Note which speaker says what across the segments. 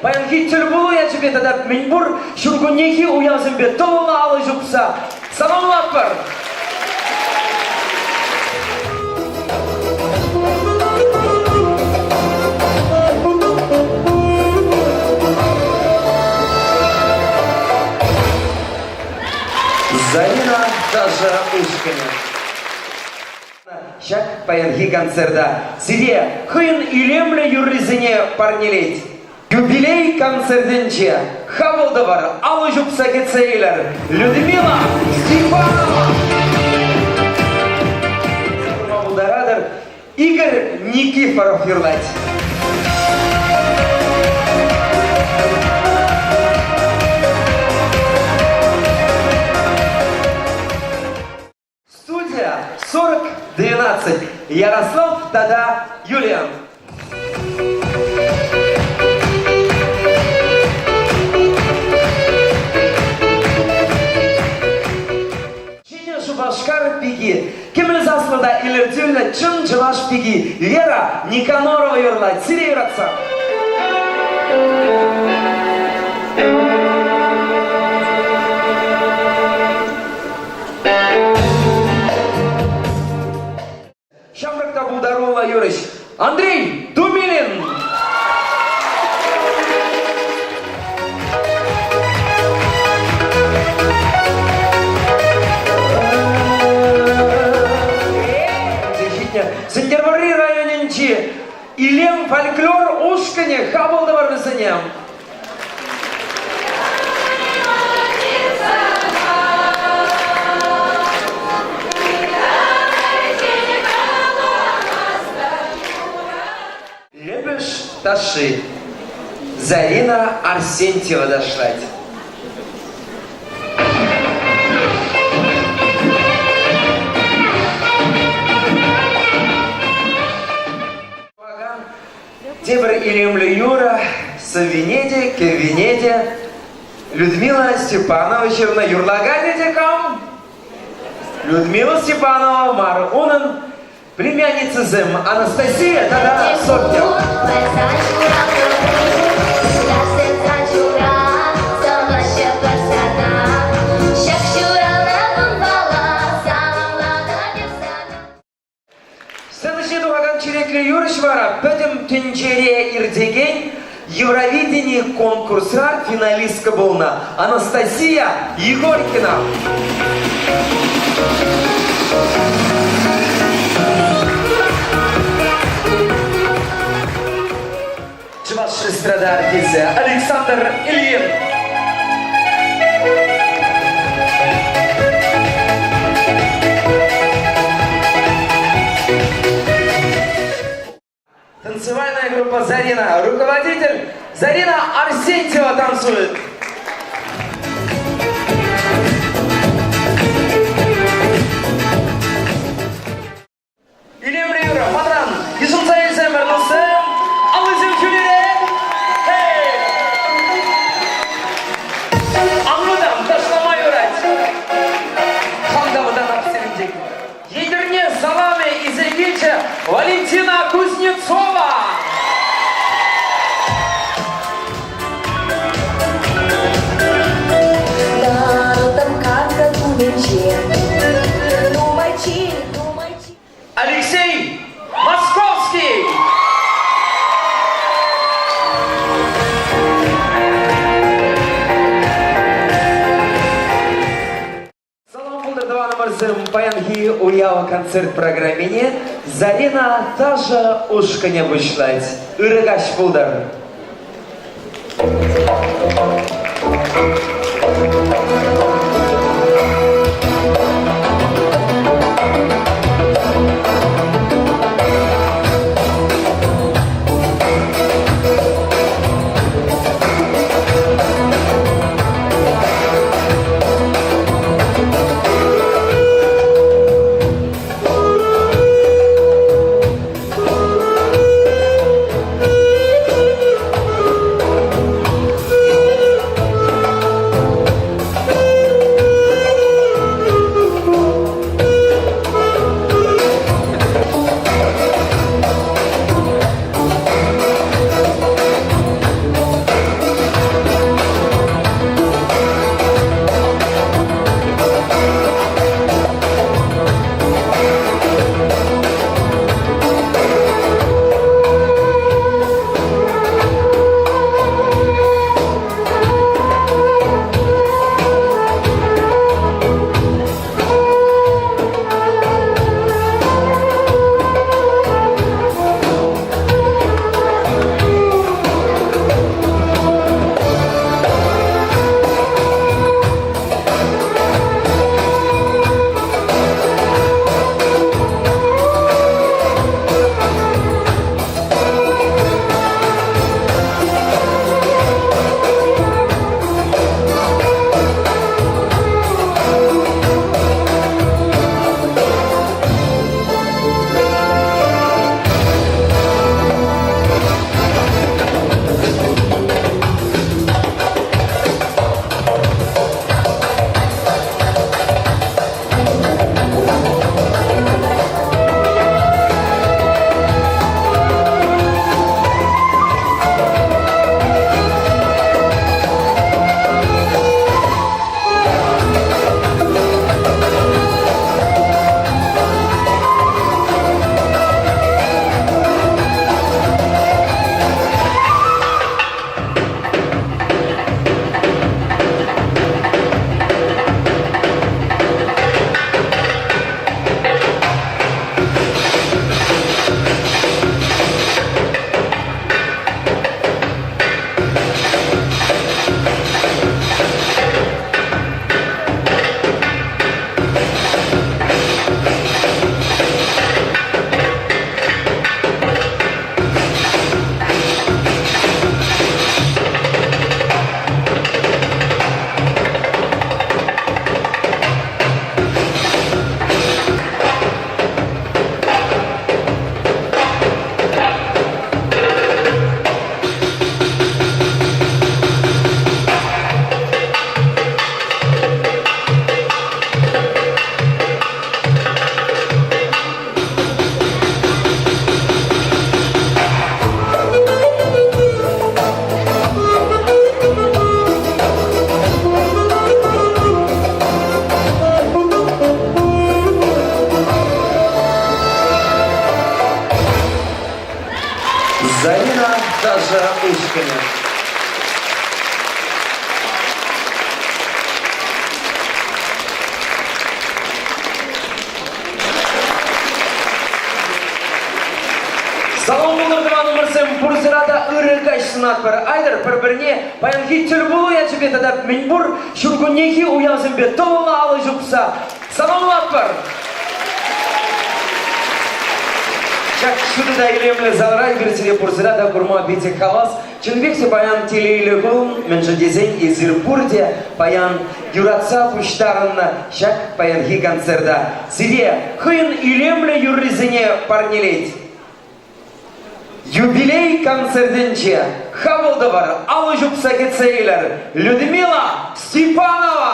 Speaker 1: паянхи тӗлпулу ячӗпе тата мӗнпур ҫуркуннехи уявсемпе тӑвӑллӑ алӑ ҫупса саламлатпӑр! Зарина ташӑ ушкӑнӗ. Ҫак паянхи концерта сире хӑйӗн илемлӗ юррисене парнелет. Юбилей концертӗнче хапӑл тӑвӑр, алӑ ҫупса кӗтсе илӗр Людмила Степанова! Пултаратӑр Игорь Никифоров юрлать. Студия 4012. Ярослав тата Юлиан. Ҫӗнӗ Шупашкар пики, кӗмӗл саслӑ та илӗртӳллӗ чӑн чӑваш пики Вера Никанорова юрлать. Сире юратса. Ҫамрӑк та пултаруллӑ юрӑҫ Андрей Думилин! Сӗнтӗрвӑрри районӗнчи Илем фольклор ушкӑнӗ хапӑл тӑвӑр вӗсене. Лӗпӗш ташши. Зарина Арсентьева ташлать. Тепӗр илемлӗ юрӑ сӑввине те, кӗввине те Людмила Степанова ҫырнӑ. Юрлаканӗ те кам? Людмила Степанова мар, унӑн племянницӑсем Анастасия тата Софья. Сцена ҫине тухакан черетлӗ юрӑҫ вара пӗтӗм тӗнчере иртекен Евровидени конкурсра финалистка пулнӑ Анастасия Егоркина. Чӑваш эстрада артисчӗ Александр Ильин. Танцевальная группа «Зарина». Руководитель Зарина Арсентьева танцует. Илемлӗ юрӑ, манран йышӑнса илсемӗр, туссем, аллисем ҫӳлере. Эй! Аннутам ташлама юрать. Хам та вӑтанап сирӗнтен. Етӗрне саламӗ илсе килчӗ Валентина Кузнецова.
Speaker 2: Тӑртӑм карта тумӗнче. Нумайччен, нумайччен.
Speaker 1: Алексей Московский! Салам пултӑр, тӑванӑмӑрсем! Паянхи уяв концерт программине Зарина ташӑ ушкӑнӗ пуҫлать. Ырӑ каҫ пултӑр! сунатпӑр. Айтӑр пӗр-пӗрне паянхи тӗлпулу ячӗпе тата мӗнпур ҫуркуннехи уявсемпе тӑвӑллӑ алӑ ҫупса саламлатпӑр! Ҫак ҫутӑ та илемлӗ залра эпир сире пурсӑра та курма питӗ хавас. Чӑннипех те паян телейлӗ кун, мӗншӗн тесен эсир пурте паян юратса пуҫтарӑннӑ ҫак паянхи концерта. Сире хӑйӗн илемлӗ юррисене парнелет. Юбилей концертӗнче хапӑл тӑвӑр, алӑ ҫупса кӗтсе илӗр Людмила Степанова!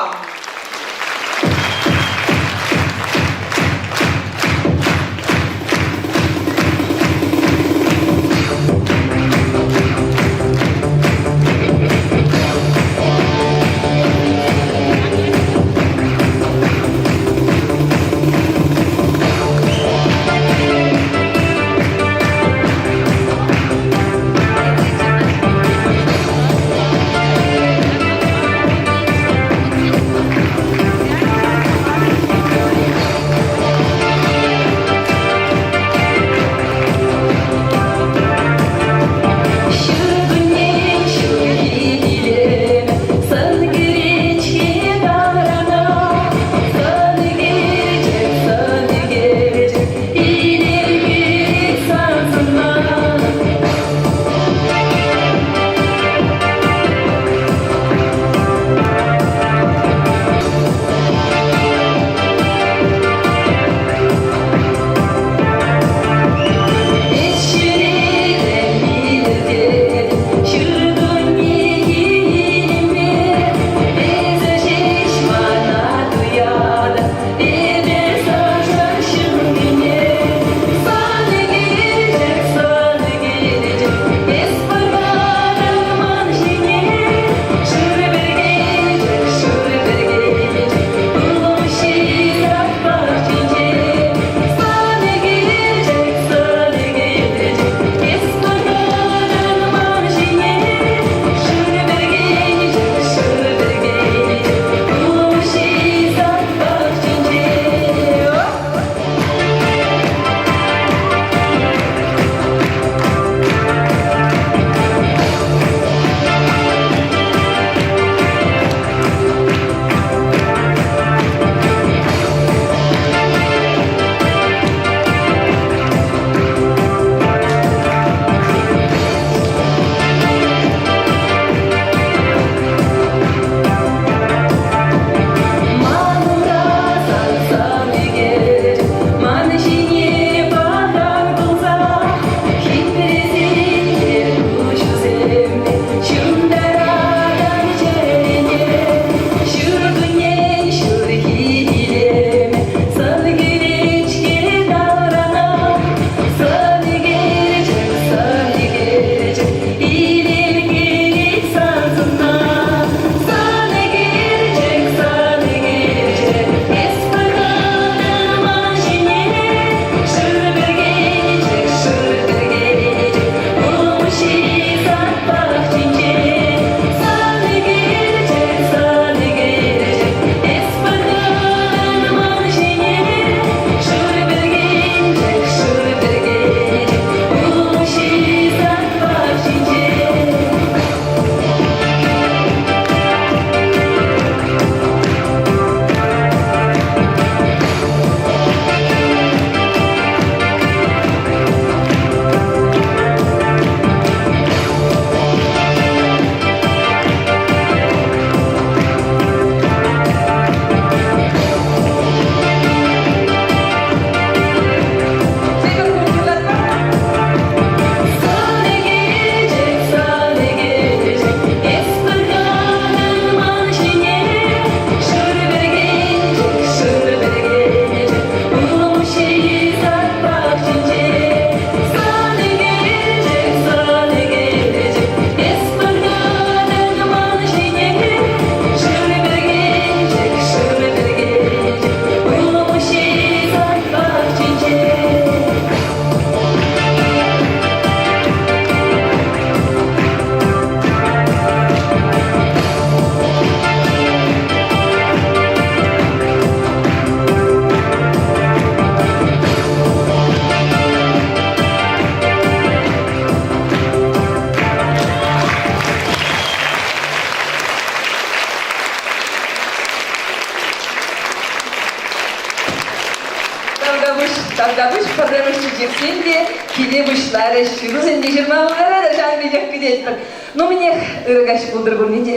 Speaker 3: Тавтапуҫ пӗрремӗш чечексем те киле пуҫларӗҫ. Ҫырусем те ҫырма пултарать, ҫавӑн пекех кӗтетпӗр. Ну, мӗнех, ырӑ каҫ пултӑр пурне те.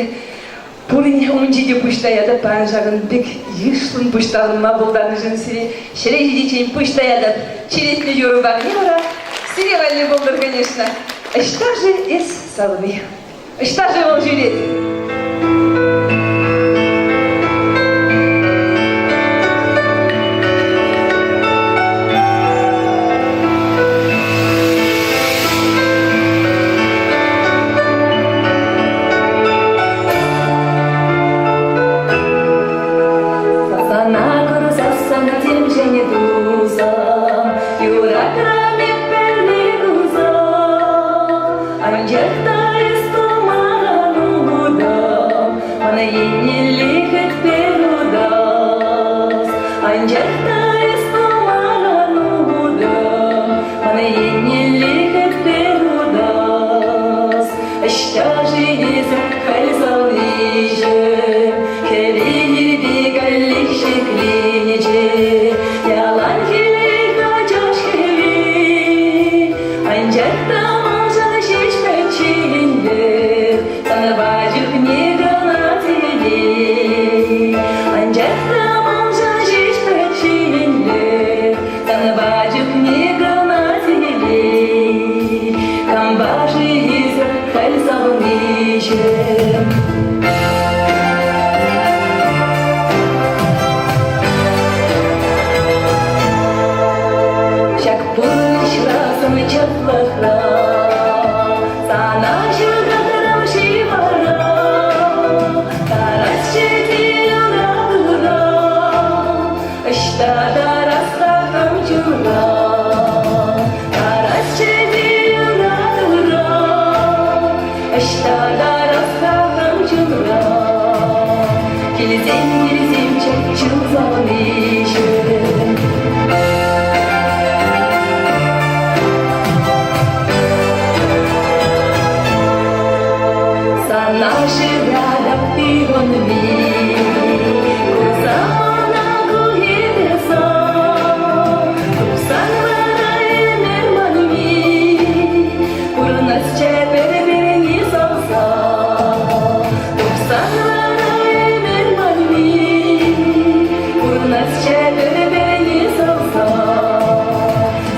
Speaker 3: Пурин умӗнче те пуҫ таятӑп паян ҫакӑн пек йышлӑн пуҫтарӑнма пултарнишӗн сире ҫӗре ҫитиччен пуҫ таятӑп. Черетлӗ юрӑ парне вара сире валли пултӑр, конечно. Ӑҫта-ши эс, савни? Ӑҫта-ши вӑл ҫӳрет?
Speaker 2: Сана курсассӑн темшӗн тусӑм, юратрӑм эп пӗрле курсан. Анчах та эс туман утӑм, мана еннелле хӗтпе утас. Анчах та эс туман утӑм, мана еннелле хӗтпе утас. Ӑҫта-ши эсӗ халь савниҫӗм, хӗвел каллех ҫӗкленчӗ. Ялан хӗллех ачаш хӗвел, анчах та маншӑн ҫеҫ пӗчченлӗх, санпа чухне кӑна телей. Анчах та маншӑн ҫеҫ пӗчченлӗх, санпа чухне кӑна телей. Кампа-ши эсӗ халь савниҫӗм? Ҫак пурнӑҫра сӑн чаплӑхра сана ҫывӑхрам-ши вара? Тарасчӗ те юратура, ӑҫта тарас-ха хам чуна? Тарасчӗ те юратура, ӑҫта тарас-ха хам чуна? Килсен, килсемччӗ чун савниҫӗм. Сана шыратӑп ывӑнми, курса мана ку сан, тупсан вара ӗмӗр манми, пурӑнасчӗ пӗр-пӗрне савса. Тупсан вара ӗмӗр манми, пурӑнасчӗ пӗр-пӗрне савса.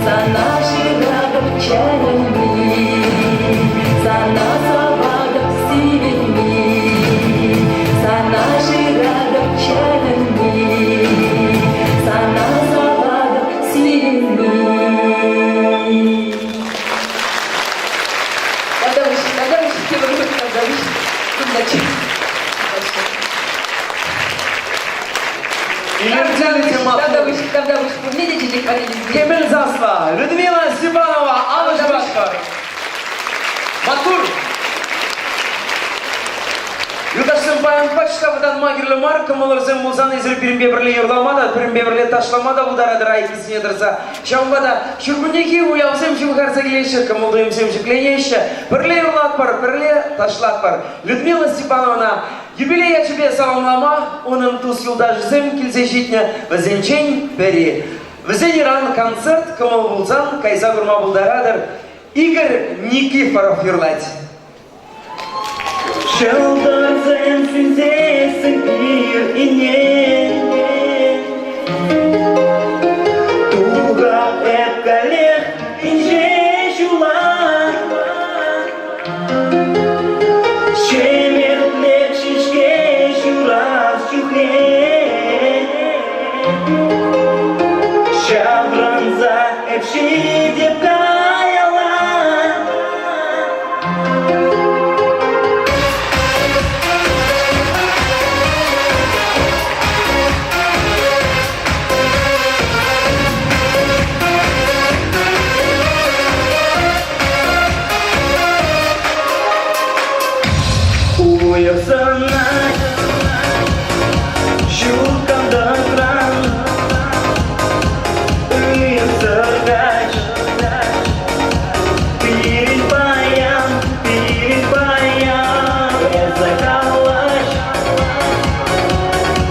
Speaker 2: Сана шыратӑп чӗрӗлми, сана саватӑп сивӗнми, сана шыратӑп чӗрӗлми, сана саватӑп сивӗнми.
Speaker 3: Тавтапуҫ, тавтапуҫ, тепӗр хут тавтапуҫ. Кунтаччӗ.
Speaker 1: Илӗртӳллӗ те маттур.
Speaker 3: Тавтапуҫ, тавтапуҫ. Пурне те чечек парнелесен.
Speaker 1: Кӗмӗл сасла Людмила Степанова алӑ ҫупатпӑр. Маттур! Юлташсем паян пач та вӑтанма кирлӗ мар, кӑмӑлӑрсем пулсан эсир пирӗнпе пӗрле юрлама та, пирӗнпе пӗрле ташлама та пултаратӑр айккисене тӑрса. Ҫавӑнпа та ҫуркуннехи уявсем ҫывхарса килеҫҫӗ, кӑмӑл-туйӑмсем ҫӗкленеҫҫӗ. Пӗрле юрлатпӑр, пӗрле ташлатпӑр. Людмила Степановна юбилей ячӗпе саламлама унӑн тус-юлташӗсем килсе ҫитнӗ, вӗсенчен пӗри. Вӗсен ыран концерт кӑмӑл пулсан кайса курма пултаратӑр. Игорь Никифоров юрлать.
Speaker 4: Ҫӑлтӑрсем сӳнсессӗн ир-ине Тухап эп каллех инҫе ҫула. Ҫемӗртлек ҫеҫке ҫурас чухне Ҫаврӑнса эп ҫитеп каялла. Уйӑхсӑнать ҫут кантӑкран ыйӑхсӑр каҫ. Пирӗн паян, пирӗн паян эсӗ калаҫ,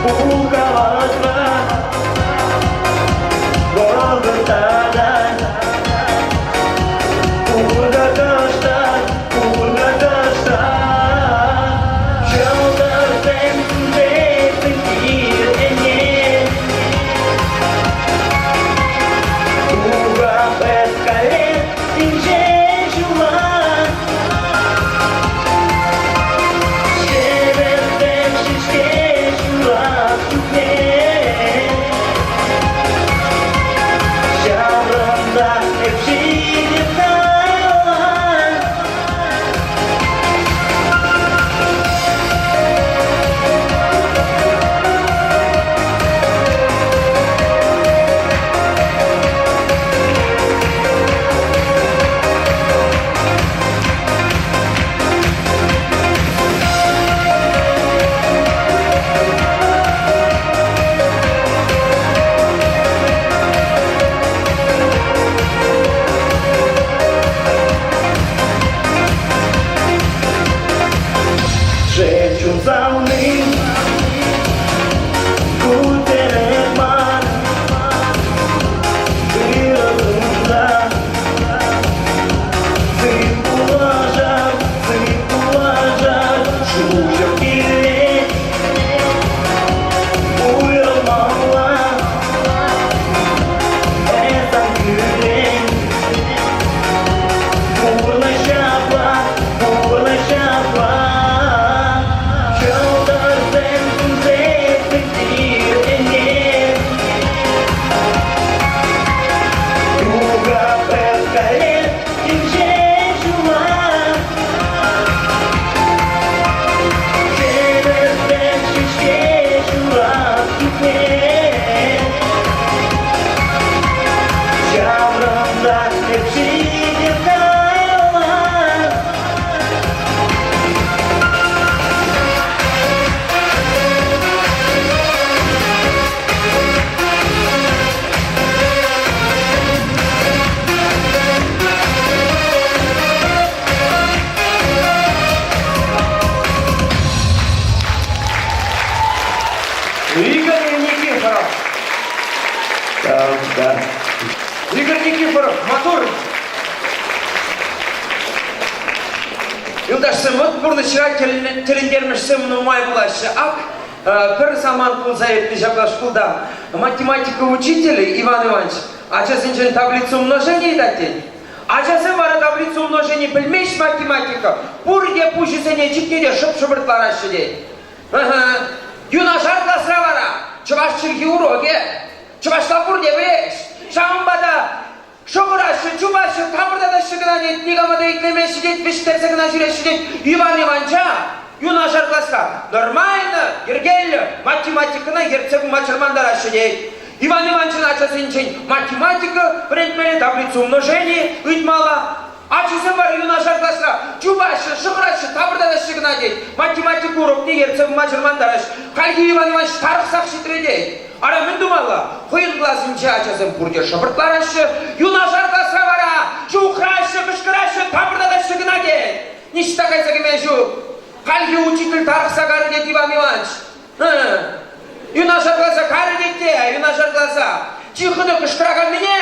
Speaker 4: пул каласра вӑхӑт. Чун савни ку тӗрӗк мар, ырӑ Сыв пулашап, сыв пулашап, шуҫӑм килет, уйрӑлмалла. Эс ан кӳрен, пурнӑҫ ҫапла, пурнӑҫ ҫапла. Ҫӑлтӑрсем сӳнсе пӗтнӗ.
Speaker 1: Игорь Никифоров.
Speaker 4: Да, да.
Speaker 1: Игорь Никифоров, матур. Юлташсем, вот пурнӑҫра тӗлӗнтермӗшсем нумай пулаҫҫӗ. Ак, Пӗр самант пулса иртнӗ ҫапла шкулта. Математика учителӗ Иван Иванович ачасенчен таблица умножения ыйтать тет. Ачасем вара таблица умножения пӗлмест математика, пурте пуҫӗсене чикнӗ те шӑп-шӑпӑрт лараҫҫӗ тет. Юнашар класра вара чӑваш чӗлхи урокӗ. Чӑвашла пурте пӗлеҫ. Ҫавӑнпа та Шӑхӑраҫҫӗ, чупаҫҫӗ, тапӑртатаҫҫӗ кӑна тет, никама та итлемеҫҫӗ тет, вӗҫтерсе кӑна ҫӳреҫҫӗ тет. Иван Иванча юнашар класра нормально, йӗркеллӗ математикӑна ертсе пыма чӑрмантараҫҫӗ тет. Иван Иванчӑн ачасенчен математика вӗрентмелле, таблицу умножения ыйтмалла. Ачисем вара юнашар класра чупаҫҫӗ, шӑхӑраҫҫӗ, тапӑртатаҫҫӗ кӑна тет. Математика урокне ертсе пыма чӑрмантараҫҫӗ. Хальхи Иван Иванович тарӑхсах ҫитрӗ тет. Ара, мӗн тумалла? Хӑйӗн класӗнче ачасем пурте шӑпӑрт лараҫҫӗ, юнашар класра вара ҫухраҫҫӗ, кӑшкӑраҫҫӗ, тапӑртатаҫҫӗ кӑна тет. Ниҫта кайса кӗме ҫук. Хальхи учитель тарӑхса карӗ тет Иван Иванович. Юнашар класа карӗ тет те, юнашар класа. Чи хытӑ кӑшкӑраканнине,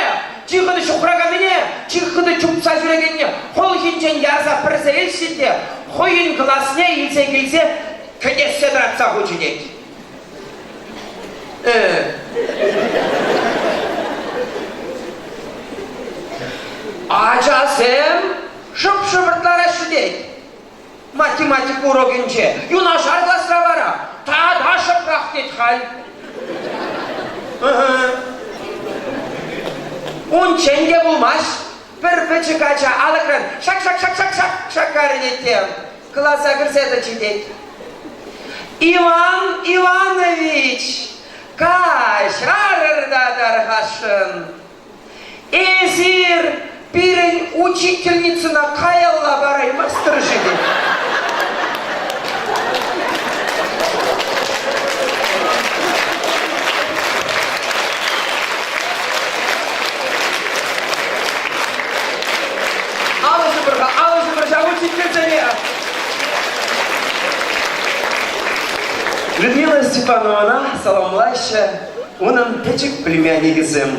Speaker 1: чи хытӑ ҫухраканнине, чи хытӑ чупса ҫӳрекенне хӑлхинчен ярса пӗрсе илчӗ те хӑйӗн класне илсе килсе кӗтессе тӑратса хучӗ тет. Ачасем шӑп-шӑпӑрт лараҫҫӗ тет. Математика урокӗнче юнашар класра вара тата шӑпрах тет халь. Унччен те пулмасть, пӗр пӗчӗк ача алӑкран шак-шак-шак-шак-шак шаккарӗ тет те класа кӗрсе тӑчӗ тет. Иван Иванович, каҫарӑр та тархасшӑн. Эсир пирӗн учительницӑна каялла параймастӑр-ши тет. Алӑ ҫупӑр-ха, алӑ ҫупӑр ҫав учительсене! Людмила Степановӑна саламлаҫҫӗ унӑн пӗчӗк племянникӗсем.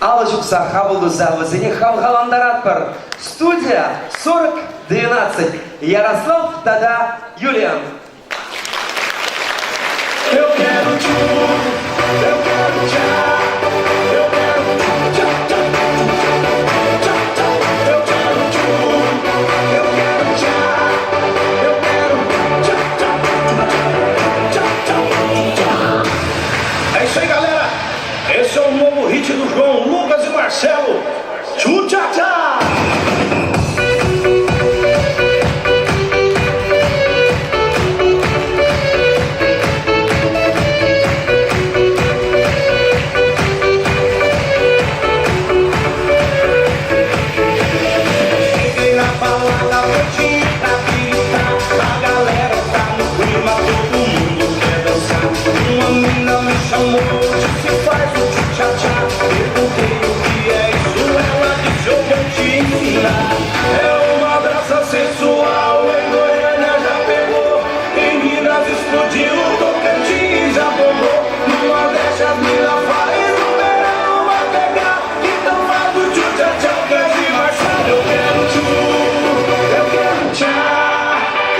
Speaker 1: Алӑ ҫупса хапӑл туса вӗсене хавхалантаратпӑр. Студия 4012. Ярослав тата Юлия.
Speaker 4: Eu quero tchu, eu quero tchá, eu quero tchu, tchá, tchá, tchá, eu quero tchu, eu quero tchá, eu quero tchá, tchá, tchá, tchá, tchá. É isso aí, galera. Esse é o novo hit do João Lucas e Marcelo. Tchu, tchá, tchá. explodiu, o Tocantins já bombou. No Nordeste as mina faz o verão vai pegar. Então faz o tchu tchá tchá que hoje vai ser. Eu quero tchu, eu quero tchá,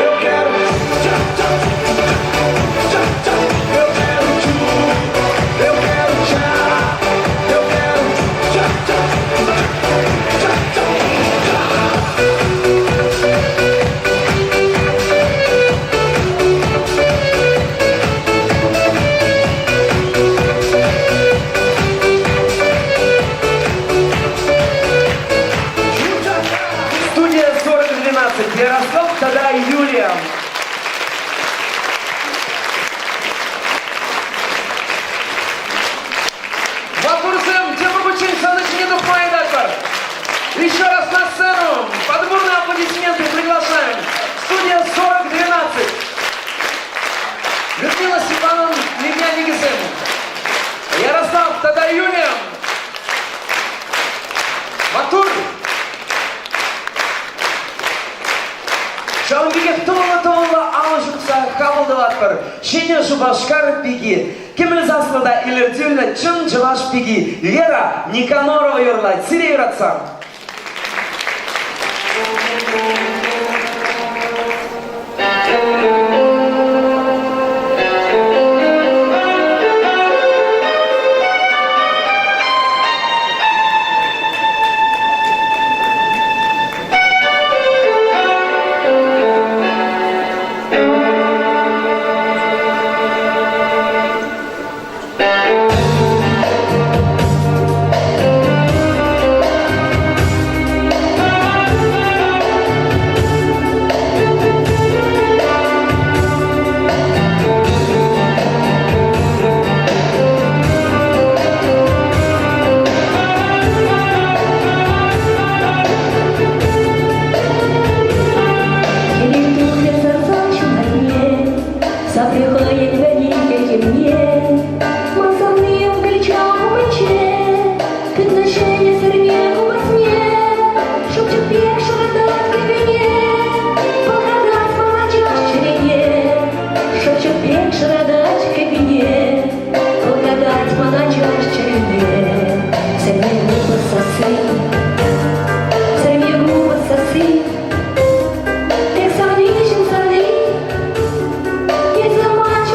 Speaker 4: eu quero tchá tchá tchá tchá. Eu quero tchu, eu quero tchá, eu quero tchá tchá tchá tchá.
Speaker 1: Студия 4012. Ярослав тата Юлия. Вопросом, тем обучение сцены тухма ыйтатпӑр. Еще раз на сцену под бурные аплодисменты приглашаем. Студия 4012. Людмила Степановна племянникӗсем. Ярослав тата Юлия. Маттур! Ҫавӑн пекех тӑвӑллӑ-тӑвӑллӑ алӑ ҫупса хапӑл тӑватпӑр. Ҫӗнӗ Шупашкар пики, кӗмӗл саслӑ та илӗртӳллӗ чӑн чӑваш пики Вера Никонорова юрлать. Сире юратсам!
Speaker 2: Хӗвел тухрӗ сарса ҫунатне, сапрӗ хӑйӗн вӗри хӗлхемне. Ман савни укӑлча умӗнче, тытнӑ ҫӗнӗ сӗрме купӑсне, шӑпчӑк пек шӑрантать кӗввине, пӑлхатать ман ачаш чӗрене. Шӑпчӑк пек шӑратать кӗввине, пӑлхатать ман ачаш чӗрене. Сӗрме купӑс сасси, сӗрме купӑс сасси, Тек савниҫӗм савни, эсӗ ман.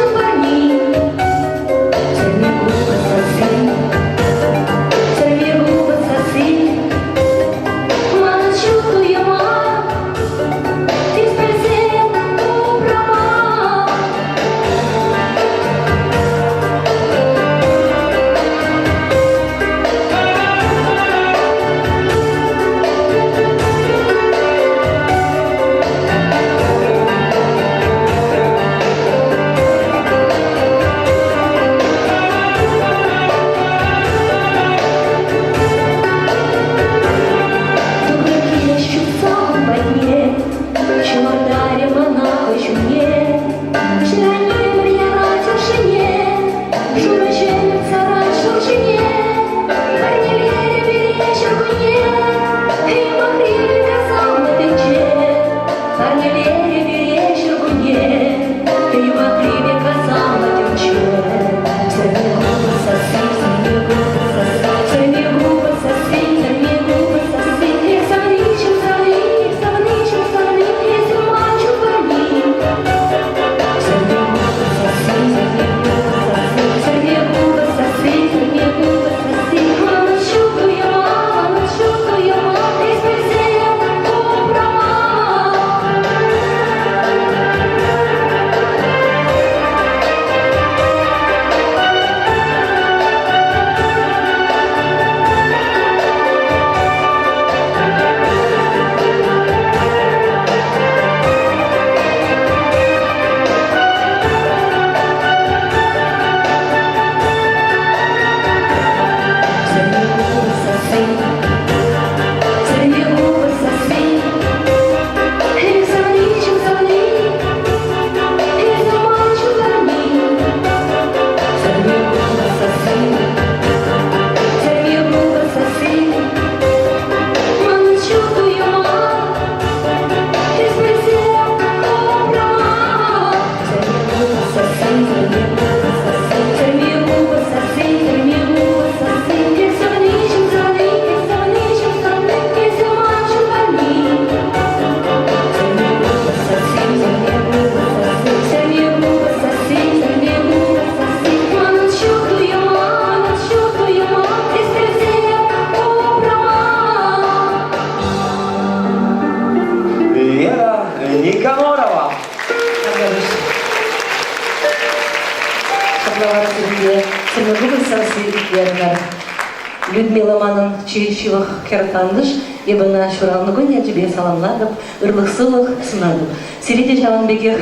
Speaker 5: Ҫапла вара сирӗнпе Сӗмӗркукӑль сасси итлерӗмӗр. Людмила манӑн чи ҫывӑх хӗр тантӑш. Эпӗ ӑна ҫуралнӑ кун ячӗпе саламлатӑп, ырлӑх-сывлӑх сунатӑп. Сире те ҫавӑн пекех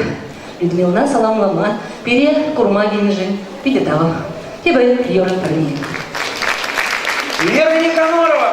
Speaker 5: Людмилӑна саламлама, пире курма килнӗшӗн питӗ тавах. Тепӗр юрӑ парни.
Speaker 1: Вера Никанорова!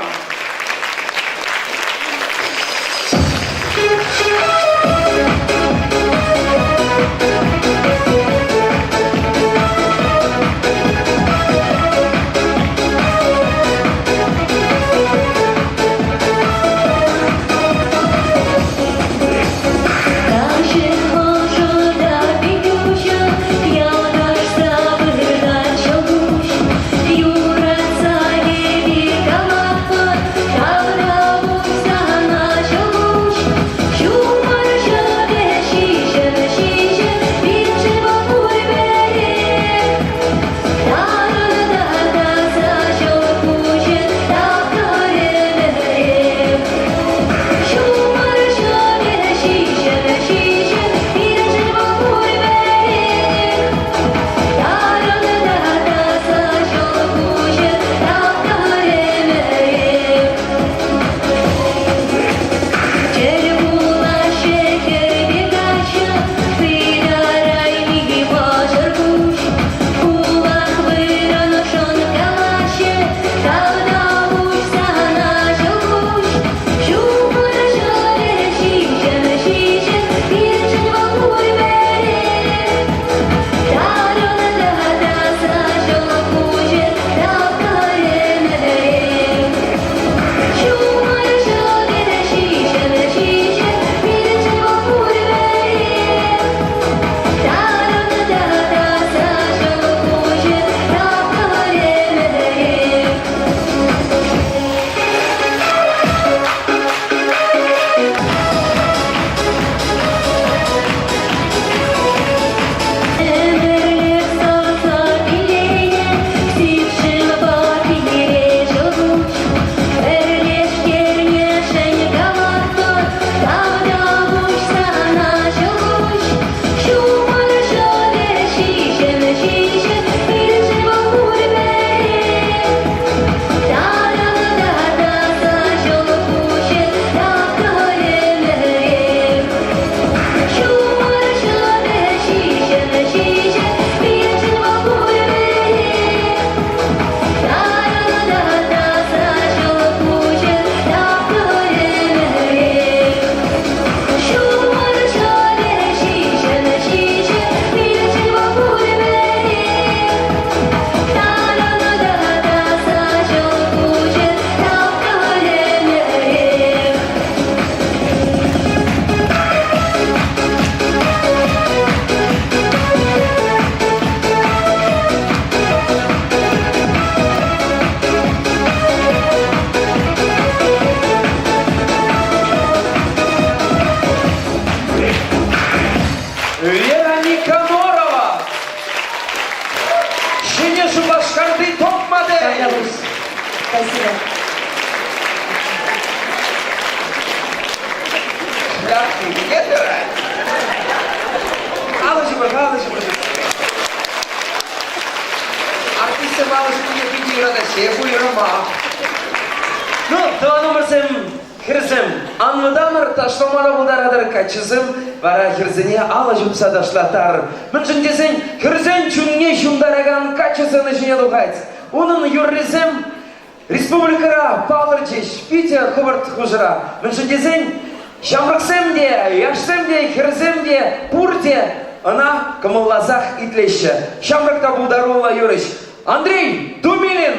Speaker 1: Вера Никанорова! Ҫӗнӗ Шупашкарти топ-модель!
Speaker 5: Спасибо.
Speaker 1: Шляпки где-то? Алӑ ҫупӑр, алӑ ҫупӑр. Артистсем алӑ ҫупнине питӗ юратаҫҫӗ, уйрӑмах. Ну, тӑванӑмӑрсем, Хӗрсем, анлӑтанӑр, ташлама та пултаратӑр, каччӑсем вара хӗрсене алӑ ҫупса ташлаттар. Мӗншӗн тесен хӗрсен чунне ҫунтаракан каччӑ сцена ҫине тухать. Унӑн юррисем республикӑра палӑрчӗҫ питӗ хӑвӑрт хушӑра. Мӗншӗн тесен ҫамрӑксем те, яшсем те, хӗрсем те пурте ӑна кӑмӑлласах итлеҫҫӗ. Ҫамрӑк та пултаруллӑ юрӑҫ Андрей Думилин!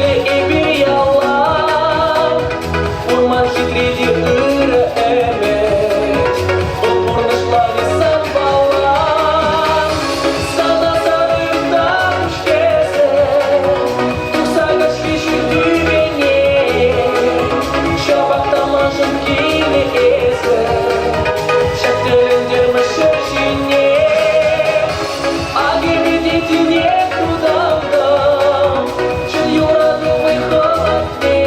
Speaker 6: пӗрле эпир ялан. Пурман хитре те ырӑ ӗмӗт, вӑл пурнӑҫланӗ санпала. Сана сарӑлтан куҫкесӗ, тухса каҫхи ҫӳл тӳпене. Ҫапах та маншӑн килнӗ эсӗ, ҫак тӗлӗнтермӗш ҫӗр ҫине. Ак эпӗ те тинех тутантӑм, чӑн юрату вӑй-хӑватне.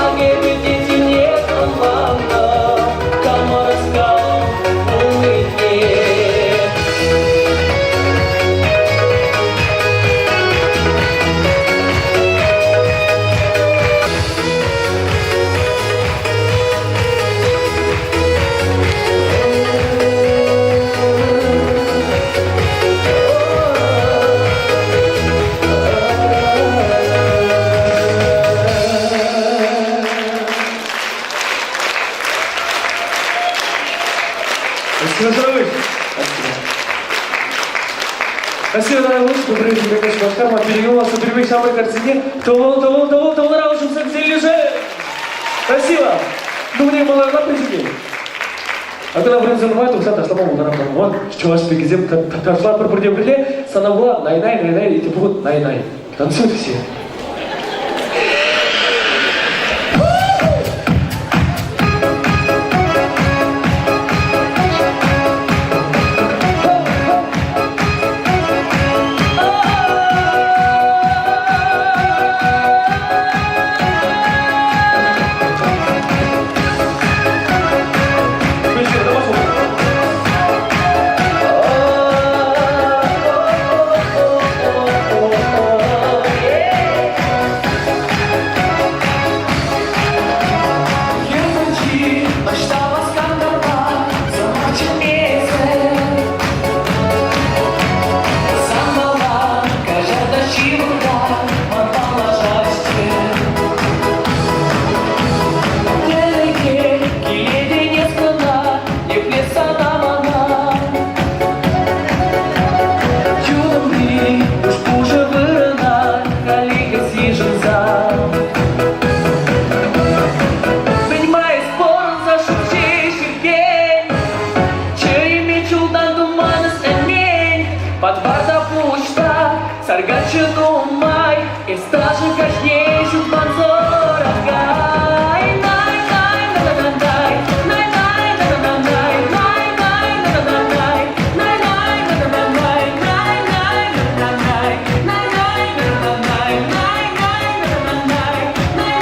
Speaker 6: Ак эпӗ те тинех ӑнлантӑм, кам ӑраскалӑм пулнине.
Speaker 4: Спасибо, Здорович. Спасибо, дорогой лучше, добрый вечер, Шупашкар, перевел вас на первый самой картине. Товал, товал, товал, товал, Спасибо. Ну, мне было на президент. А когда вӗренсе нумай тухса ташлама пултарам. Чӑваш пикисем ташла пӗр-пӗрне пӗрле санавла най-най, най-най, и типа най-най. Танцуют все.
Speaker 6: Подварда пуҫта, саргаччы нумай, эс ташӑ каҫне ҫутмансӑр ан кай. Най-най, на-на-на-най, най-най, на-на-на-най, най-най, на-на-на-най, най-най, на-на-на-най, най-най, на-на-на-най, най-най, на-на-на-най, най-най, на-на-на-най, най-най,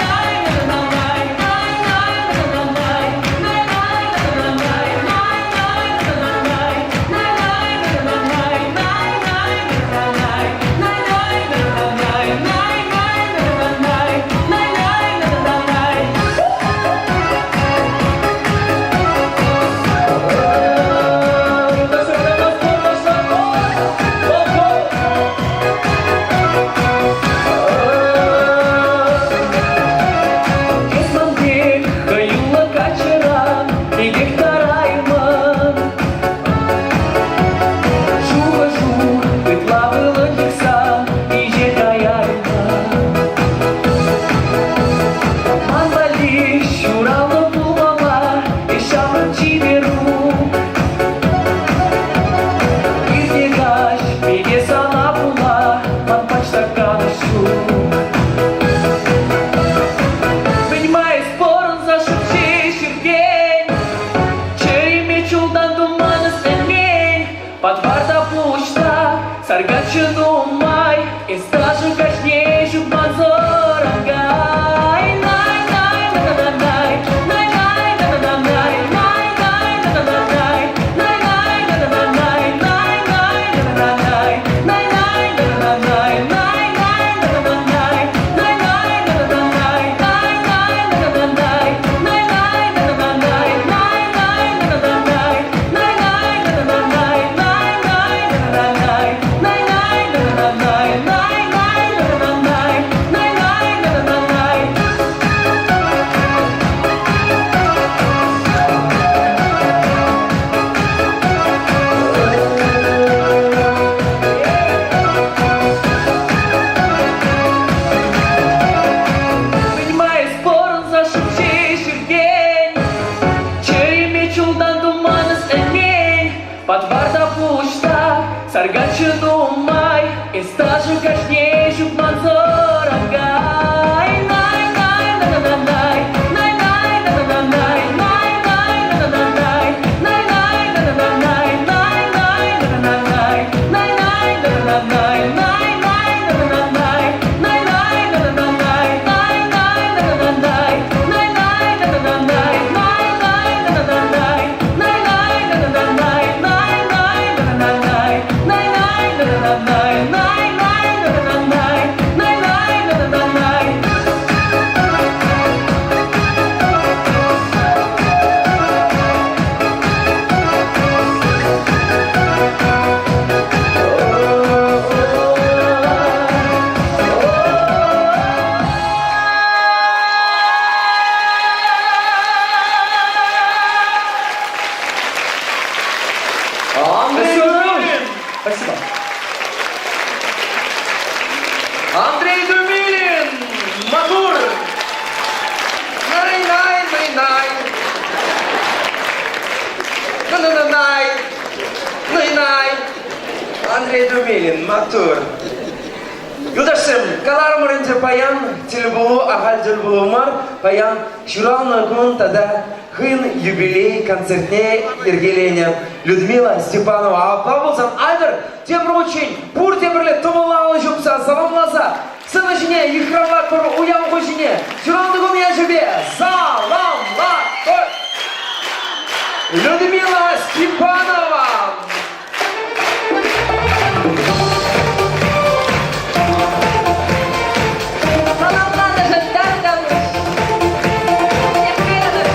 Speaker 6: Саркаччӑ нумай, эс ташӑ каҫне ҫутмансӑр ан кай. Най, най, на на на най, най, най, на на на най, най, най, на на на най, най, най, на на на най, най, най, на на на най, най, най, на на на най, най, най, на на на най, най, най, на на на най, най, най, на на на най, най, най, на на на най, най, най, на на на най, най, най, на на на най, най, най, на на на най, най, най, на на на най, най, най, на на на най, най, най, на на на най.
Speaker 1: Андрей Думилин!
Speaker 6: Спасибо.
Speaker 1: Андрей Думилин! Маттур! Най, най, най, най! На на на най! Най, най! Андрей Думилин, маттур! Юлташсем, каларӑмӑр ӗнтӗ паян тӗлпулу ахаль тӗлпулу мар, паян ҫуралнӑ кун тата хӑйӗн юбилей концертне йӗркеленӗ Людмила Степанова. Апла пулсан, айтӑр тепӗр хутчен пурте пӗрле тӑвӑлла алӑ ҫупса саламласа сцена ҫине йыхравлатпӑр уяв хуҫине ҫуралнӑ кун ячӗпе саламлатпӑр! Людмила Степанова!
Speaker 3: Саламланӑшӑн тавтапуҫ. Ехренов.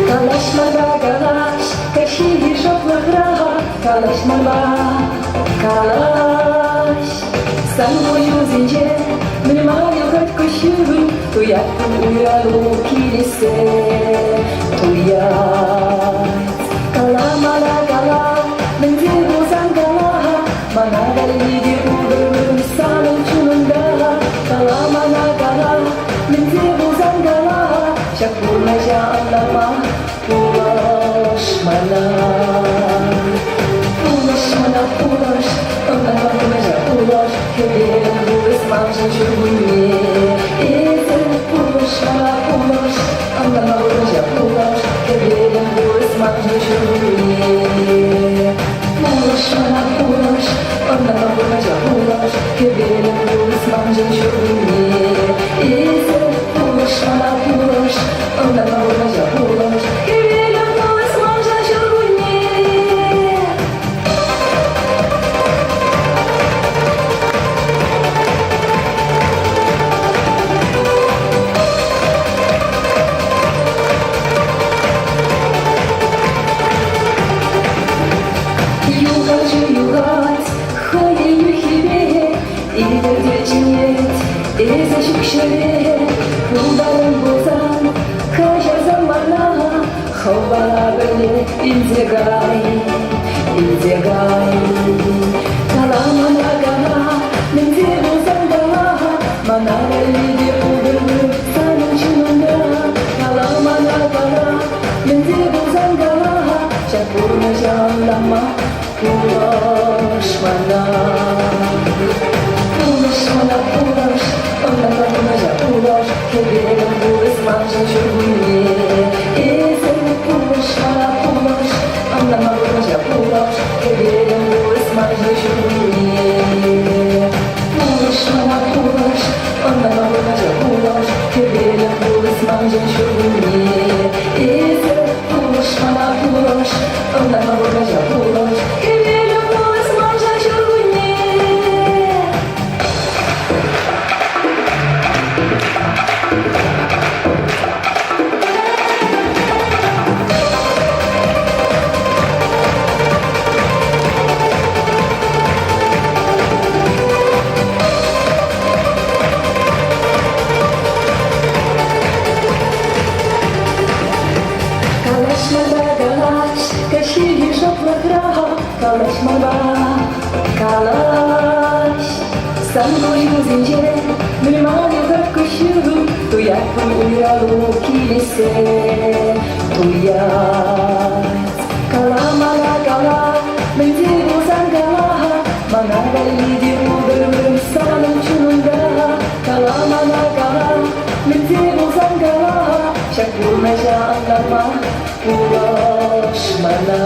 Speaker 2: Калаҫ манпа, калаҫ, каҫхи шӑплӑхра калаҫ манпа, калаҫ. Сан куҫусенче мӗн-ма юхать куҫҫуль, туяттӑм уйрӑлу килессе, туять. Кала мана, кала, мӗнле пулсан кала, мана валли те пултӑр санӑн чунунта. Кала мана, кала, мӗнле пулсан кала, ҫак пурнӑҫа ӑнланма пулӑш мана. Пулӑш мана, пулӑш, ӑнланма пурнӑҫа пулӑш, хӗвелӗм пулӑс маншӑн ҫуркунне. Эсӗ пулӑш мана, пулӑш, ӑнланма пурнӑҫа пулӑш, хӗвелӗм пулӑс маншӑн ҫуркунне. Пулӑш мана, пулӑш, ӑнланма пурнӑҫа пулӑш, хӗвелӗм пулӑс маншӑн ҫуркунне. Эсӗ пулӑш мана, пулӑш, ӑнланма пурнӑҫа пулӑш, хӗвелӗм пулӑс маншӑн ҫуркунне. Юханшыв юхать хӑйӗн юххипе, илӗртет чӗнет, эсӗ ҫук ҫӗре. Пултарӑн пулсан, каҫарсам мана, хӑвара пӗрле илсе кай, илсе кай. Кала мана, кала, мӗнле пулсан кала, мана валли те пултӑр санӑн чунунта. Кала мана, кала, мӗнле пулсан кала, ҫак пурнӑҫа ӑнланма пулӑш мана. Пулӑш мана, пулӑш, ӑнланма пурнӑҫа пулӑш, хӗвелӗм пулӑс маншӑн ҫуркунне. Эсӗ пулӑш мана, пулӑш, ӑнланма пурнӑҫа пулӑш, хӗвелӗм пулӑс маншӑн ҫуркунне. Пулӑш мана, пулӑш, ӑнланма пурнӑҫа пулӑш, хӗвелӗм пулӑс маншӑн ҫуркунне. Эсӗ пулӑш мана, пулӑш, ӑнланма пурнӑҫа пулӑш, хӗвелӗм пулӑс маншӑн ҫуркунне. манпа, калаҫ. Сан куҫусенче мӗн-ма юхать куҫҫуль, туять пуль уйрӑлу килессе, туять. Кала мана, кала, мӗн те пулсан кала, мана валли те пултӑр вырӑн санӑн чунунта. Кала мана, кала, мӗн те пулсан кала, ҫак пурнӑҫа ӑнланма пулӑш мана.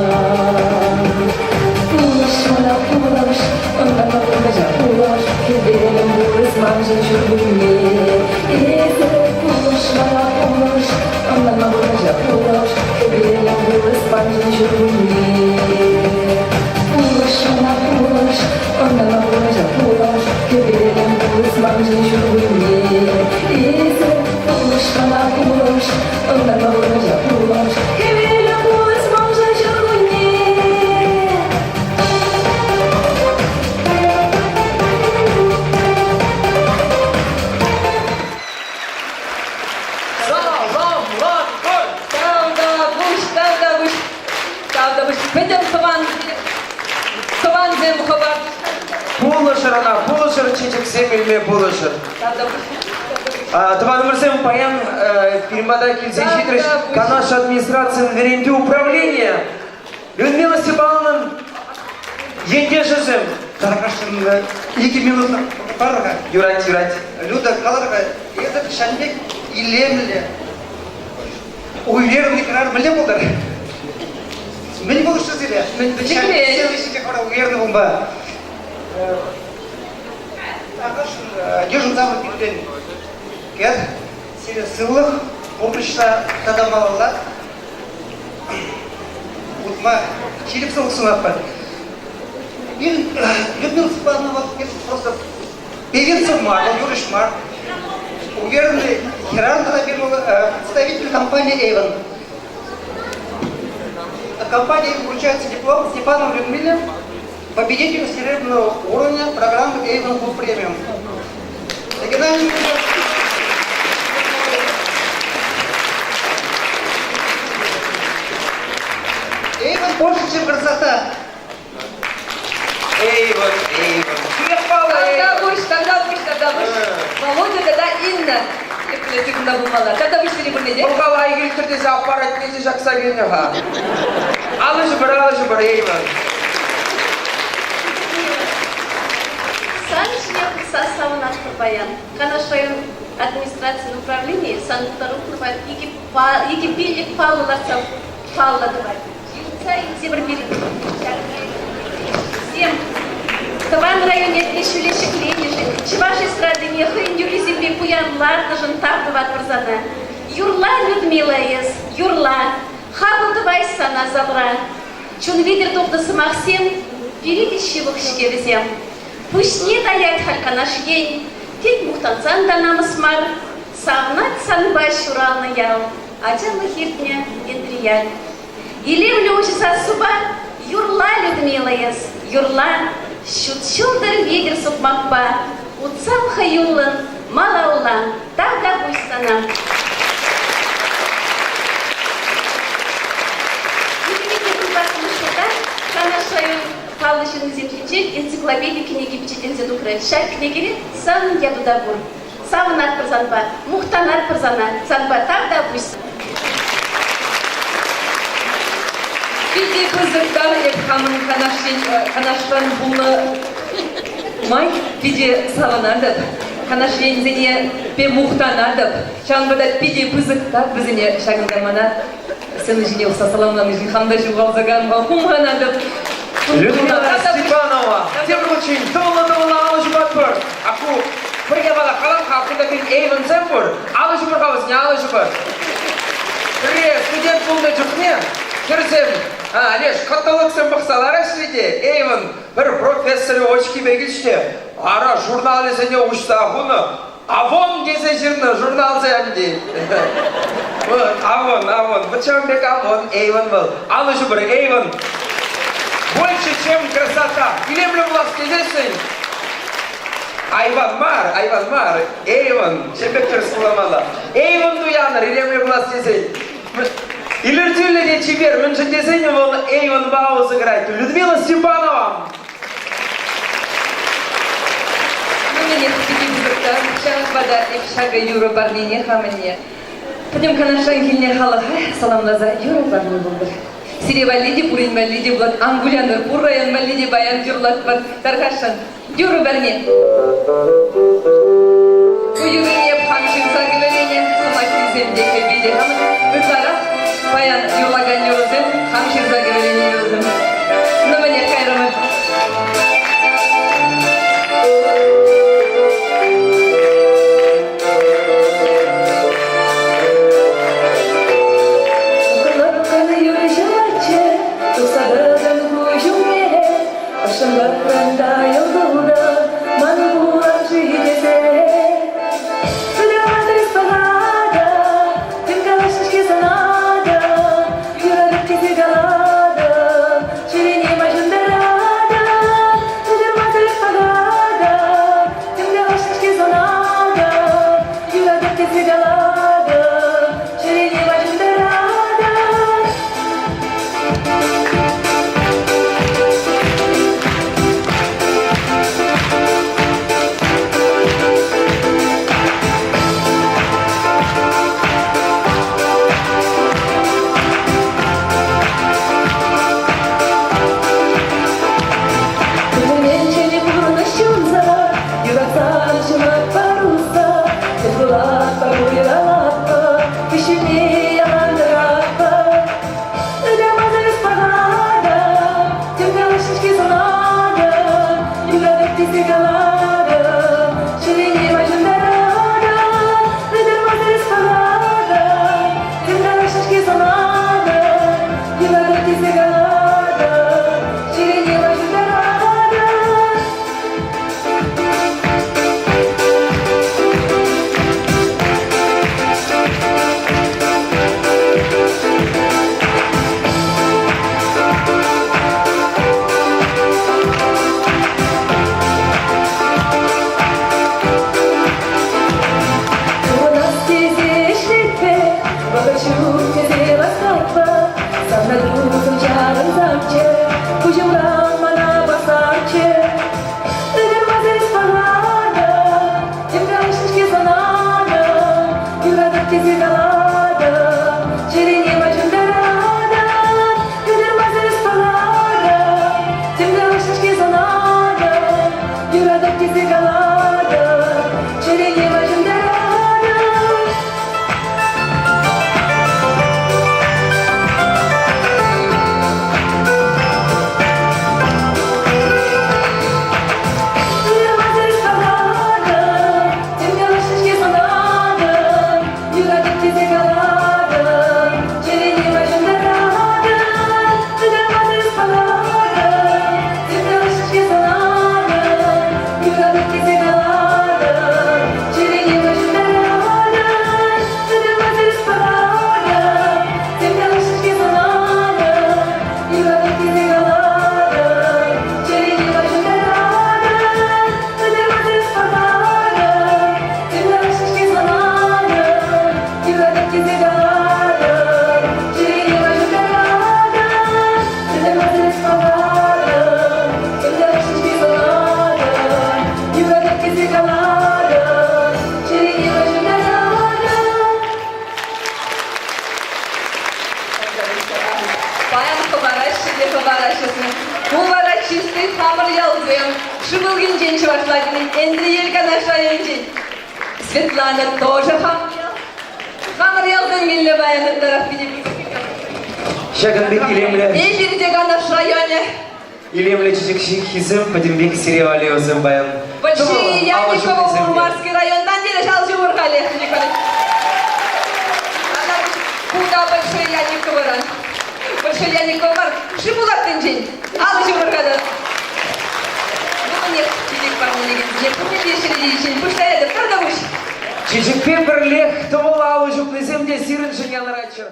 Speaker 2: Пулӑш мана, пулӑш, ӑнланма пурнӑҫа пулӑш, хӗвелӗм пулӑс маншӑн ҫуркунне. Эсӗ пулӑш мана, пулӑш, ӑнланма пурнӑҫа пулӑш, хӗвелӗм пулӑс маншӑн ҫуркунне. Пулӑш мана, пулӑш, ӑнланма пурнӑҫа пулӑш, хӗвелӗм пулӑс маншӑн ҫуркунне. Эсӗ пулӑш мана, пулӑш, ӑнланма пурнӑҫа пулӑш, хӗвелӗм пулӑс маншӑн ҫуркунне.
Speaker 1: Саламлатпӑр!
Speaker 3: Тавтапуҫ, тавтапуҫ, тавтапуҫ. Пӗтӗм тӑван, тӑвансем хӑват.
Speaker 1: Пулӑшӑр ӑна, пулӑшӑр, чечексем илме пулӑшӑр.
Speaker 3: Тавтапуҫ.
Speaker 1: Тӑванӑмӑрсем, паян пирӗн пата килсе ҫитрӗҫ Канаш администрацийӗн вӗрентӳ управленийӗ. Людмила Степановнӑн ентешӗсем.
Speaker 7: Тархасшӑн икӗ минут пар-ха.
Speaker 1: Юрать, юрать.
Speaker 7: Люда, калар-ха, эсӗ ҫавӑн пек илемлӗ, уверенный хӗрарӑм мӗнле пултӑр? Мӗн пулӑшрӗ сире?
Speaker 3: Мӗн пӗчӗкрен.
Speaker 7: Уверенный пулма. Тархасшӑн, йышӑнса пиртен кӗр, сире сывлӑх, пурнӑҫра тата малалла утма ҫирӗп сывлӑх сунатпӑр. Людмила Степановна просто певица мар, вӑл юрӑҫ мар. Уверенный хӗрарӑм тата представитель компании Avon. Компания вручается диплом Степанову Людмиле, победителю серебряного уровня программы Avon Club Premium. Региональный Эйвон больше, чем красота.
Speaker 1: Эйвон, Эйвон.
Speaker 3: Тавтапуҫ, тавтапуҫ, тавтапуҫ. Володя тата Инна епле тытӑнса пулмалла. Тавтапуҫ сире пурне те.
Speaker 1: Пӑлхава илтӗр тесе аппаратне те ҫакса килнӗ-ха. Алӑ ҫупӑр, алӑ ҫупӑр, Эйвон.
Speaker 8: Сан ҫине пӑхса савӑнатпӑр паян. Канаш район администрацийӗн управленийӗ Санкт-Петербургпа икӗ пиллӗк паллӑ лартса паллӑ тӑвать. Ҫыртса илсе пӗр Всем тӑван район ятне ҫӳле ҫӗкленӗшӗн, чӑваш эстрадине хӑйӗн юррисемпе пуянлатнӑшӑн тав тӑватпӑр сана. Юрла, Людмила, эс, юрла, хапӑл тӑвайс сана залра. Чун витӗр тухнӑ сӑмахсем пире те ҫывӑх-ҫке вӗсем. Пуҫне таять халь Канаш ен, тет мухтансан та намӑс мар. Савӑнать санпа ҫуралнӑ ял, ачалӑх иртнӗ Энтрияль. Илемлӗ уҫӑ сассупа юрла, Людмила, эс, юрла. Ҫут ҫӑлтӑр витӗр сукмакпа утсам хӑюллӑн малалла. Тавтапуҫ сана. Ҫулта Канаш район паллӑ ҫыннисем ҫинчен энциклопеди кӗнеки пичетленсе тухрӗ. Ҫак кӗнекере санӑн яту та пур. Савӑнатпӑр санпа, мухтанатпӑр сана, санпа тавтапуҫ.
Speaker 3: Питӗ пысӑк тав эп хамӑн Канашран пулнӑ май питӗ савӑнатӑп. Канаш енсене пе мухтанатӑп. Ҫавӑнпа та питӗ пысӑк тав вӗсене ҫакӑнта мана сцена ҫине тухса саламланишӗн хам та ҫухалса кайман хумханатӑп.
Speaker 1: Людмила Степанова, тепӗр хутчен тӑвӑллӑ-тӑвӑллӑ алӑ ҫупатпӑр. Аку, пӗр япала калам-ха, кунта пирӗн Эйвенсем пур. Алӑ ҫупӑр-ха вӗсене, алӑ ҫупӑр. Пӗрре студент пулнӑ чухне хӗрсем, а, леш, каталогсем пӑхса лараҫҫӗ те, Эйвен пӗр профессорӗ очкипе килчӗ те, ара, журналӗсене уҫса хунӑ, Авон тесе ҫырнӑ журналсем тет. Вот, Авон, Авон. Вот ҫавӑн пек Авон, Эйвон вӑл. Алӑ ҫупӑр, Эйвон. Больше, чем красота. Илемлӗ пулас тесессӗн айван мар, айван мар, Эйвон, ҫав пек тӗрӗс вуламалла. Эйвон туянӑр, илемлӗ пулас тесен. Илӗртӳллӗ те чипер, мӗншӗн тесен вӑл Эйвонпа усӑ курать. Людмила Степанова.
Speaker 3: Мӗнех питӗ пысӑк ҫавӑнпа та эп ҫакӑ юрӑ парнине хамӑнне пӗтӗм Канашран килнӗ халӑха саламласа юрӑ парни пултӑр. Сире валли те, пурин валли те пулать. Ан кулянӑр, пур район валли те паян юрлатпӑр. Тархасшӑн, юрӑ парне. Ку юррине хам ҫырса кӗвӗленӗ сӑмаххисем те кӗвви те хамӑн. Ытларах паян юрлакан юрӑсем хам ҫырса кӗвӗленӗ юрӑсем. Ну, мӗнех кайрӑмӑр.
Speaker 2: Лӑпкӑн юр ҫӑватчӗ, тухса тӑтӑм куҫ умне. Ӑшшӑн-лӑпкӑн та йӑлтӑлтӑ ман пулам-ши тесе. Ытармасӑр пӑхатӑп, тем калаҫнӑ-ҫке сана та, юратӑп тесе калатӑп, чӗрене ма ҫунтаратӑп. Ытармасӑр пӑхатӑп, тем калаҫнӑ-ҫке сана та, юратӑп тесе калатӑп, чӗрене ма ҫунтаратӑп. Пӗлменччӗ пурнӑҫ ҫунса, юратсан ҫунат паруса, тӗл пулатпӑр, уйрӑлатпӑр, кӗҫӗнни ялан тӑратпӑр. Ытармасӑр пӑхатӑп, тем калаҫнӑ-ҫке сӑнатӑп, юратӑп тесе калатӑп, чӗрене ма ҫунтаратӑп. Ытармасӑр пӑхатӑп, тем калаҫнӑ-ҫке сӑнатӑп, юратӑп тесе калатӑп, чӗрене ма ҫунтаратӑп. Пурӑнас тесе ӗҫлетпӗр, вӑхӑт ҫук тесе васкатпӑр. Сана тусӑм чарӑнсамччӗ, куҫӑмран мана пӑхсамччӗ. Ытармасӑр пӑхатӑп, тем калаҫнӑ-ҫке сӑнатӑп, юратӑп тесе калатӑп, чӗрене ма ҫунтаратӑп. Ытармасӑр пӑхатӑп, тем калаҫнӑ-ҫке сӑнатӑп, юратӑп тесе калатӑп, чӗрене ма ҫунтаратӑп. Ытармасӑр пӑхатӑп, тем калаҫнӑ-ҫке сӑнатӑп, юратӑп тесе калатӑп, чӗрене ма ҫунтаратӑп. Ытармасӑр пӑхатӑп, тем калаҫнӑ-ҫке сӑнатӑп, юратӑп тесе калатӑп, чӗрене ма ҫунтаратӑп. Ытармасӑр пӑхатӑп, тем калаҫнӑ-ҫке сӑнатӑп, юратӑп тесе калатӑп, чӗрене ма ҫунтаратӑп. Ытармасӑр пӑхатӑп, тем калаҫнӑ-ҫке сӑнатӑп, юратӑп тесе калатӑп, чӗрене ма ҫунтаратӑп. Ытармасӑр пӑхатӑп, тем калаҫнӑ-ҫке сӑнатӑп, юратӑп тесе калатӑп, чӗрене ма ҫунтаратӑп.
Speaker 3: Паян хӑпараҫҫӗ те хӑпараҫҫӗ. Ку вара чисти хамӑр ялсем. Шывӑлхинчен чӑвашла килет, Энтриел Канаш районӗнчен. Светлана тоже хамӑр ял. Хамӑр ялсем килнӗ паян ытларах питӗ пысӑк.
Speaker 1: Ҫакӑн пек илемлӗ
Speaker 3: Эпир те Канаш районӗ.
Speaker 1: илемлӗ чечек ҫыххисем пӗтӗмпех сире валли вӗсем паян.
Speaker 3: Большие
Speaker 1: Алӑ
Speaker 3: Яниково
Speaker 1: ҫупнисем те.
Speaker 3: Урмарский районтан терӗҫ ал ҫумӑр халех, Николай. Куда Большой Яниковӑран? Большой Яникова мар, Шибулаттинчен. Алӑ ҫумӑр халӗ. Ну, мӗнех, чечек парнелекенсене пурне те ҫӗре пуҫтаятӑп, тавтапуҫ.
Speaker 1: Чечекпе пӗрлех тӑвӑл алӑ ҫупнисем те сирӗншӗн янӑраччӑр.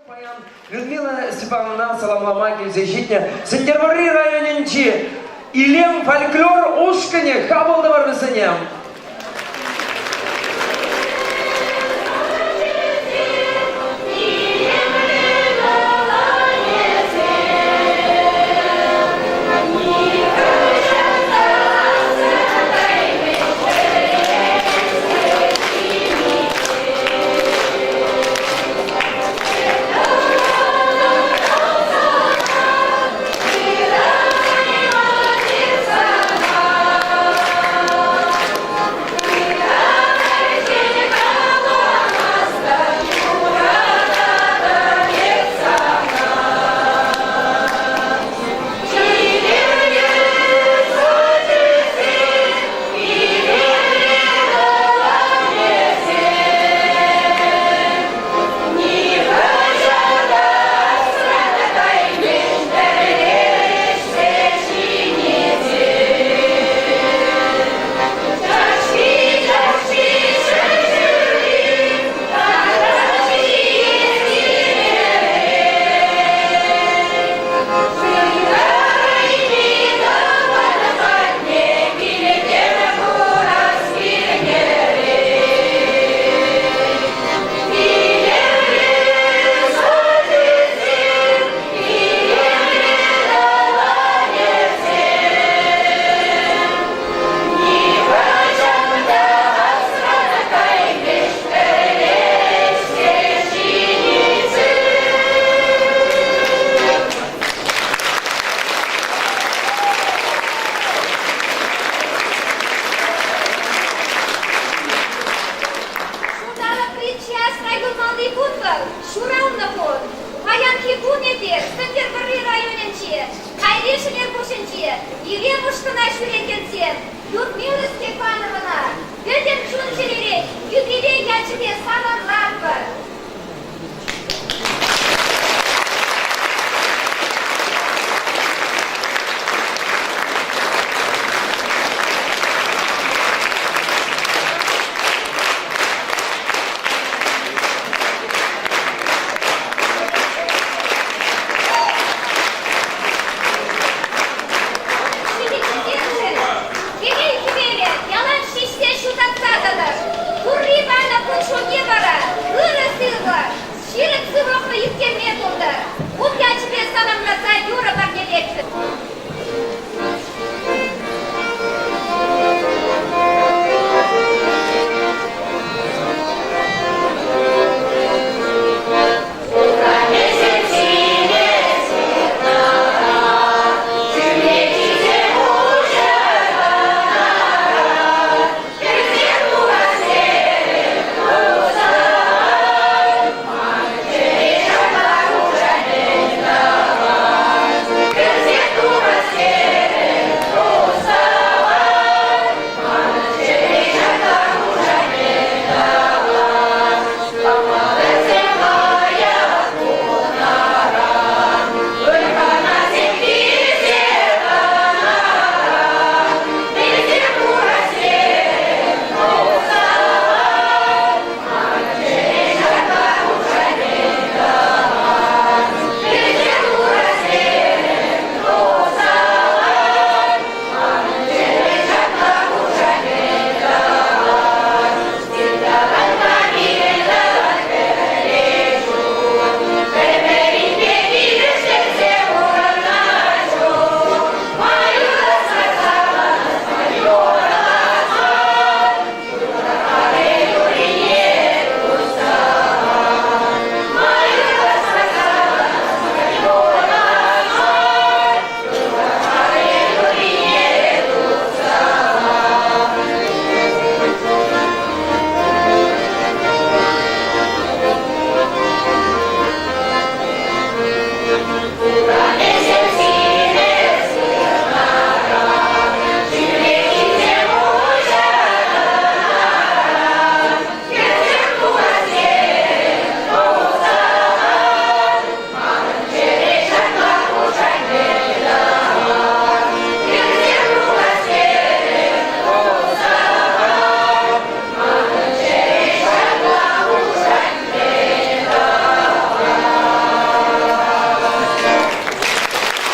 Speaker 1: Паян Людмила Степановна саламлама килсе ҫитнӗ Сӗнтӗрвӑрри районӗнчи Илем фольклор ушкӑнӗ хапӑл тӑвӑр вӗсене.
Speaker 9: ялӗнче Илем ушкӑна ҫӳрекенсем Людмила Степановӑна пӗтӗм чун-чӗререн юбилей ячӗпе саламлатпӑр! Ҫитӗнекеншӗн хӗвел хӗвелӗ ялан ҫиҫсе ҫутатса тӑтӑр. Турри панӑ кун-ҫулне вара ырӑ сывӑ, ҫирӗп сывлӑхлӑ ирттерме пултӑр. Ун ячӗпе саламласа юрӑ парнелетпӗр.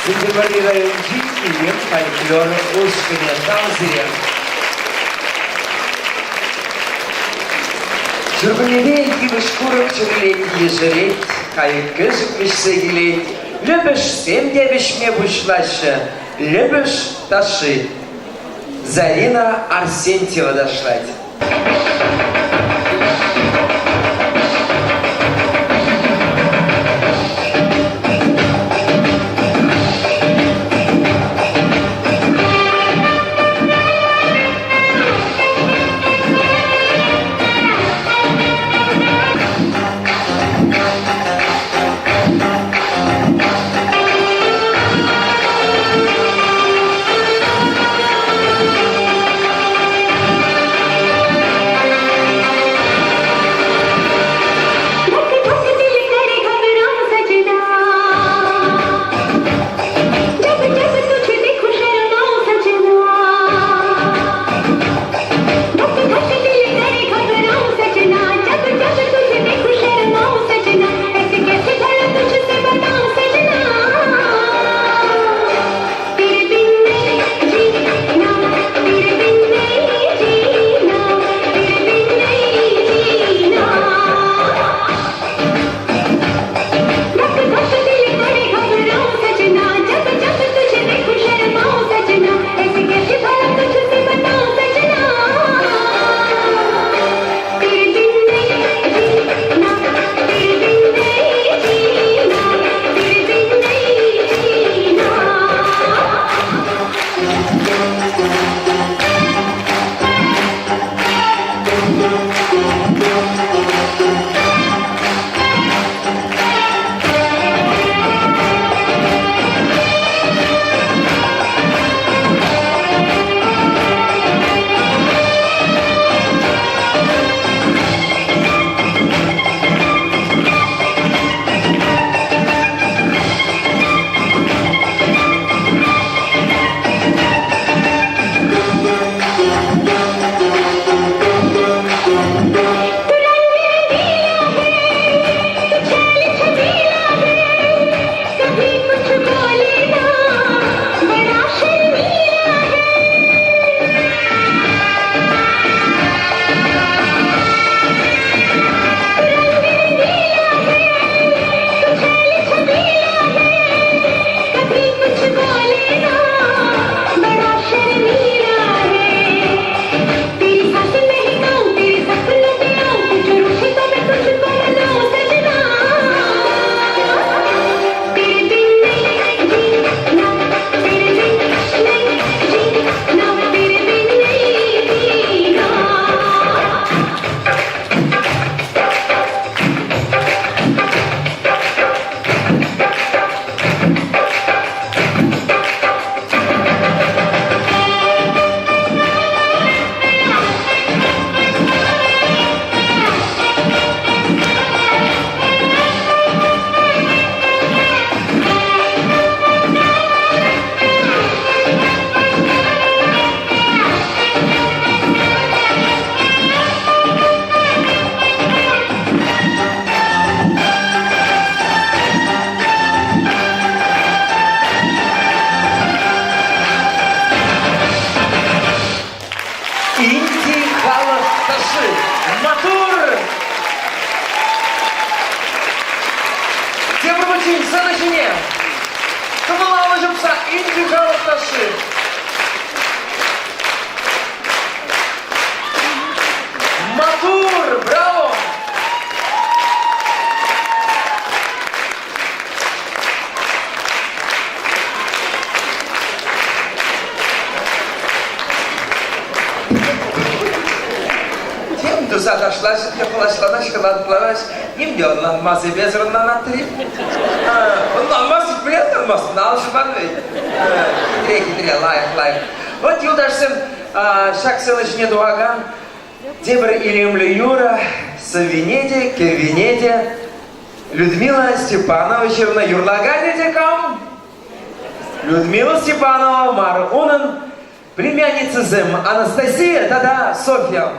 Speaker 1: Сӗнтӗрвӑрри районӗнчи Илем фольклор ушкӑнӗ. Тав сире! Ҫуркуннепе йывӑҫ-курӑк чӗрӗлет, ешерет, кайӑк-кӗшӗк вӗҫсе килет, лӗпӗшсем те вӗҫме пуҫлаҫҫӗ. Лӗпӗш ташши. Зарина Арсентьева ташлать. Маттур! Тепӗр хутчен сцена ҫине тӑвӑлавлӑ ҫупса илчӗ халӑх ташши. Маттур! Браво! Тем туса ташлаҫҫӗ те хӑлаҫланаҫ, хӑлаҫланаҫ, ним те ӑнланмасть эпӗ ӑнланатӑр-и? Ӑнланмасть, блин, ӑнланмасть, нал шӑпан вӗт. Хитре, хитре, лайӑх, лайӑх. Вот, юлташсем, ҫак сцена ҫине тухакан тепӗр илемлӗ юрӑ сӑввине те, кӗввине те Людмила Степанова ҫырнӑ юрлаканӗ те кам? Людмила Степанова мар, унӑн племянницӑсем Анастасия тата Софья.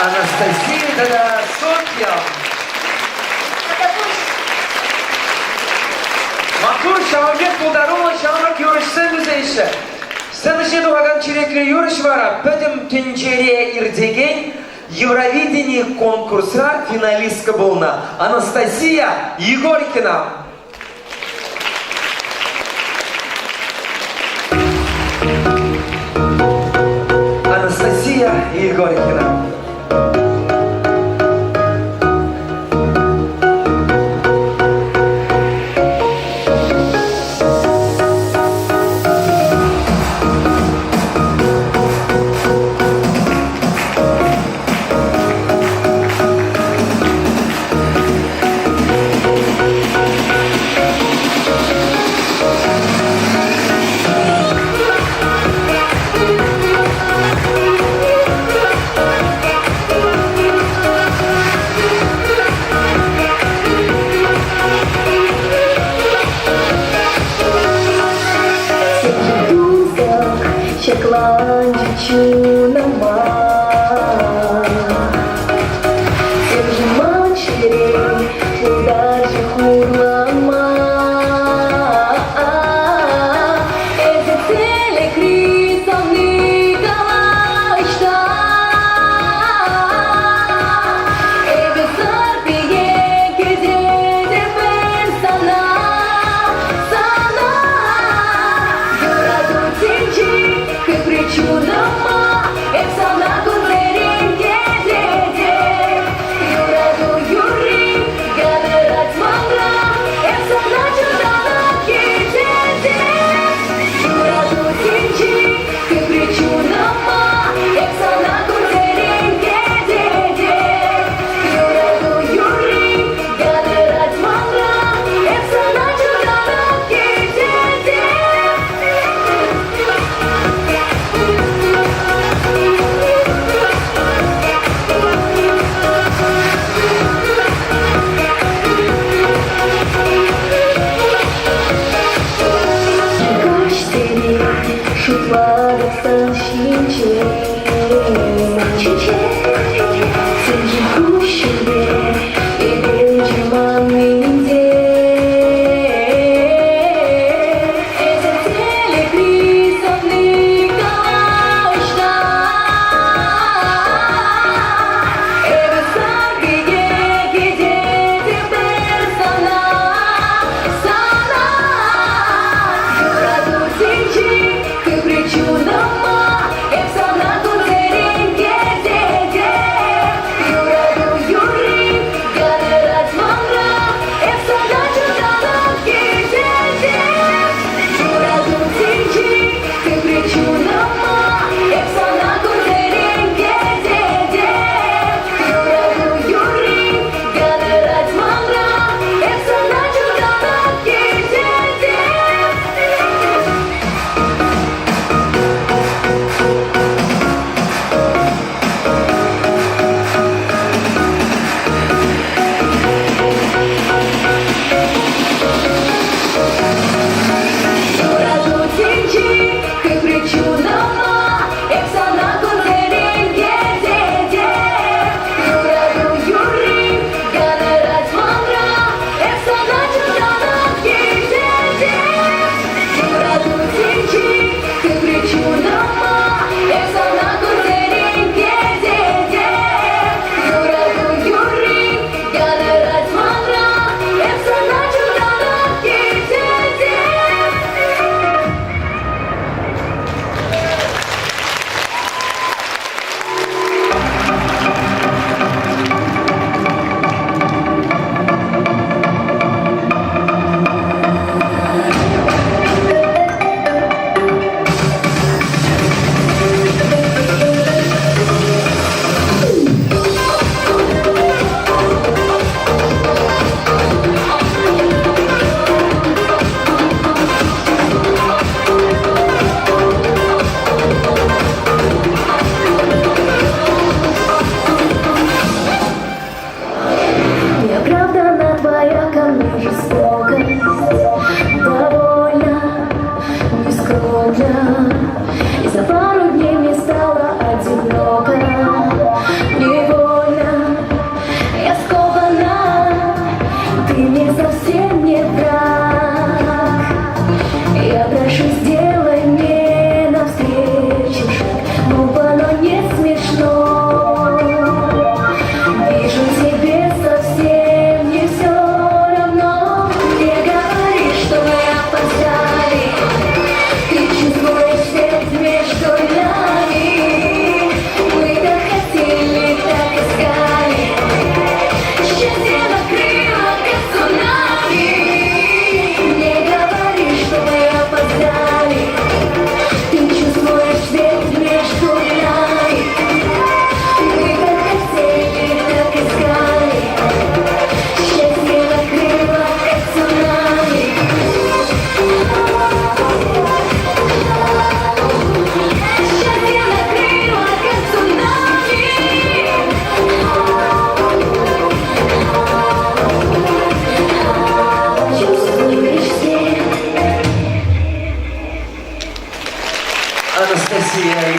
Speaker 1: Анастасия тата Софья. Маттур ҫавӑн пек пултаруллӑ ҫамрӑк юрӑҫсем ӳсеҫҫӗ. Сцена ҫине тухакан черетлӗ юрӑҫ вара пӗтӗм тӗнчере иртекен Евровидени конкурсра финалистка пулнӑ Анастасия Егоркина. Анастасия Егоркина.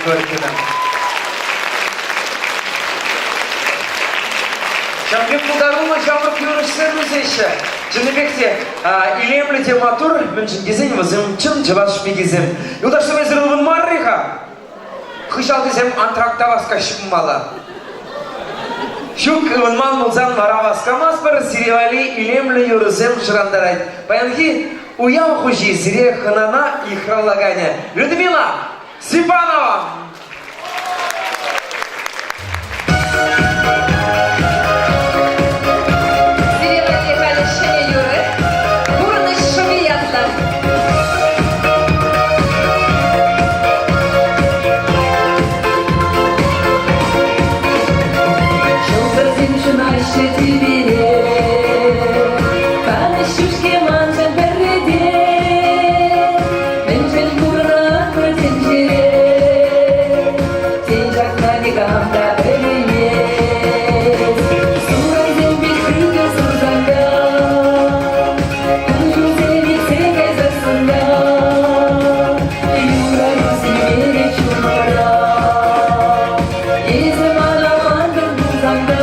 Speaker 1: Зорькина. Ҫав пек пултаруллӑ ҫамрӑк юрӑҫсем ӳсеҫҫӗ. Чӑннипех те илемлӗ те маттур, мӗншӗн тесен вӗсем чӑн чӑваш пикисем. Юлташсем эсир ывӑнмарӑр-и-ха? Хыҫалтисем антракта васкаҫҫӗ пулмалла. Ҫук, ывӑнман пулсан вара васкамастпӑр, сире валли илемлӗ юрӑсем шӑрантарать. Паянхи уяв хуҫи сире хӑнана йыхравлаканӗ Людмила Степанова!
Speaker 3: Сире валли халӗ ҫӗнӗ юрӑ «Пурнӑҫ шӑпи» ятлӑ.
Speaker 2: Ҫӑлтӑрсем ҫунаҫҫӗ тӳпере, Канӑҫ ҫук-ҫке маншӑн пӗрре те. Мӗншӗн пурӑнатпӑр тӗнчере? Тен, ҫакна никам та пӗлеймест. Сурансем пек хытӑ сурсан та, Кун-ҫулсем иртсе кайсассӑн та, Юрату сӳнмерӗ чунра. Эсӗ мана мантӑн пулсан та,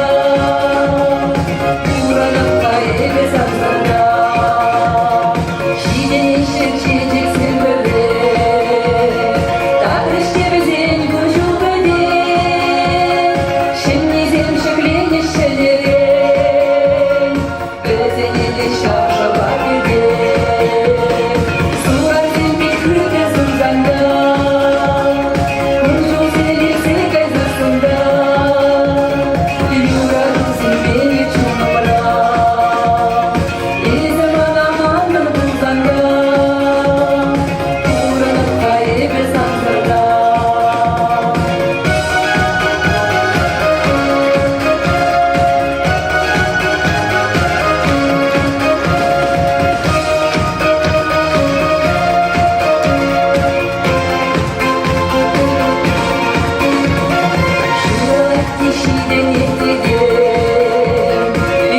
Speaker 2: Пурӑнап-ха эпӗ сансӑр та. Ҫитӗнеҫҫӗ чечексем пӗрре, Татрӗҫ те вӗсен кун-ҫул пӗтет. Ҫӗннисем ҫӗкленӗҫ ҫӗнӗрен, Вӗсене те ҫав шӑпа кӗтет. Сурансем пек хытӑ сурсан та, Кун-ҫулсем иртсе кайсассӑн та, Юрату сӳнмерӗ чунӑмра. Эсӗ мана манӑн пулсан та, Пурӑнӑп-ха эпӗ сансӑр та. Ҫуралать те ҫитӗнет этем,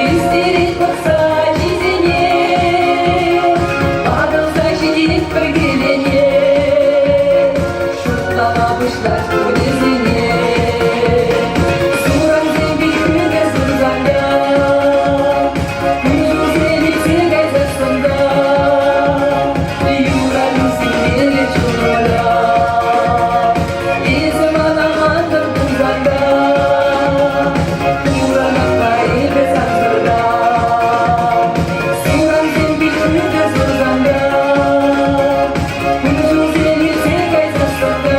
Speaker 2: ӳстерет пӑхса ачисене, ватӑлса ҫитет пӗр килене, шутлама пуҫлать кунӗсене. Сурансем пек хытӑ сурсан та, куҫусем иртсе кайсассӑн та, юрату сӳнмерӗ чунра. Эсӗ мана мантӑн пулсан та, пурӑнап-ха эпӗ сансӑр та. Сурансем пек хытӑ сурсан та, куҫусем иртсе кайсассӑн та,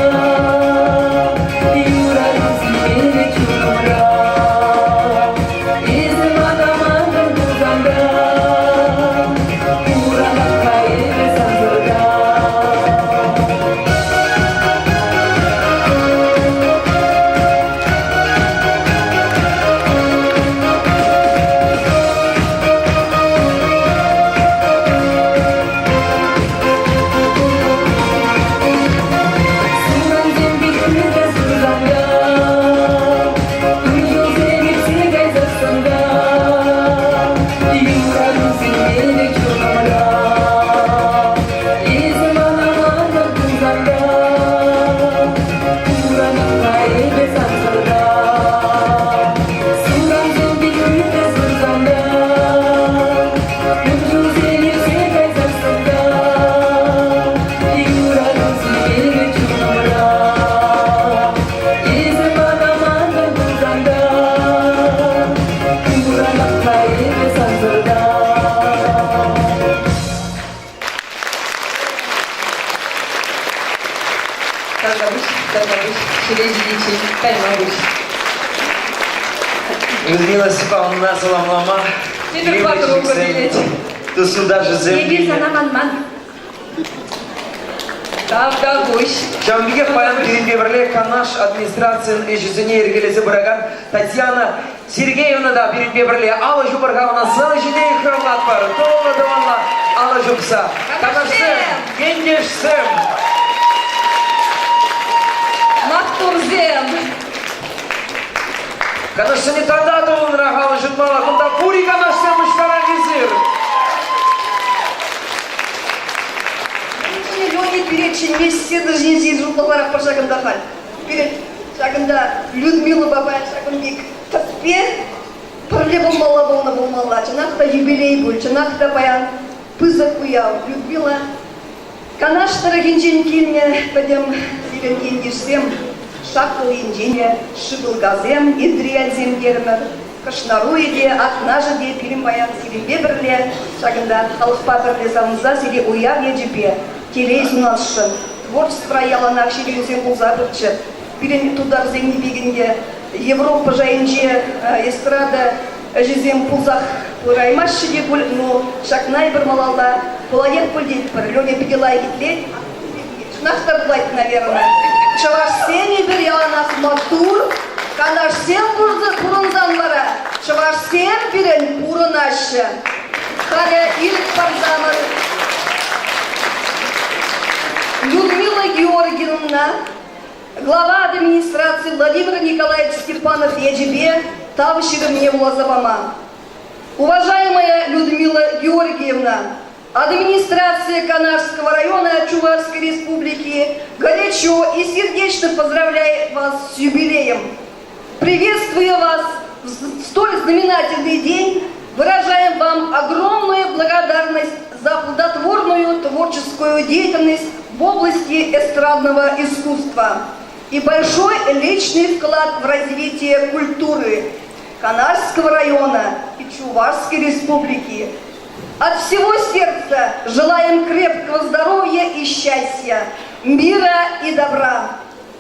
Speaker 2: юрату сӳнмерӗ чунӑмра. Эсӗ мана мантӑн пулсан та, пурӑнап-ха эпӗ сансӑр та. Сурансем пек хытӑ сурсан та, куҫусем иртсе кайсассӑн та, юрату сӳнмерӗ чунӑмра. Эсӗ мана мантӑн пулсан та, пурӑнап-ха эпӗ сансӑр та. Сурансем пек хытӑ сурсан та, куҫусем иртсе кайсассӑн та, юрату сӳнмерӗ чунӑмра. Эсӗ мана мантӑн пулсан та, пурӑнап-ха эпӗ сансӑр та.
Speaker 3: Тавтапуҫ, тавтапуҫ, ҫӗре ҫитиччен кайма пуҫ.
Speaker 1: Людмила Степановна саламлама.
Speaker 3: Тепӗр подруга килет.
Speaker 1: Тус-юлташӗсем
Speaker 8: Эпир сана манман.
Speaker 3: Тавтапуҫ.
Speaker 1: Ҫавӑн пекех паян пирӗнпе пӗрле Канаш администрацийӗн ӗҫӗсене йӗркелесе пыракан Татьяна Сергеевна та пирӗнпе пӗрле алӑ ҫупӑр-ха ӑна сцена ҫине йыхравлатпӑр. Тӑвалла-тӑвалла алӑ ҫупса. Канашсем, ентешсем!
Speaker 3: Маттурсем!
Speaker 1: Канашсене тата тӑвӑнрах алӑ ҫупмалла. Кунта пури канашсем пуҫтаран эсир.
Speaker 7: Мӗншӗн Леонид пире чӗнмест сцена ҫинче шутлӑларах пӑрҫа кӑнтахаль?
Speaker 10: Пирӗн ҫакӑнта Людмилӑпа паян ҫакӑн пек тӗспе пӗрле пулмалла пулнӑ пулмалла. Чӑнах та юбилей пуль, чӑнах та паян пысӑк уяв. Людмила Канаш тӑрӑхӗнчен килнӗ пӗтӗм сирӗн ентешсем, Шаккӑл енчен те Шывӑлкасем, Энтрияльсем терӗмӗр. Кӑшнаруйӗ те, Атнашӗ те пирӗн паян сирӗнпе пӗрле ҫакӑнта халӑхпа пӗрле савӑнса сире уяв ячӗпе телей сунасшӑн. Творчествӑра яланах ҫитӗнӳсем пулса пыччӑр. Пирӗн тутарсенни пек ӗнтӗ Европа шайӗнче эстрада ӗҫӗсем пулсах пыраймаҫҫӗ те пуль, но ҫакна эпир малалла пулаях пуль тетпӗр. Леня питӗ лайӑх итлет. Чӑнах та пулать, наверное. Чӑвашсем эпир яланах маттур, канашсем пурӑнсан вара чӑвашсем пирӗн пурӑнаҫҫӗ. Халӗ ирӗк парсамӑр Людмила Георгиевна глава администрации Владимир Николаевич Степанов ячӗпе тав ҫырӑвне вуласа пама. Уважаемая Людмила Георгиевна, администрация Канашского района Чувашской Республики горячо и сердечно поздравляет вас с юбилеем. Приветствуя вас в столь знаменательный день, выражаем вам огромную благодарность за плодотворную творческую деятельность в области эстрадного искусства и большой личный вклад в развитие культуры Канашского района и Чувашской республики. От всего сердца желаем крепкого здоровья и счастья, мира и добра,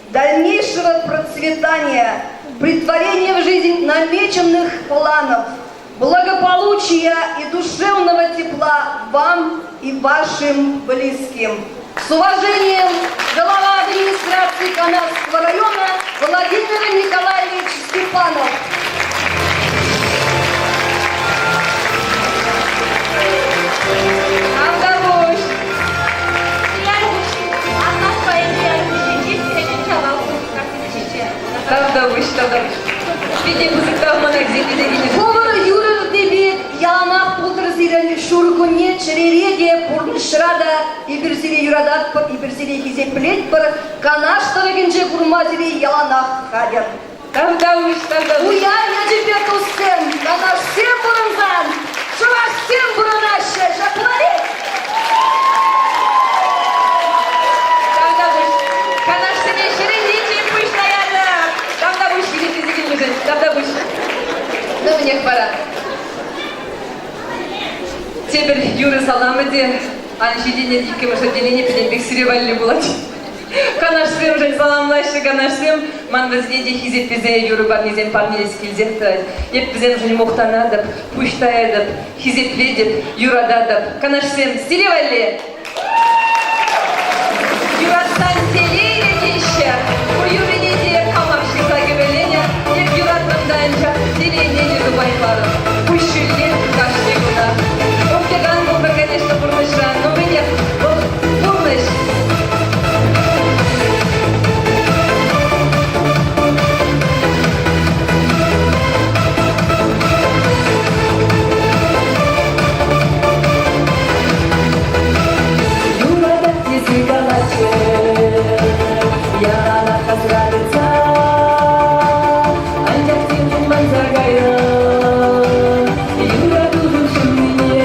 Speaker 10: дальнейшего процветания, претворения в жизнь намеченных планов, благополучия и душевного тепла вам и вашим близким. С уважением, глава администрации Канашского района Владимир Николаевич Степанов.
Speaker 3: Тавтапуҫ. Тавтапуҫ, тавтапуҫ. Питӗ пысӑк тав мана хисеплесе килнӗшӗн.
Speaker 10: Хӑвӑр юрӑрти пек яланах пултӑр сирӗн ҫуркунне чӗрере те, пурнӑҫра та эпир сире юрататпӑр, эпир сире хисеплетпӗр. Канаш тӑрӑхӗнче курма сире яланах хатӗр.
Speaker 3: Тавтапуҫ, тавтапуҫ.
Speaker 10: Уяв ячӗпе туссем, канашсем пурӑнсан, чӑвашсем пурӑнаҫҫӗ, ҫапла-и?
Speaker 3: Тавтапуҫ. Канашсене ҫӗрӗнчен пуҫ таятӑп. Тавтапуҫ хисеплесе килнӗшӗн. Тавтапуҫ. Ну, мӗнех вара. Тепӗр юрӑ саламӗ те ан ҫитӗнет иккӗмӗш отделени пӗтӗмпех сире валли пулать. Канашсемшӗн саламлаҫҫӗ канашсем. Ман вӗсене те хисеплесе юрӑ парнисем парнелес килсех тӑрать. Эп вӗсемшӗн мухтанатӑп, пуҫ таятӑп, хисеплетӗп, юрататӑп. Канашсем, сире валли! Юратсан телейлӗ теҫҫӗ. Ку юррине те хамах ҫырса кӗвӗленӗ. Эп юратрӑм та анчах телейне те тупаймарӑм. Куҫҫульне кашни кунах. Ун пек ан пултӑр, конечно, пурнӑҫра, но мӗнех, вӑл пурнӑҫ.
Speaker 2: Юратать тесе калатчӗ, яланах асра тытса. Анчах темшӗн манса кайрӑм юратушӑн ҫуннине.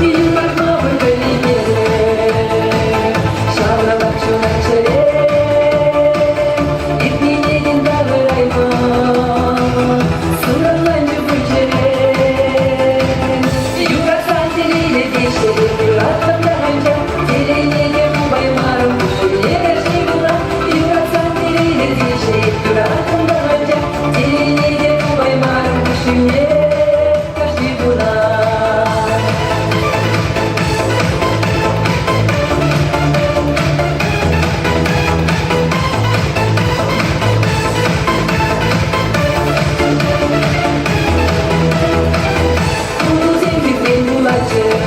Speaker 2: Юратма пӗр пӗлеймерӗм, ҫаврӑнать ҫунать чӗре. Иртнине тен тавӑраймӑн, суранланчӗ пуль чӗре. Юратсан телейлӗ теҫҫӗ, юраттӑм та анчах телейне те тупаймарӑм. Куҫҫульне кашни кунах юратсан телейлӗ теҫҫӗ, юраттӑм та анчах телейне те тупаймарӑм. Куҫҫульне кашни кунах. Кулусем хитре пулатчӗҫ.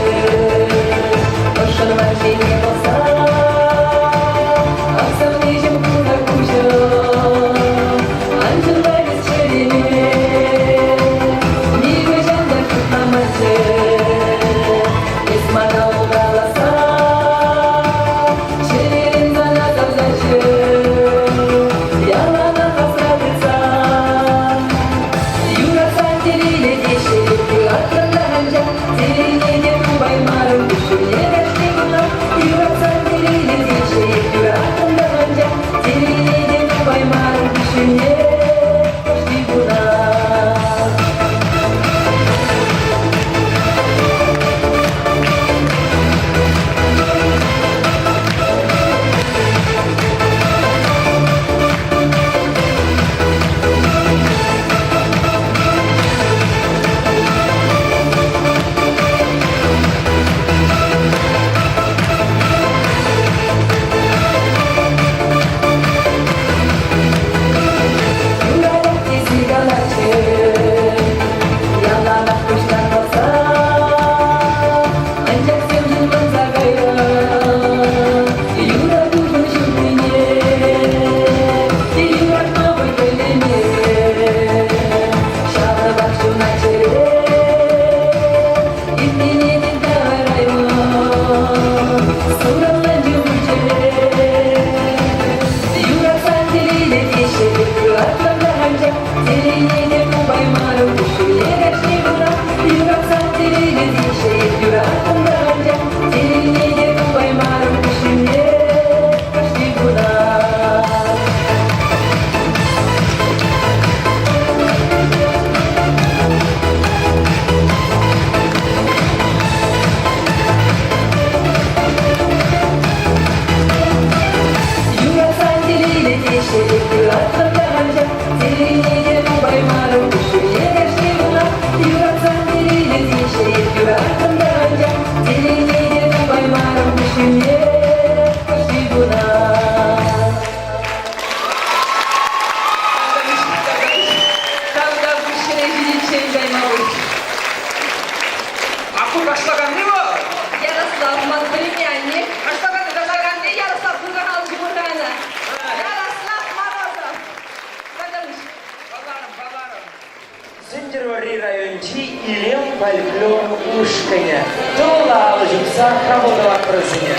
Speaker 1: ушкӑнӗ. Тӑвӑлла алӑ ҫупса хапӑл тӑватпӑр вӗсене.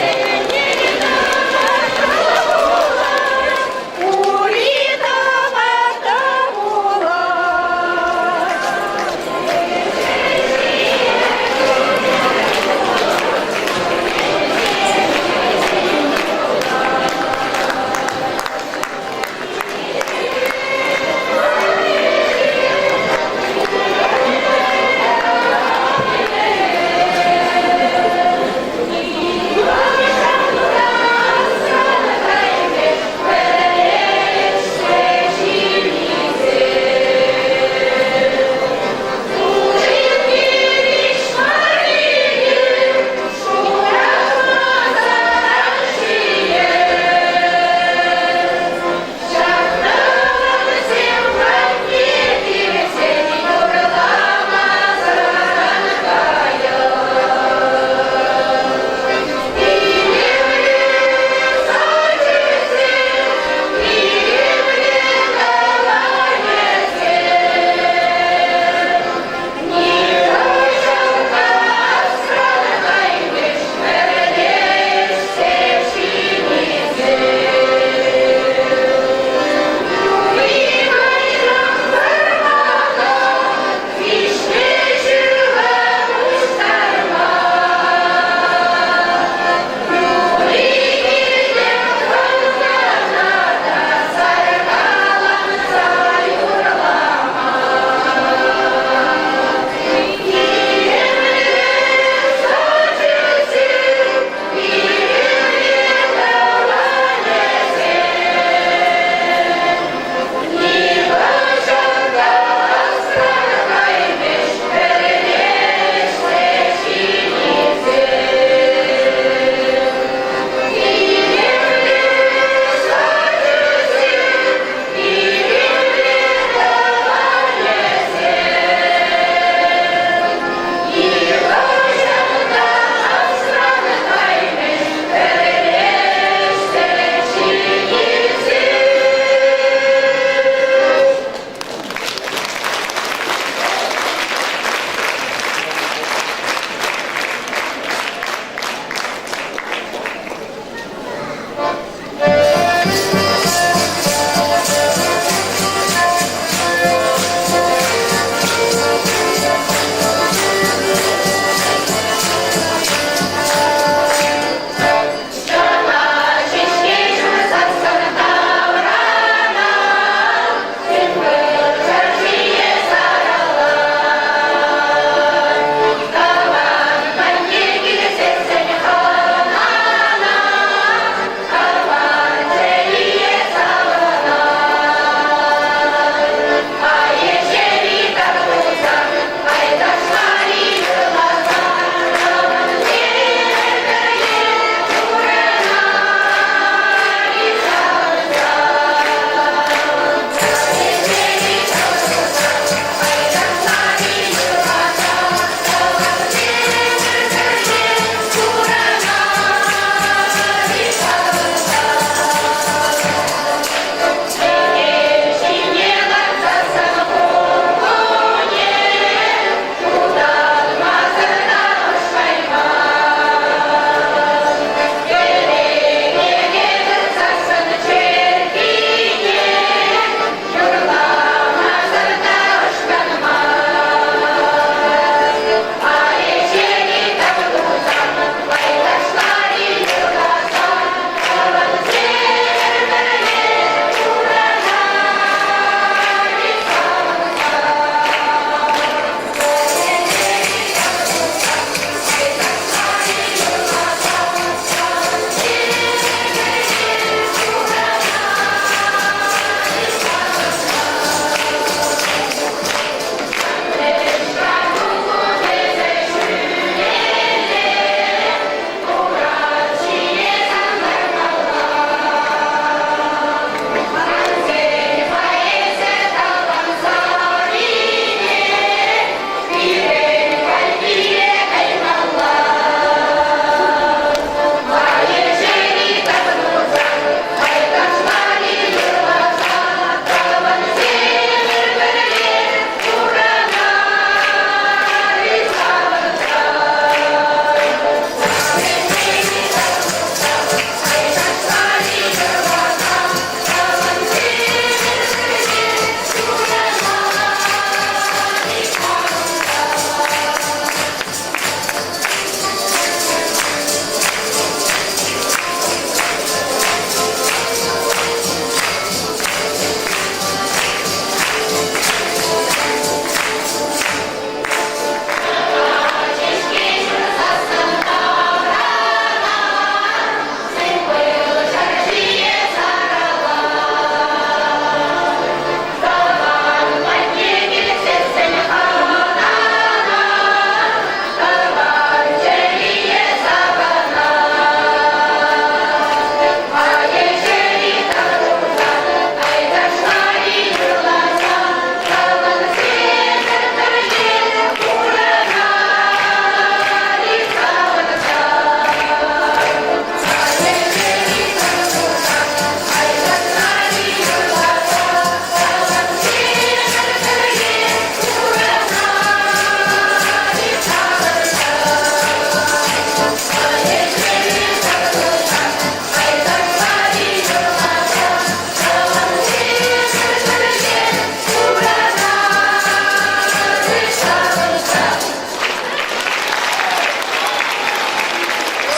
Speaker 9: Ури тӑвата пулать.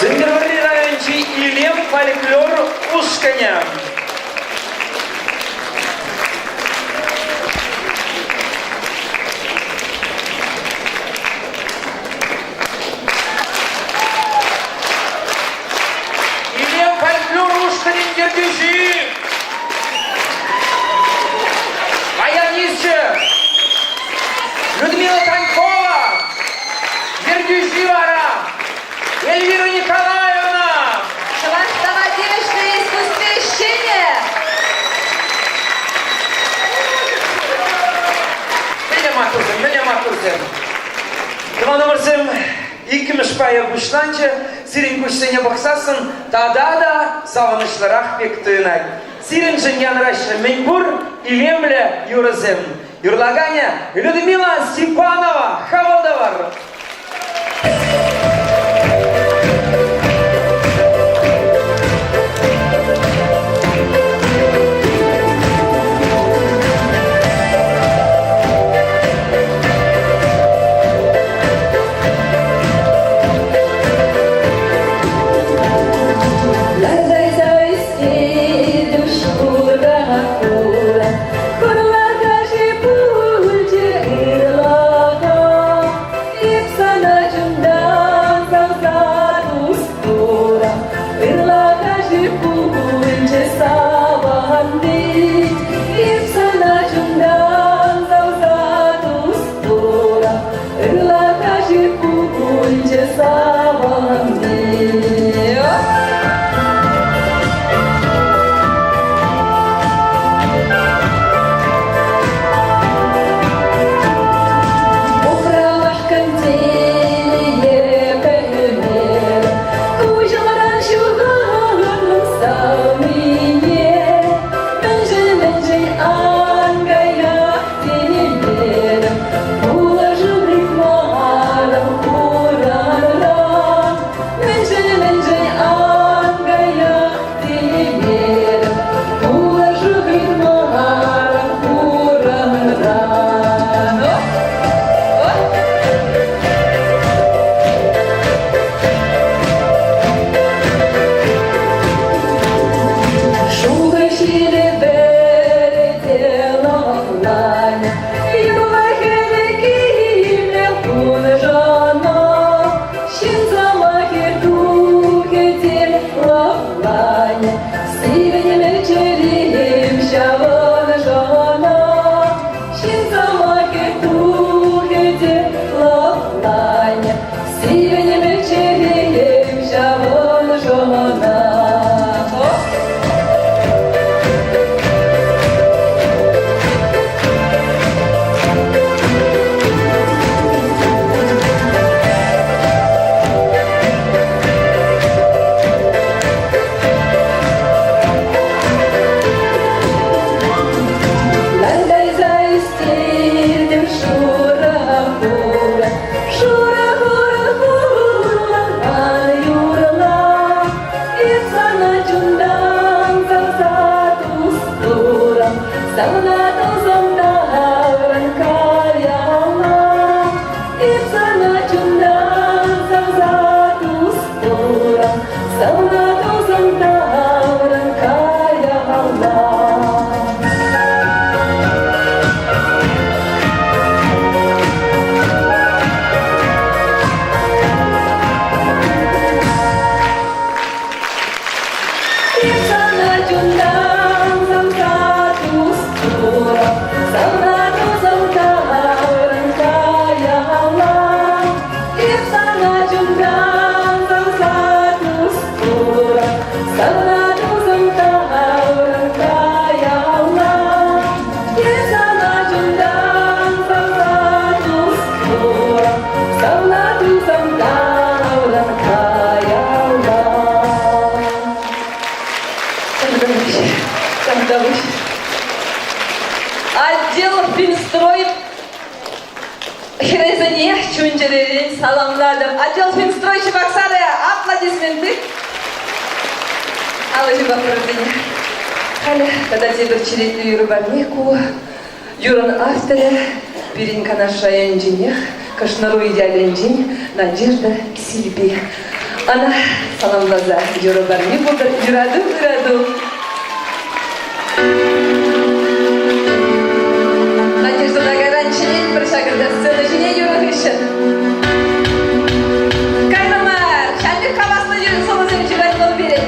Speaker 1: Сӗнтӗрвӑрри районӗнчи Илем фольклор ушкӑнӗ. Илем фольклор ушкӑнӗн ертӳҫи баянисчӗ Людмила Танькова, ертӳҫи вара Эльвира Николаевна.
Speaker 3: Чӑваш тава тивӗҫлӗ искусство ӗҫченӗ.
Speaker 1: Мӗне маттурсем, мӗне маттурсем. Тӑванӑмӑрсем, иккӗмӗш пайӗ пуҫланчӗ. Сирӗн куҫсене пӑхсассӑн тата та савӑнӑҫлӑрах пек туйӑнать. Сирӗншӗн янраҫҫӗ мӗнпур илемлӗ юрӑсем. Юрлаканӗ Людмила Степанова. Хавал тӑвӑр!
Speaker 2: Ларса ӳстетӗм шурӑ хура, Хурлакаши пулчӗ ырлака. Эп сана чунтан савса тус-тура, Ырлакаши пулчӗ саванни. Эп сана чунтан савса тус-тура, Ырлакаши пулчӗ саванни. Управашкӑн телее пӗлмерӗм, Куҫӑмран ҫухалнӑ савнине. Мӗншӗн, мӗншӗн ан каях темерӗм, Пулӑшу ыйтмарӑм хуранран. Мӗншӗн, мӗншӗн ан каях темерӗм, Пулӑшу ыйтмарӑм хуранран. Шухӑ ҫилӗ вӗрете лӑпланӗ, Юрла хӗлӗ килнӗ хунӑшана. Ҫын сӑмахӗ тухӗ те лӑпланӗ, Сивӗнмӗ чӗрем ҫавӑншӑна. Ҫын сӑмахӗ тухӗ те лӑпланӗ, Сивӗнмӗ чӗрем ҫавӑншӑна. Лантайса ӳстертӗм шурӑ хура, шурӑ хурӑн хурланман юрла. Эп сана чунтан савса тус-турӑм, савна тусам таврӑн каялла. Эп сана чунтан савса тус-турӑм, савна тусам таврӑн каялла. Эп сана чунтан савса тус-турӑм, савна тусам таврӑн каялла. Эп сана чунтан савса тус-турӑм, савна тусам таврӑн каялла. Эп сана чунтан савса тус-турӑм, савна тусам таврӑн каялла.
Speaker 3: Тавтапуҫ. Отдел Финстрой хӗресене чун-чӗререн саламлатӑп. Отдел Финстрой Чебоксары аплодисменты. Алӑ ҫупатпӑр вӗсене. Халӗ тата тепӗр черетлӗ юрӑ парне ку. Юрӑн авторӗ пирӗн Канаш районӗнченех, Кӑшнаруй ялӗнчен Надежда Силпи. Ӑна саламласа юрӑ парни пултӑр. Юрату, юрату. Надеждӑна кайран чӗнетпӗр ҫакӑнта сцена ҫине юрӑ хыҫҫӑн. Кайрӑмӑр! Ҫав пек хаваслӑ юрӑ сӑвӑсем ҫырать вӑл пирӗн.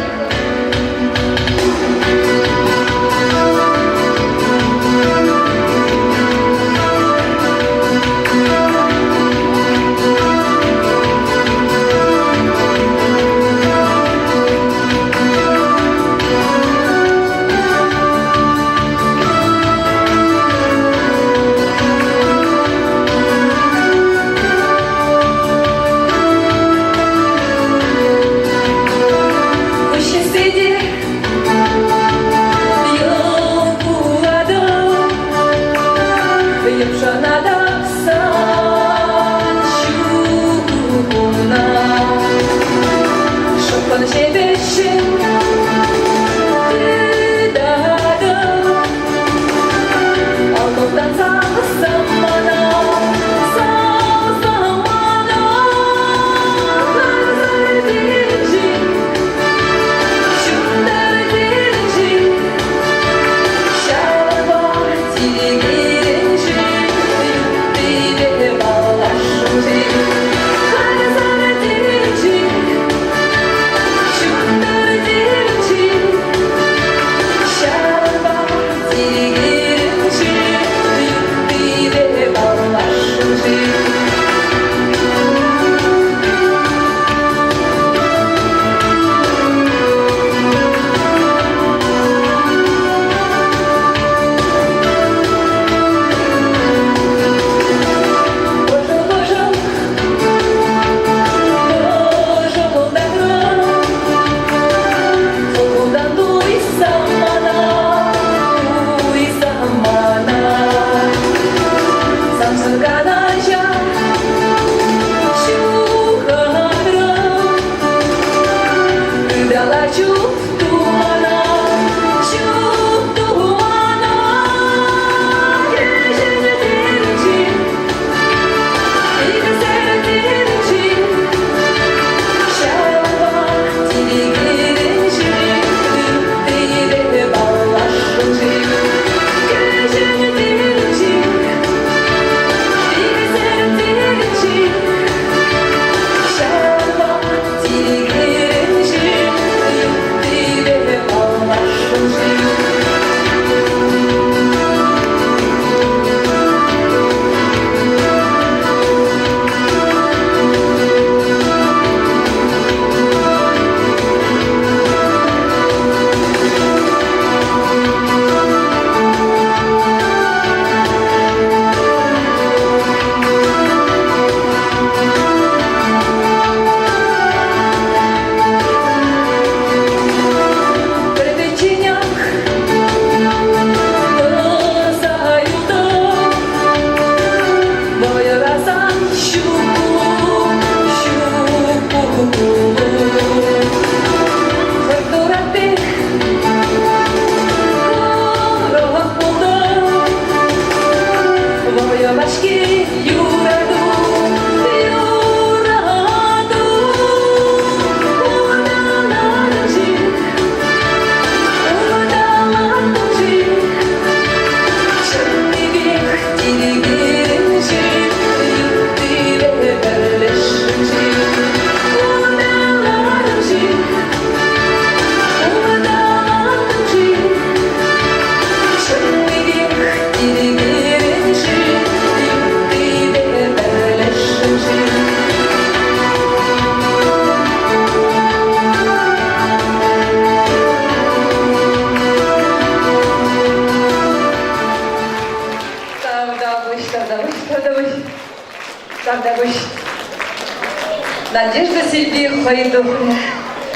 Speaker 3: Надежда Сильви хӑй тухнӑ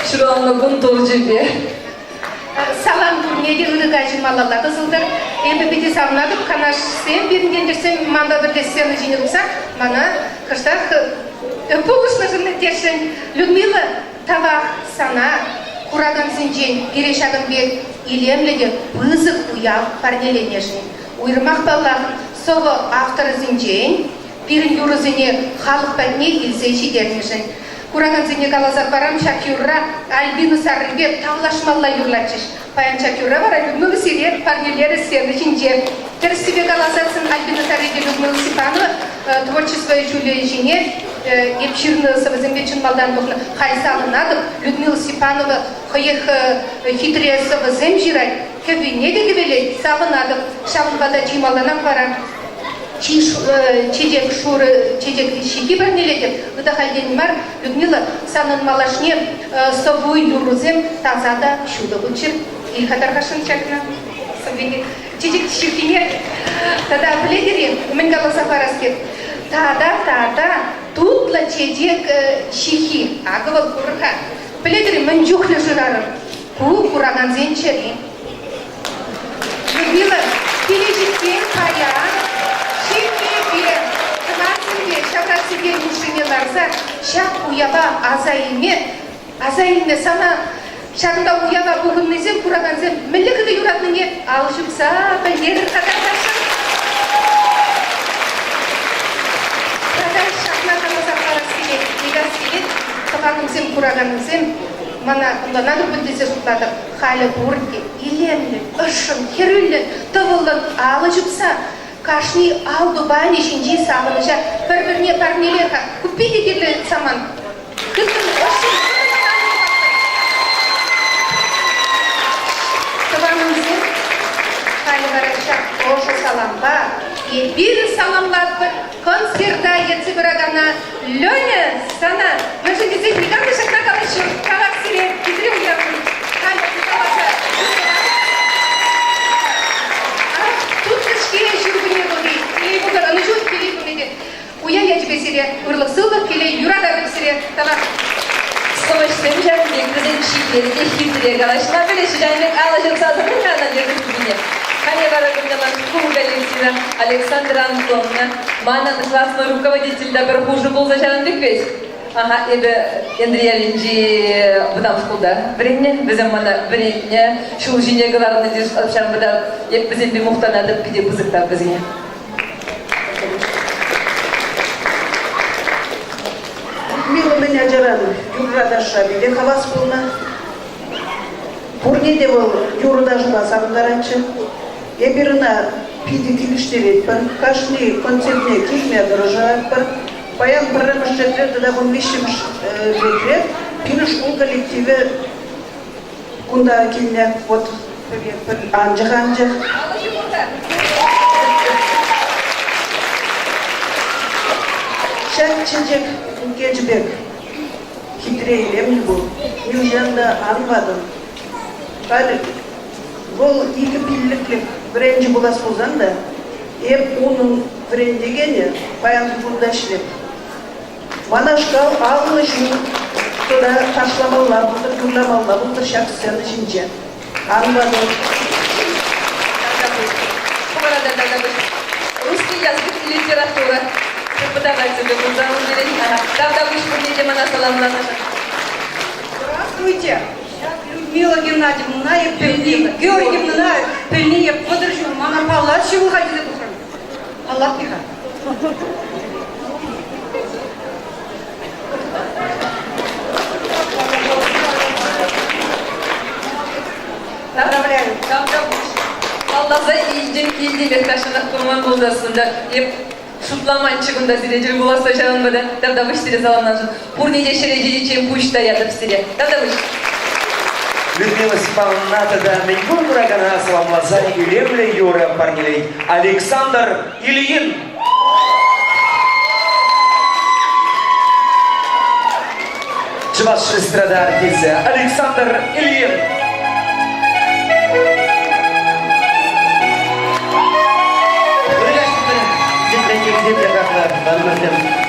Speaker 3: ҫуралнӑ кун торчӗпе.
Speaker 11: Салам пурне те ырӑ каҫӑ малалла тӑсӑлтӑр. Эпӗ питӗ савӑнатӑп, канашсем пирӗн ентешсем манпа пӗрле сцена ҫине тухса мана кӑштах пулӑшнӑшӑн тесшӗн. Людмила, тавах сана куракансенчен пире ҫакӑн пек илемлӗ те пысӑк уяв парнеленӗшӗн. Уйрӑмах, паллах, сӑвӑ авторӗсенчен пирӗн юрӑсене халӑх патне илсе ҫитернӗшӗн. Куракансене каласа парам, ҫак юрра Альбина Саррипе тавлашмалла юрлатчӗҫ. Паян ҫак юрра вара Людмила сире парнелерӗ сцена ҫинче. Тӗрӗссипе каласассӑн Альбина Саррипе Людмила Степанова творчество ҫулӗ ҫине эп ҫырнӑ сӑвӑсемпе чӑн малтан тухнӑ. Халь савӑнатӑп, Людмила Степанова хӑех хитре сӑвӑсем ҫырать, кӗввине те кӗвелет, савӑнатӑп. Ҫавӑнпа та чи малтанах вара чи чечек шурӑ чечек ҫыххи парнелетӗп. Ытахальтен мар, Людмила, санӑн малашне сӑвву юррусем таса та ҫутӑ пулччӑр. Ильха тархасшӑн ҫакна сӑввине чечек ҫыххине тата пӗлетӗр-и, мӗн каласа парас тет? Тата, тата тутлӑ чечек ҫыххи. Акӑ вӑл курӑр-ха. Пӗлетӗр-и, мӗн чухлӗ шырарӑм? Ку куракансен чӗри. Людмила, киле ҫитсен паян ҫемьепе, тӑвансемпе ҫавра сӗтел хушшине ларса ҫак уява аса илме, аса илме сана ҫакӑнта уява пухӑннисем, куракансем мӗнле хытӑ юратнине ал ҫупса пӗлтерӗр-ха тархасшӑн. Тата ҫакна каласа хӑварас килет, ыйтас килет, тӑванӑмсем, кураканӑмсем, мана ӑнланатӑр пуль тесе шутлатӑп. Халӗ пурте илемлӗн, ӑшшӑн, хӗрӳллӗн, тӑвӑллӑн алӑ ҫупса кашни ал тупанӗ ҫинчи савӑнӑҫа пӗр-пӗрне парнелер-ха. Ку питӗ кирлӗ самант. Хыттӑн, ӑшшӑн, Тӑванӑмсем, халӗ вара ҫак ӑшӑ салампа эпир саламлатпӑр концерта ертсе пыракана Леня, сана, мӗншӗн тесен никам та ҫакна калас ҫук, тавах сире, хитре уявшӑн. Халӗ каласа Ах, тутлӑ-ҫке ҫуркунне пулни, телей пултӑр, ӑнӑҫу телей пулни те. Уяв ячӗпе сире ырлӑх-сывлӑх телей, юрататӑп сире, тавах.
Speaker 3: Сӑвӑҫсем ҫавӑн пек вӗсен чипер те хитре калаҫма пӗлеҫҫӗ, ҫавӑн пек алӑ ҫупса тӑрӑр-ха Надежда Кузьмине. Халӗ вара кунта ман шкул коллективӗ Александра Антоновна, манӑн классный руководитель та пӗр хушӑ пулса ҫавӑн пек вӗт. Ага, эпӗ Энтриялӗнчи вӑтам шкулта вӗреннӗ, вӗсем мана вӗрентнӗ, ҫул ҫине кӑларнӑ ҫавӑнпа та эп вӗсемпе мухтанатӑп, питӗ пысӑк тав вӗсене.
Speaker 12: Людмила мӗн ачаран юрра-ташша питӗ хавас пулнӑ. Пурне те вӑл юрӑ-ташӑпа савӑнтаратчӗ. Эпир ӑна питӗ килӗштеретпӗр, кашни концертне килме тӑрӑшатпӑр. Паян пӗрремӗш ретре тата вунвиҫҫӗмӗш ретре пирӗн шкул коллективӗ кунта килнӗ. Вот анчах-анчах. Ҫак чечек букечӗ пек хитре илемлӗ пул, нихӑҫан та ан ватӑл. Халь вӑл икӗ пиллӗклӗх вӗренчӗ пулас пулсан та, эп унӑн вӗрентекенӗ паянхи кун та ӗҫлеп. Манашкал 50 ҫул тата ташламалла пултӑр, юрламалла пултӑр ҫак сцена ҫинче. Ан ватӑл.
Speaker 3: Русский язык и литература преподавателӗ пулса ун Тавтапуҫ пурне те мана саламланӑшӑн.
Speaker 7: Здравствуйте! Ҫак Людмила Геннадьевнӑна эп пӗлни, Георгиевнӑна пӗлни эп 30 ҫул мана паллать ҫывӑха тесе тухрӑм. Паллатни-ха.
Speaker 3: Поздравляю. Тавтапуҫ. Палласа илтӗм, илтӗмех тахҫанах курман пулсассӑн та. Эп шутламанччӗ кунта сире тӗл пуласса ҫавӑнпа та тавтапуҫ сире саламланӑшӑн. Пурне те ҫӗре ҫитиччен пуҫ таятӑп сире. Тавтапуҫ.
Speaker 1: Людмила Степановна тата мӗнпур куракана саламласа илемлӗ юрӑ парнелет Александр Ильин. Чӑваш эстрада артисчӗ Александр Ильин.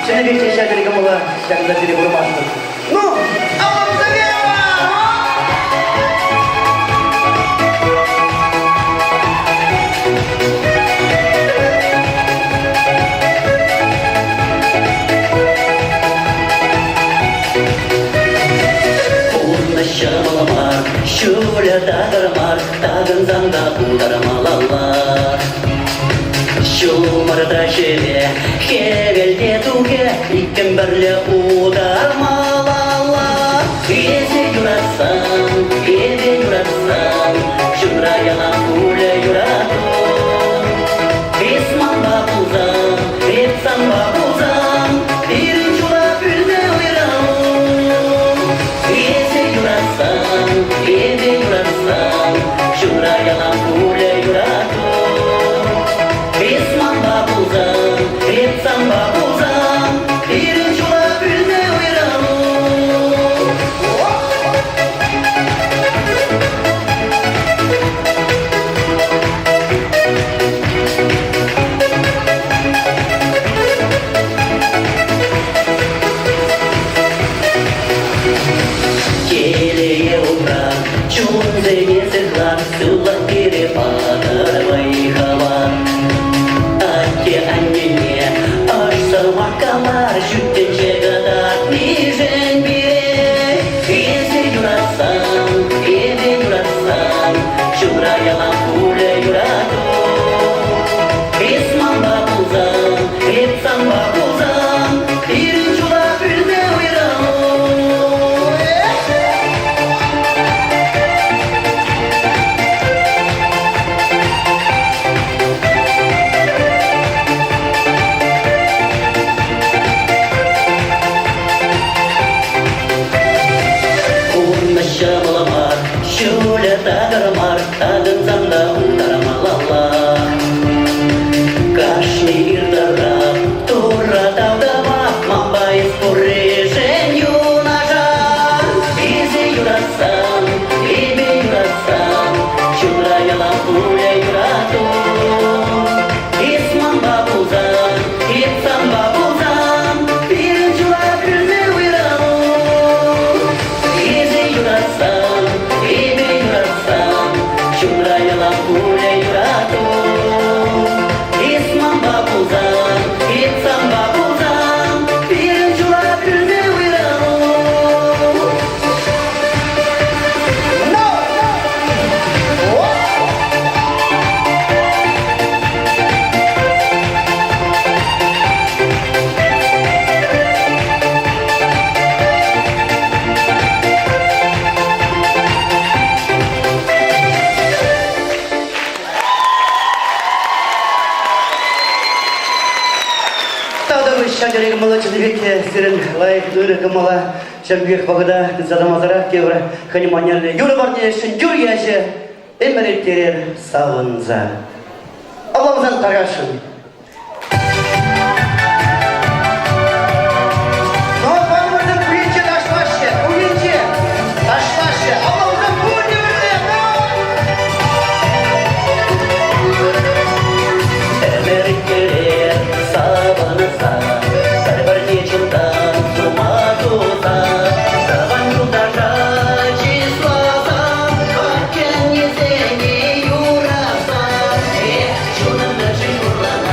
Speaker 13: Ҫӗнӗ вечер ҫак кӑмӑла ҫакӑнта сире курмастӑп.
Speaker 7: Ну, Алла
Speaker 14: Пурнӑҫ ҫӑмӑл мар, ҫулӗ такӑр мар, такӑнсан та пултар малалла. Ҫумӑр та ҫӗре, хӗвел те тухӗ, иккӗн пӗрле утар малалла. Чунра ялан пулӗ юрату. Эс манпа пулсан, эп санпа пулсан, пирӗн чуна пӳлме уйрӑлу. Эсӗ юратсан, эпӗ юратсан, чунра ялан пулӗ юрату. Эс манпа пулсан, эп санпа пулсан, пирӗн чуна пӳлме уйрӑлу. Телее упра, чунсене сыхла, сывлӑх пире патӑр вӑй-хӑват. Атте-аннене ӑш сӑмах калар, ҫут тӗнче кӑтартнишӗн пире. Эсӗ юратсан, эпӗ юратсан, ҫумра ялан пулӗ юрату. Эс манпа пулсан, эп санпа пулсан, пирӗн ҫула пӳлме уйрӑлу. Пурнӑҫ ҫӑмӑл мар, ҫулӗ такӑр мар, такӑнсан та утар малалла. Кашни ир тӑрап, Турра тав тӑвап, манпа эс пурришӗн юнашар. Эсӗ юратсан, эпӗ юратсан, чунра ялан пулӗ юрату. Эс манпа пулсан, эп санпа пулсан, пирӗн ҫула пӳлме уйрӑлу. Эсӗ юратсан, эпӗ юратсан, чунра ялан пулӗ юрату. Эс манпа пулсан, эп санпа пулсан, пирӗн ҫула пӳлме уйрӑлу.
Speaker 13: Тавтапуҫ ҫав тери кӑмӑллӑ чӑннипех те сирӗн лайӑх ырӑ кӑмӑла ҫав пекех вӑхӑта тытса тӑмасӑрах тепӗр хӑйне манерлӗ юрӑ парнелесшӗн юр ячӗ ӗмӗр ирттерер савӑнса. Авлансан тархасшӑн. Но панӑмӑрсем пуринче ташлаҫҫӗ, пуринче ташлаҫҫӗ. Авлансан пурте пӗрле!
Speaker 14: Ӗмӗр ирттерер савӑнса, пӗр-пӗрне чунтан сума туса, тӑван юлташа чысласа, аттеннесене юратса, эх, чунӑм мӗншӗн хурланать?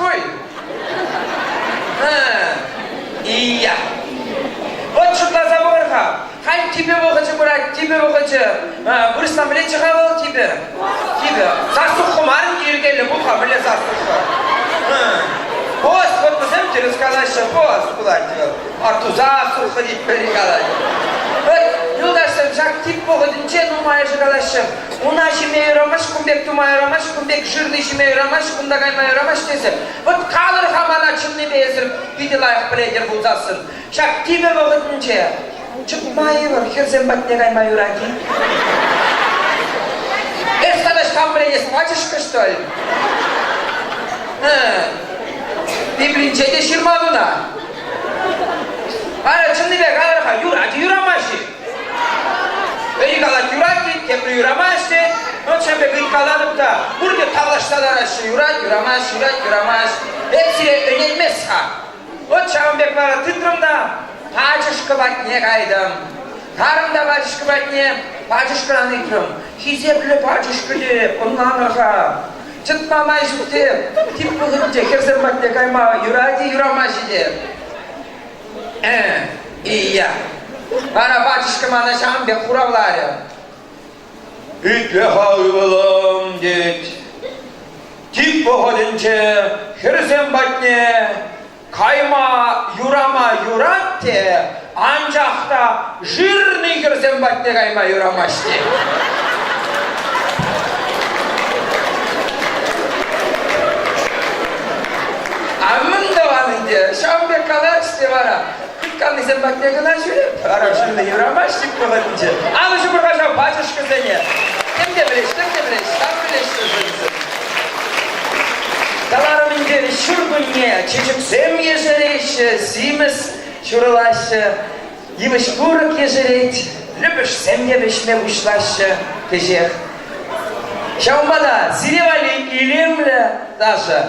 Speaker 1: пуль? Ия. Вӑт шутласа пӑхӑр-ха. Халь типӗ вӑхӑчӗ пырать, типӗ вӑхӑчӗ. Вырӑсла мӗнлеччӗ-ха вӑл типӗ? Типӗ. Сас мар йӗркеллӗ пул-ха, мӗнле сас тухха? Пост, вот вӗсем тӗрӗс калаҫҫӗ, пост пулать вӑл. Артуза сухха тет пӗри калать. Вӑт, юлташсем, ҫак тип вӑхӑтӗнче нумайӑшӗ калаҫҫӗ. Уна ҫиме юрамасть, кун пек тума юрамасть, кун пек жирный ҫиме юрамасть, кунта кайма юрамасть тесе. Вӑт калӑр-ха мана чӑннипе эсир питӗ лайӑх пӗлетӗр пулсассӑн. Ҫак типӗ вӑхӑтӗнче чӑтма йывӑр хӗрсем патне кайма юрать-и? Эс тата ҫам вӗренес пачӑшкӑ, что ли? Библинче те ҫырман ӑна. Ара, чӑннипе калӑр-ха, юрать-и, юрамасть-и? Пӗри калать юрать тет, тепри юрамасть тет. Вот ҫав пек ыйткалатӑп та, пурте тавлашса лараҫҫӗ. Юрать, юрамасть, юрать, юрамасть. Эп сире ӗненмест-ха. Вот ҫавӑн пек вара тытрӑм та пачӑшкӑ патне кайтӑм. Карӑм та пачӑшкӑ патне, пачӑшкӑран ыйтрӑм. Хисеплӗ пачӑшкӑ те, ӑнланӑр-ха. Чӑтма май ҫук те, тип вӑхӑтӗнче хӗрсем патне кайма юрать-и, юрамасть-и те. Ия. Вара пачӑшкӑ мана ҫавӑн пек хуравларӗ. Итле-ха, ывӑлӑм, тет. Тип вӑхӑтӗнче хӗрсем патне кайма юрама юрать те, анчах та жирный хӗрсем патне кайма юрамасть те. А мӗн тӑван ӗнтӗ? Ҫавӑн пек калаҫ те вара. Хытканнисем патне кӑна ҫӳреп. Ара, ҫыннӑ юрамасть тип вӑхӑтӗнче. Алӑ ҫупӑр-ха ҫав пачӑшкӑсене. Тем те пӗлеҫ, тем те пӗлеҫ, ҫав пӗлеҫҫӗ вӗсем. Каларӑм ӗнтӗ, ҫуркунне чечексем ешереҫҫӗ, симӗс ҫурӑлаҫҫӗ. Йывӑҫ-курӑк ешерет, лӗпӗшсем те вӗҫме пуҫлаҫҫӗ кӗҫех. Ҫавӑнпа та сире валли илемлӗ ташӑ.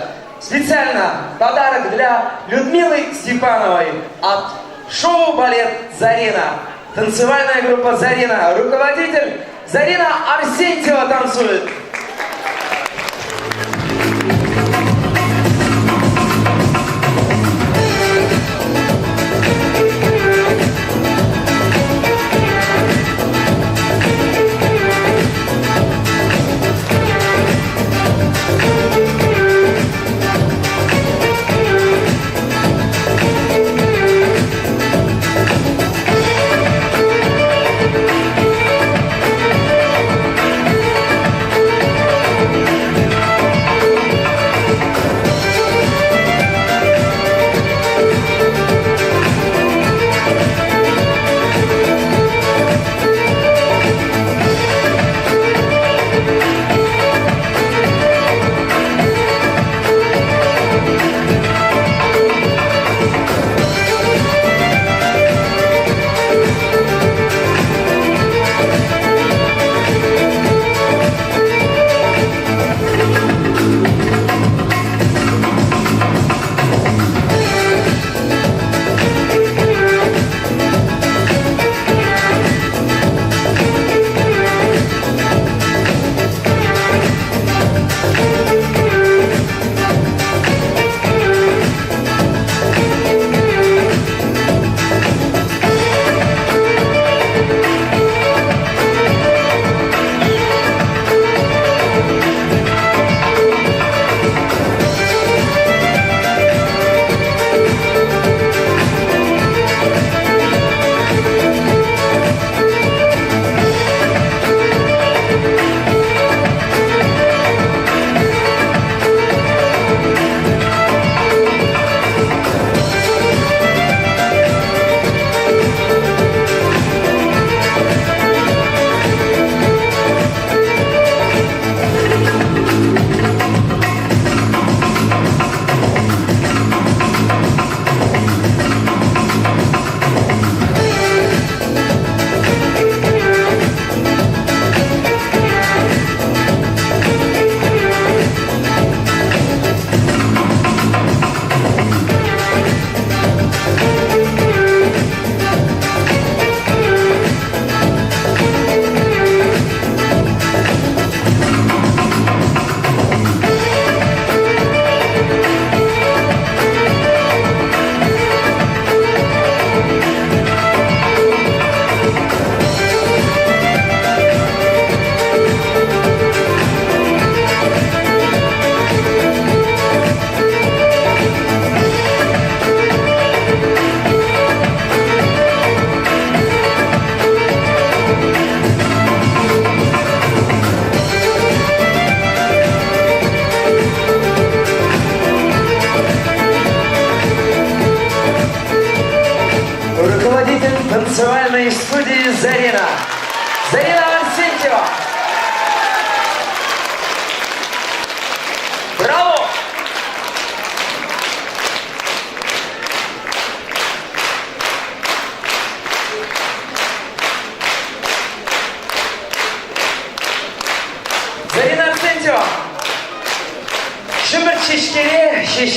Speaker 1: Специально подарок для Людмилы Степановой от шоу-балет «Зарина». Танцевальная группа «Зарина». Руководитель Зарина Арсентьева танцует.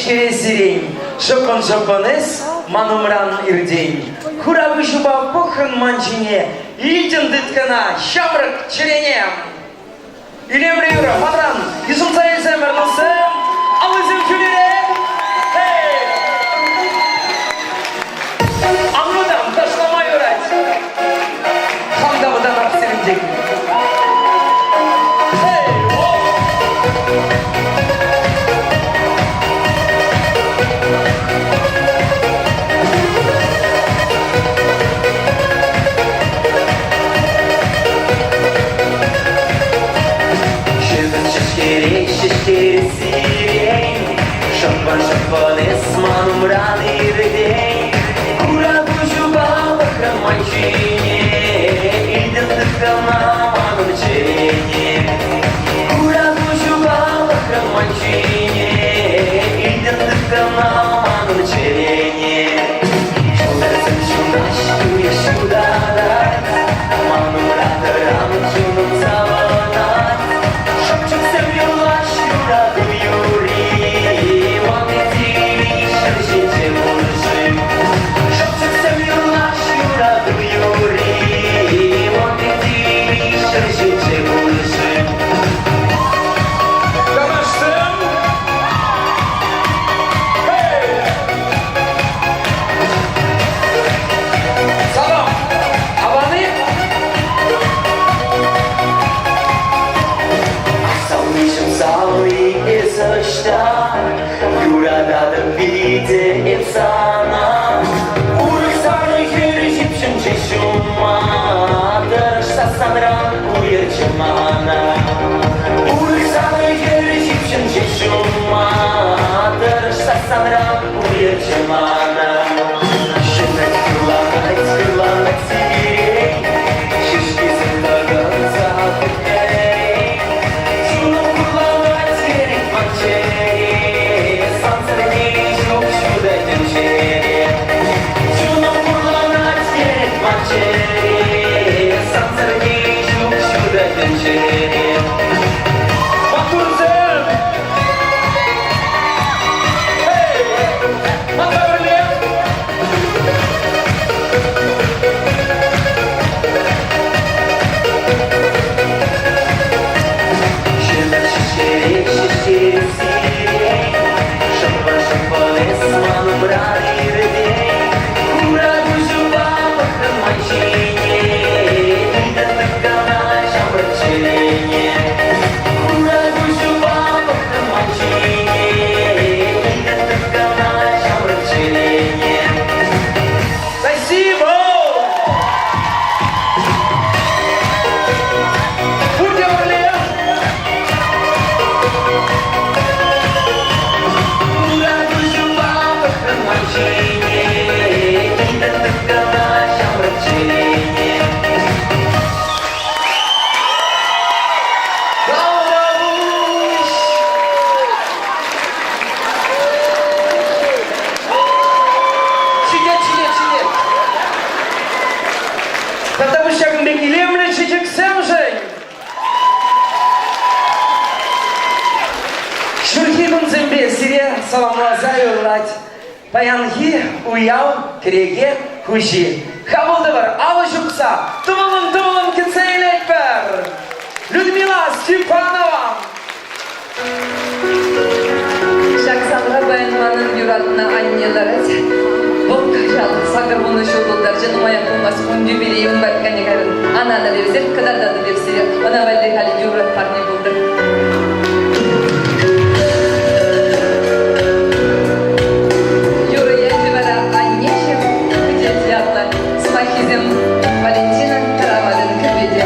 Speaker 1: ҫеҫкере сирень, Шӑппӑн-шӑппӑн эс ман умран иртен. Хура куҫупа пӑхрӑн ман ҫине, Илтӗн тыткӑна ҫамрӑк чӗрене. Илемлӗ юрӑ, манран йышӑнса илсемӗр, туссем, аллисем ҫӳлерех. Эй! Ан вӑтан, ташлама юрать. Хам та вӑтанап сирӗнтен. Эй, оп!
Speaker 14: Ҫӗмӗн ҫеҫкере ҫеҫкере сирень, Шӑппӑн-шӑппӑн эс ман умран иртен. Хура куҫупа пӑхрӑм ман ҫине, Илтӗм тыткӑна манӑн чӗрене. Хура куҫупа пӑхрӑм ман ҫине, Илтӗм тыткӑна манӑн чӗрене. Ҫӑлтӑрсем ҫунаҫ, уйӑх ҫутатать, Ман умра тӑран чунӑм савӑнать. Шӑпчӑксем юрлаҫ юрату юрри, Ман телей ҫӗр ҫинче пур-ши? Шӑпчӑксем юрлаҫ юрату юрри, Ман телей ҫӗр ҫинче пур-ши?
Speaker 4: Канашсем! Hey!
Speaker 1: Салам! Аван-и?
Speaker 14: Савнӑҫӑм савни эс ӑҫта? Юрататӑп питӗ эп сана. Урӑх сарӑ хӗр ҫыпҫӑнчӗ ҫумма, Тӑрӑшса санран уйӑрчӗ мана. Урӑх сарӑ хӗр ҫыпҫӑнчӗ ҫумма, Тӑрӑшса санран уйӑрчӗ мана. Ҫӗнӗ юрланать, юрланать сирень, Шишкисем тӑкӑнса пӗтнӗрен. Чунӑм хурланать сирень ман чӗре, Сансӑр телей ҫук ҫутӑ тӗнчере. Чунӑм хурланать сирень ман чӗре, Сансӑр телей ҫук ҫутӑ тӗнчере.
Speaker 4: Маттурсем! Эй! Манпа пӗрле!
Speaker 14: Ҫӗмӗр ҫеҫкере ҫеҫкере сирень, Шӑппӑн-шӑппӑн эс ман умра иртен. Хура куҫупа пӑхрӑн ман ҫине, Ыйтатӑп кӑна ҫамрӑк чӗрене. Хура куҫупа пӑхрӑн ман ҫине, Ыйтатӑп кӑна ҫамрӑк чӗрене.
Speaker 1: Спасибо! Пурте пӗрле!
Speaker 14: Хура куҫупа пӑхрӑн ман ҫине, Ыйтатӑп кӑна ҫамрӑк чӗрене.
Speaker 1: Таврапуҫ! Ҫитет, ҫитет, ҫитет! Тата ҫакӑн пек илемлӗ чечексемшӗн! Ҫурхи кунсемпе сире саламласа юрлать паянхи уяв кӗреке хуҫи. Хапӑл тӑвӑр, алӑ ҫупса, тӑвӑлӑн-тӑвӑлӑн кӗтсе илетпӗр! Людмила Степанова!
Speaker 3: Ҫак залра паян манӑн юратнӑ анне ларать. Вӑл кӑҫал 80 ҫул тултарчӗ, нумаях пулмасть ун юбилейӗ ун патне кайрӑм. Ана та берсех, кӑтартатӑп эп сире. Ӑна валли халӗ юрӑ парне пултӑр. Юрӑ ячӗ вара Аннеҫӗм кӗтет ятлӑ. Сӑмаххисем Валентина Таравалӗн кӗввипе.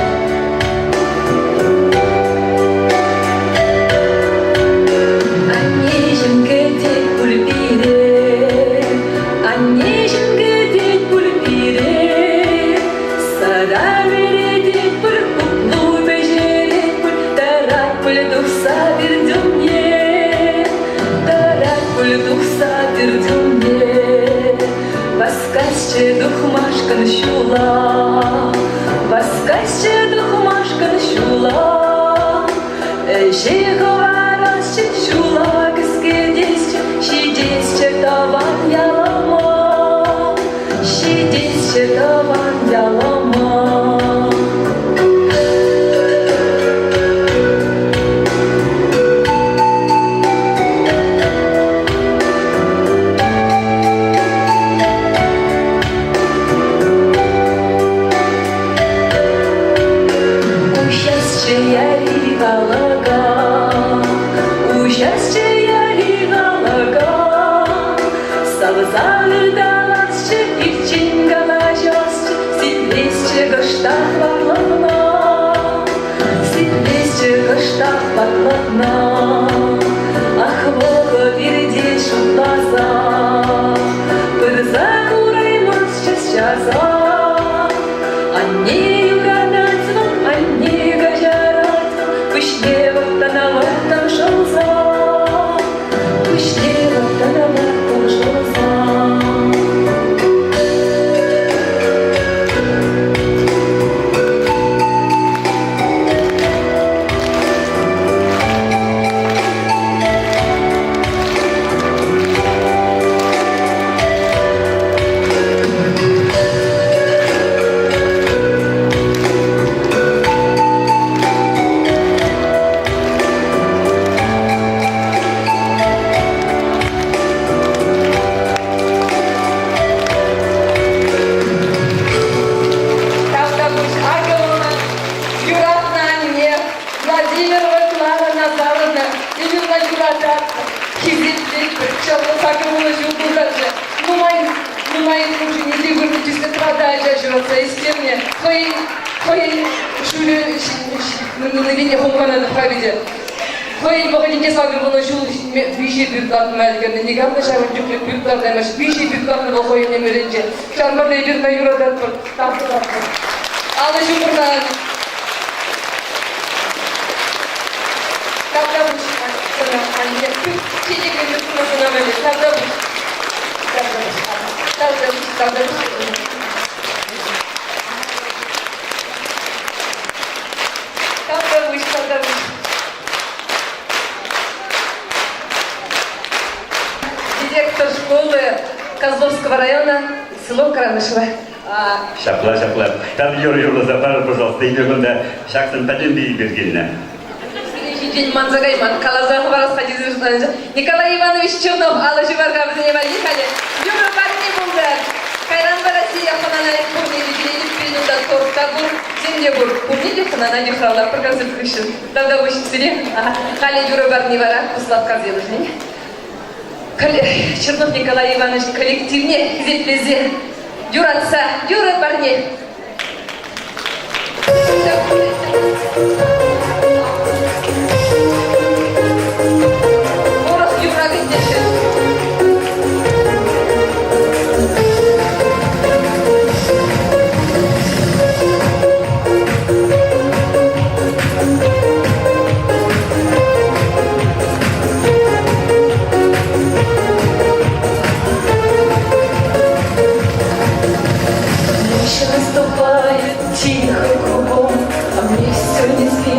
Speaker 3: Аннеҫӗм кӗтет пуль пире, Аннеҫӗм кӗтет пуль пире. Сӑра вӗретет пуль, хуплу пӗҫерет пуль, Тӑрать пуль тухса пӳрт умне, Тӑрать пуль тухса пӳрт умне. Васкасчӗ тухмашкӑн ҫула, Васкасчӗ тухмашкӑн ҫула. Ӗҫе хӑварасчӗ ҫула кӗскетесчӗ, ҫитес.
Speaker 2: Илесчӗ тӑван ялӑма. Уҫасчӗ яри алӑка, уҫасчӗ яри алӑка, савса ыталасчӗ, ирччен калаҫасчӗ, сиплесчӗ кӑштах ватлӑхна, сиплесчӗ кӑштах ватлӑхна. Ах, вӑхӑт иртет шутласа, пырса кураймастчӗ часах. Анне юратать вӑл, анне каҫарать вӑл, пуҫне вӑрттӑна-вӑрттӑн шӑлса, пуҫне вӑрттӑна-вӑрттӑн шӑлса.
Speaker 3: Тавтапуҫ акӑ унӑн юратнӑ анне Владимирова Клара Назаровна эпир ӑна юрататпӑр, хисеплетпӗр, чӑнлӑ сакӑрлӑ ҫул тултарчӗ. Нумай, нумай хушшине те выртнӑ тӳссе тӑватӑ ача ҫуратса ӳстернӗ. Хӑйӗн, хӑйӗн ҫулӗ мӗнлине хумханатӑп-ха питӗ. Хӑйӗн вӑхӑтӗнче сакӑрвунӑ ҫул виҫӗ пӳрт лартма ӗлкӗрнӗ. Никам та ҫавӑн чухлӗ пӳрт лартаймасть. Виҫӗ пӳрт лартнӑ вӑл хӑйӗн ӗмӗрӗнче. Ҫавӑнпа та эпир ӑна юрататпӑр, тав тӑватпӑр. Алӑ ҫупӑрса Тавтапуҫ сана, анне. Чечеклӗ сана валли. Тавтапуҫ. Тавтапуҫ. Тавтапуҫ. Тавтапуҫ. Тавтапуҫ, тавтапуҫ. Директор школы Козловского района, село Каранышево.
Speaker 15: Ҫапла, ҫапла. Там юр юрласа парӑр, пожалуйста, эпир кунта ҫаксен пӗтӗмпе эпир килнӗ.
Speaker 3: Сирӗн ҫинчен манса кайман, каласа хӑварас-ха тесе шутланӑччӗ. Николай Иванович Чернов алӑ ҫывӑрка вӗсене валли халӗ юрӑ парни пултӑр. Кайран вара сире хӑнана пурне те килетӗп, пирӗн унта торт та пур, тем те пур. Пурне те хӑнана йыхравлатпӑр концерт хыҫҫӑн. Тавтапуҫ сире. Халӗ юрӑ парни вара Куславккасемшӗн. Чернов Николай Иванович коллективне хисеплесе, юратса юрӑ парне. Урӑх юрра кӗтеҫҫӗ.
Speaker 2: Ночь наступает тихо кругом, а мне все не спится.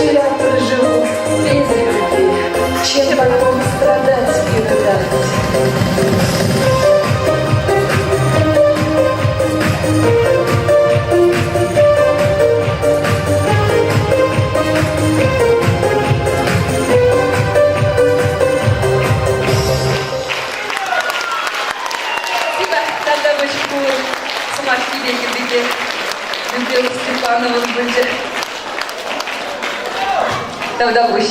Speaker 2: Лучше я проживу без любви, чем потом страдать и рыдать.
Speaker 3: Спасибо, тата пуҫ сӑмаххипе кӗпепе Людмила Степановӑн пулчӗ. Тавтапуҫ.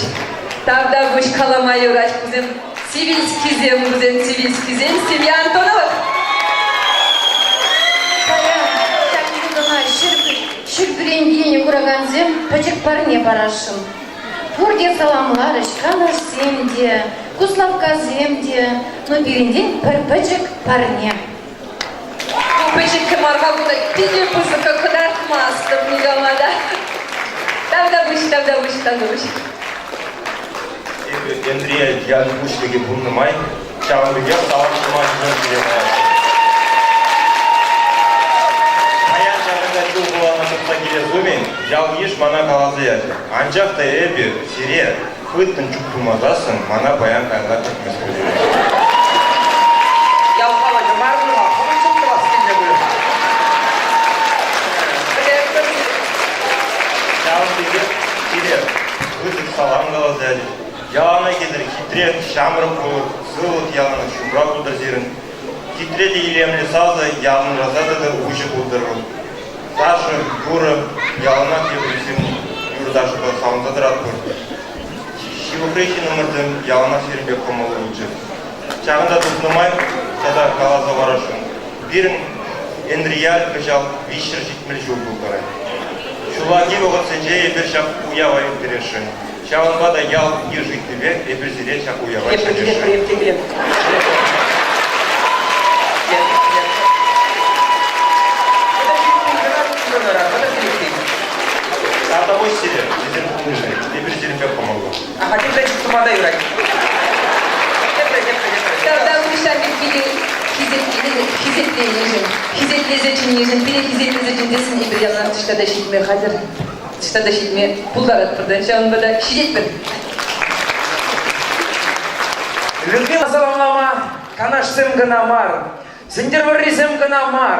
Speaker 3: Тавтапуҫ калама юрать. Кусем Сивильскисем, кусем Сивильскисем, семья Антоновых.
Speaker 16: Паян ҫак юрӑна Ҫӗрпӳрен килнӗ куракансем пӗчӗк парне парасшӑн. Пурте саламларӗҫ, канашсем те, куславккасем те, но пирӗнтен пӗр пӗчӗк парне.
Speaker 3: Ку пӗчӗккӗ мар-ха кунта питӗ пысӑкка кӑтартмастӑп никама та. Тавтапуҫ, тавтапуҫ, тавтапуҫ.
Speaker 17: Эпӗ Эндрия ял пуҫлӑхӗ пулнӑ май ҫавӑн пекех салам сӑмахӗсем сире каласшӑн. Паян ҫакӑнта чул хулана тухса килес умӗн ял-йыш мана каласа ячӗ. Анчах та эпӗ сире хыттӑн чуп тумасассӑн мана паян каялла кӗртмест пулӗ.
Speaker 1: Ял халӑхӗ мар пуль-ха, хӑвӑн чуп тӑвас килнӗ пуль-ха.
Speaker 17: Ҫавӑн пекех сире пысӑк салам каласа ячӗҫ. Яланах эсир хитре, ҫамрӑк пулӑр, сывлӑх яланах ҫумра пултӑр сирӗн. Хитре те илемлӗ сасӑ янӑраса тӑтӑр, уҫӑ пултӑр вӑл. Саша, юрӑ, яланах эпир сирӗн юрӑ-ташӑпа савӑнса тӑратпӑр. Ҫывӑхри ҫыннӑмӑрсем яланах сирӗнпе кӑмӑллӑ пулчӗҫ. Ҫакӑнта тухнӑ май тата каласа парасшӑн. Пирӗн Энтрияль кӑҫал 370 ҫул тултарать. Ҫуллахи вӑхӑтсенче эпир ҫак уява ирттересшӗн. Ҫавӑнпа та ял-йыш ыйтнипе эпир сире ҫак уява чӗнесшӗн. Тавтапуҫ сире, эсир пулнишӗн. Эпир сирӗнпе кӑмӑллӑ.
Speaker 1: Аха, тепре чуп тума та юрать. Тепре, тепре, тепре.
Speaker 3: Тавтапуҫ пире хисепленӗшӗн, хисеплесе чӗннишӗн, пире хисеплесе чӗнсессӗн эпир яланах таҫта та ҫитме хатӗр. Таҫта та ҫитме пултаратпӑр та, ҫавӑнпа та ҫитетпӗр.
Speaker 1: Людмила саламлама канашсем кӑна мар, Сӗнтӗрвӑррисем кӑна мар,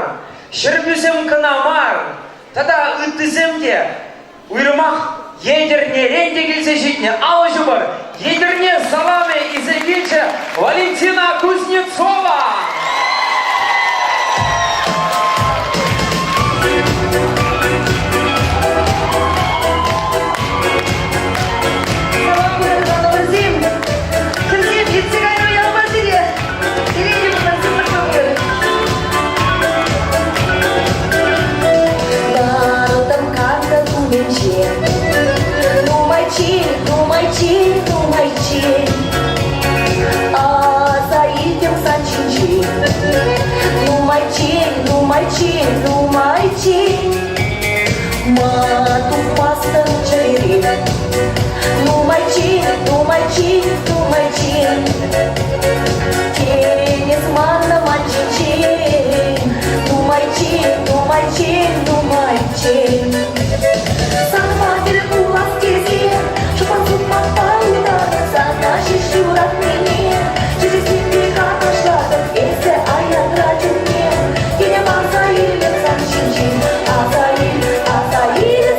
Speaker 1: Ҫӗрпӳсем кӑна мар, тата ыттисем те уйрӑмах Етӗрнерен те килсе ҫитнӗ. Алӑ ҫупӑр! Етӗрне саламӗ илсе килчӗ Валентина Кузнецова!
Speaker 2: Салам, тӑванӑмӑрсем! Хӗрсем, иртсе кайрӑм ялпа сире! Сире те пултӑр!
Speaker 18: Лартӑм карта умӗнче. Нумайччен, нумайччен, нумайччен аса илтӗм сан ҫинчен. Нумайччен, нумайччен, нумайччен ма тухмастӑн чӗререн. Нумайччен, нумайччен, нумайччен тен эс манна ман ҫинчен. Нумайччен, нумайччен, нумайччен санпа тӗл пулас тесе шӑпан сукмакпа утатӑп, сана ҫеҫ юратнине чӗчӗсемпе канашлатӑп, эсӗ аякра чухне тенӗ аса илӗп сан ҫинчен, аса ил, аса ил.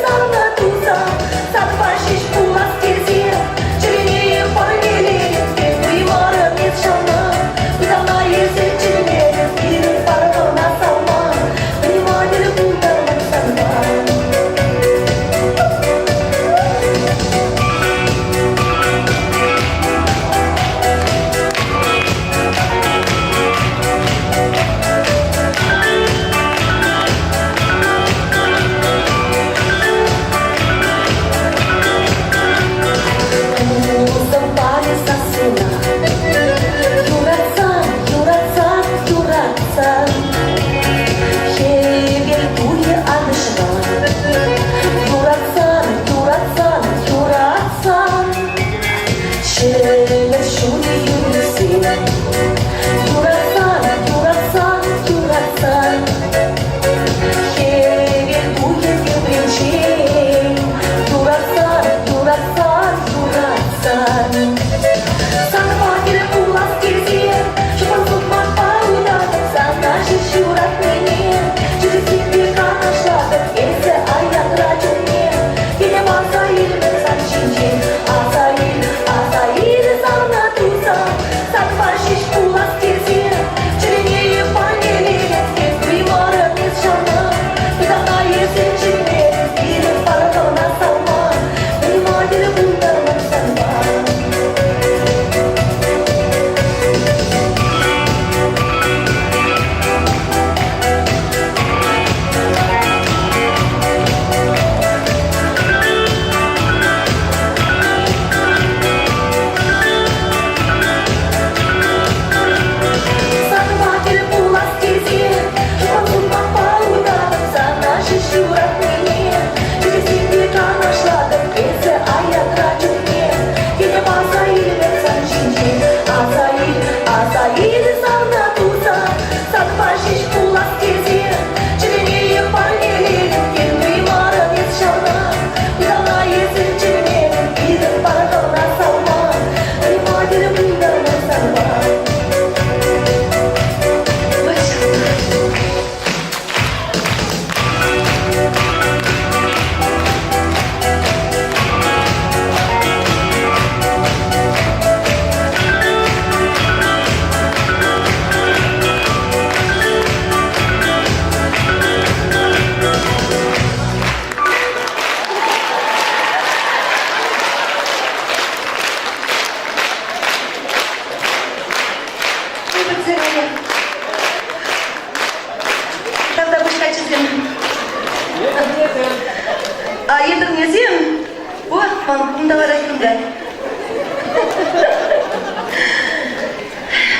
Speaker 5: Ман кунта ларать кунта.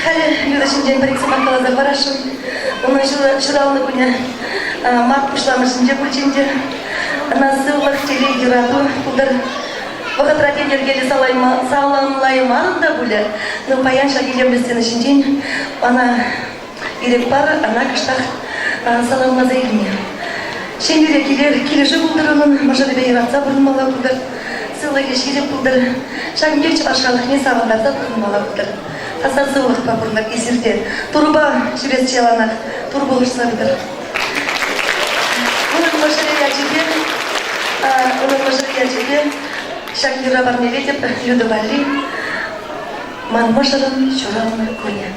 Speaker 5: Халӗ Люда ҫинчен пӗр-ик сӑмах каласа парасшӑн. Унӑн ҫуралнӑ кунӗ март пуҫламӑшӗнче пулчӗ ӗнтӗ. Ӑна сывлӑх, телей, юрату пултӑр. Вӑхӑтра тен йӗркеллӗ саламлаймарӑм та пулӗ, но паян ҫак илемлӗ сцена ҫинчен ӑна ирӗк пар, ӑна кӑштах саламласа илме. Ҫемьере килӗшӳ пултӑр унӑн, мӑшӑрӗпе юратса пурӑнмалла пултӑр, сывлӑхӗ ҫирӗп пултӑр. Ҫакӑн пек чӑваш халӑхне савӑнтарса пурӑнмалла пултӑр. Таса сывлӑхпа пурӑнӑр эсир те. Турӑпа ҫӳресчӗ яланах, Тур пулӑшса пытӑр. Унӑн мӑшӑрӗ ячӗпе, унӑн мӑшӑрӗ ячӗпе ҫак юрра парнелетӗп Люда валли. Ман мӑшӑрӑн ҫуралнӑ кунӗ.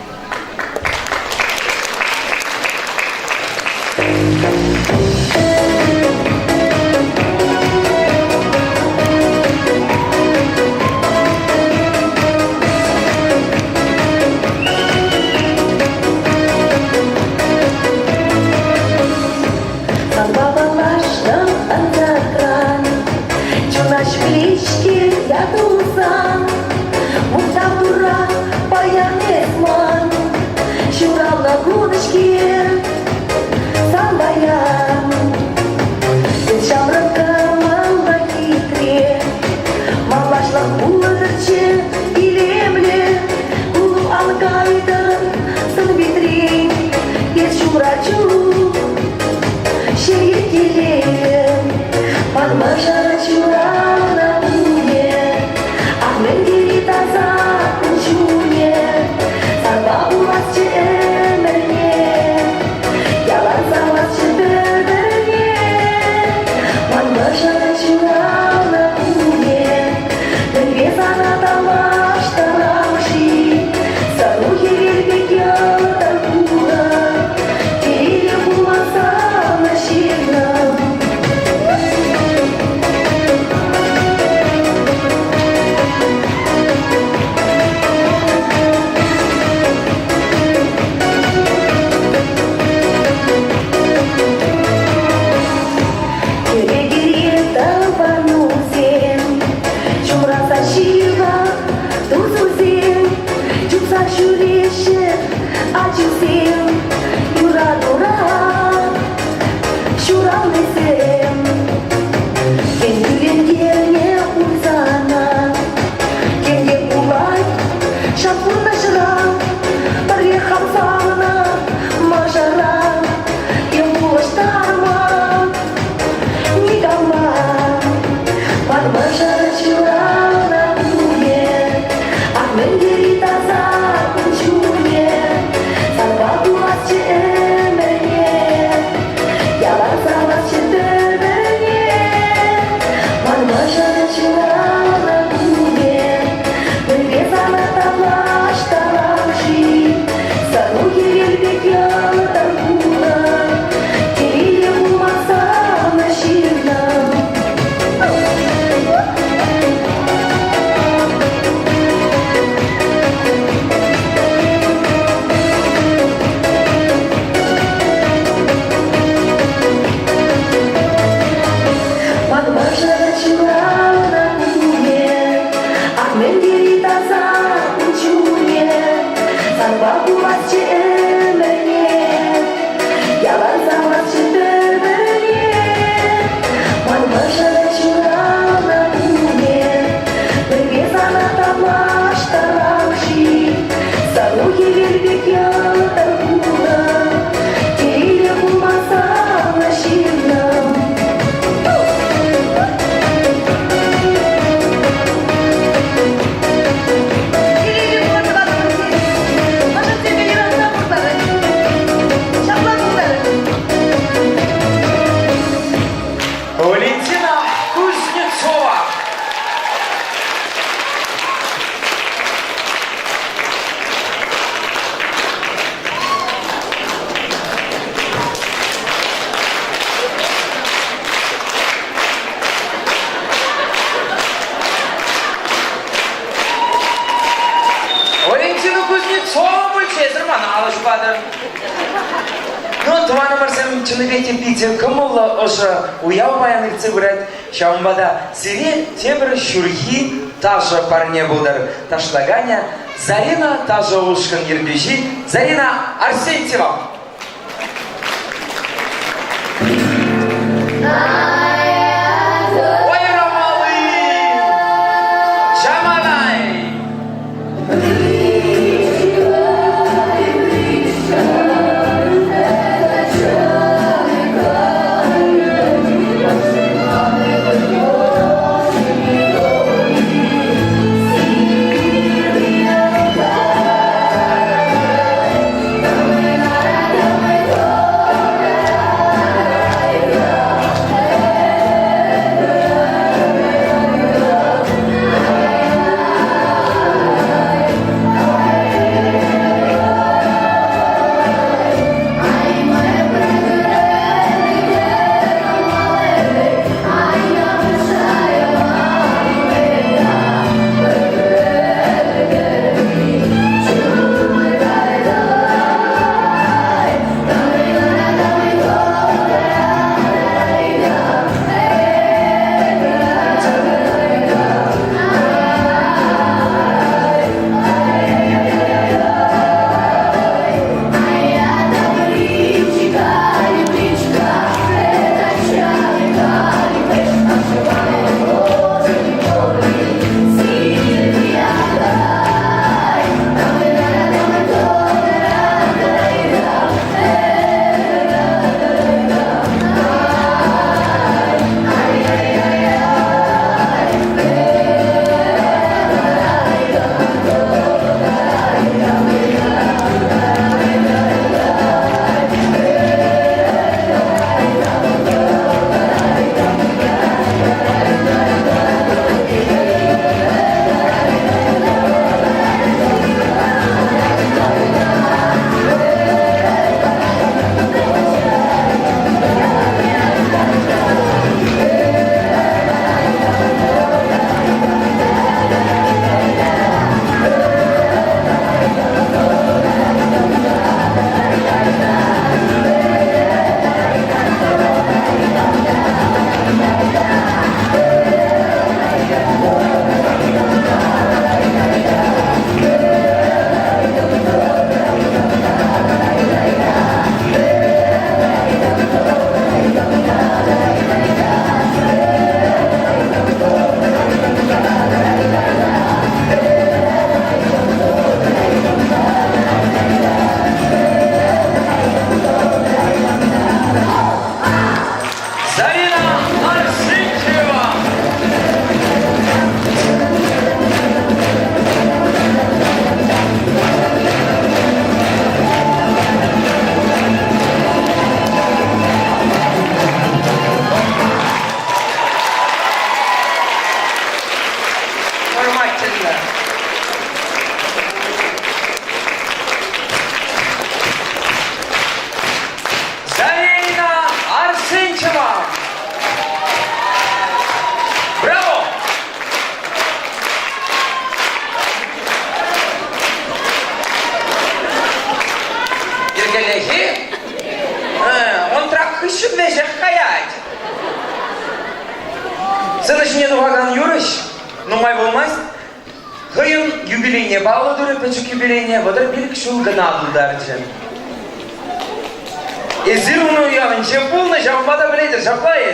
Speaker 5: Санпа паллашнӑ ӑнсӑртран, Чуна ҫӳлет-ҫке ятулсан. Мухтав Турра паян эс ман, Ҫуралнӑ кун-ҫке сан паян. Эс ҫамрӑк кӑмӑллӑ хитре, Малашлӑх пултӑрччӗ илемлӗ, Кулӑп ан кайтӑр сӑн-питрен, Эс ҫумра чух ҫемье телейлӗ. Ман мӑшӑр ҫуралнӑ кунӗ, Ах, мӗн тери таса ун чунӗ, Санпа пуласчӗ ӗмӗрне, Ялан савасчӗ пӗр-пӗрне. Ман мӑшӑр ҫуралнӑ кунӗ, Мӗнпе сана танлаштарам-ши? Сару хӗвел пек йӑлтӑр кулӑ, Телейлӗ пулман савнӑ ҫыннӑм. Кӗрекере тӑванусем, ҫумраса ҫывӑх тусусем, чупса ҫӳреҫҫӗ ачусем, юратура ҫуралнисем. Тен кӳрентернӗ пулсана, тем те пулать ҫак пурнӑҫра, пӗрре хавхаланӑ мӑшӑра, тем улӑштарма никама. Ман мӑшӑр ҫуралнӑ кунӗ, ах, мӗн тери таса ун чунӗ, санпа пуласчӗ ӗмӗрне. Ялан савасчӗ пӗр-пӗрне, ман мӑшӑр ҫуралнӑ кунӗ. Мӗнпе сана танлаштарам-ши? Сару хӗвел пек йӑлтӑр кулӑ, телейлӗ пулма савнӑ ҫыннӑм. Ман мӑшӑр ҫуралнӑ кунӗ, ах, мӗн тери таса ун чунӗ, санпа пуласчӗ ӗмӗрне, ялан савасчӗ пӗр-пӗрне. Ман мӑшӑр ҫуралнӑ кунӗ, мӗнпе сана танлаштарам-ши? Сару хӗвел пек йӑлтӑр кулӑ, телейлӗ пулма савнӑ ҫыннӑм.
Speaker 3: Телейлӗ пулӑр тӑватӑпӑр Мӑшӑрсемпе юратса пурӑнатӑр. Ҫапла пултӑр.
Speaker 1: Валентина Кузнецова. Валентина Кузнецова пулчӗ, эсӗр мана алӑ ҫупатӑр. Ну, тӑванӑмӑрсем, чӑннипе те питӗ кӑмӑллӑ ӑшӑ уяв паян иртсе пырать. Ҫавӑнпа та сире тепӗр ҫурхи ташӑ парне пултӑр. Ташлаканӗ Зарина ташӑ ушкӑн ертӳҫи Зарина Арсентьева. Зарина Арсентьева! Формательно. Зарина Арсентьева! Браво! Йӗркеллӗхи? Он трак хыҫҫӑн веҫех каять. Сцена ҫине тухакан юрӑҫ нумай пулмасть хӑйӗн юбилейне паллӑ турӗ, пӗчӗк юбилейне 35 ҫул кӑна тултарчӗ. Эсир унӑн уявӗнче пулнӑ, ҫавӑнпа та пӗлетӗр, ҫапла-и?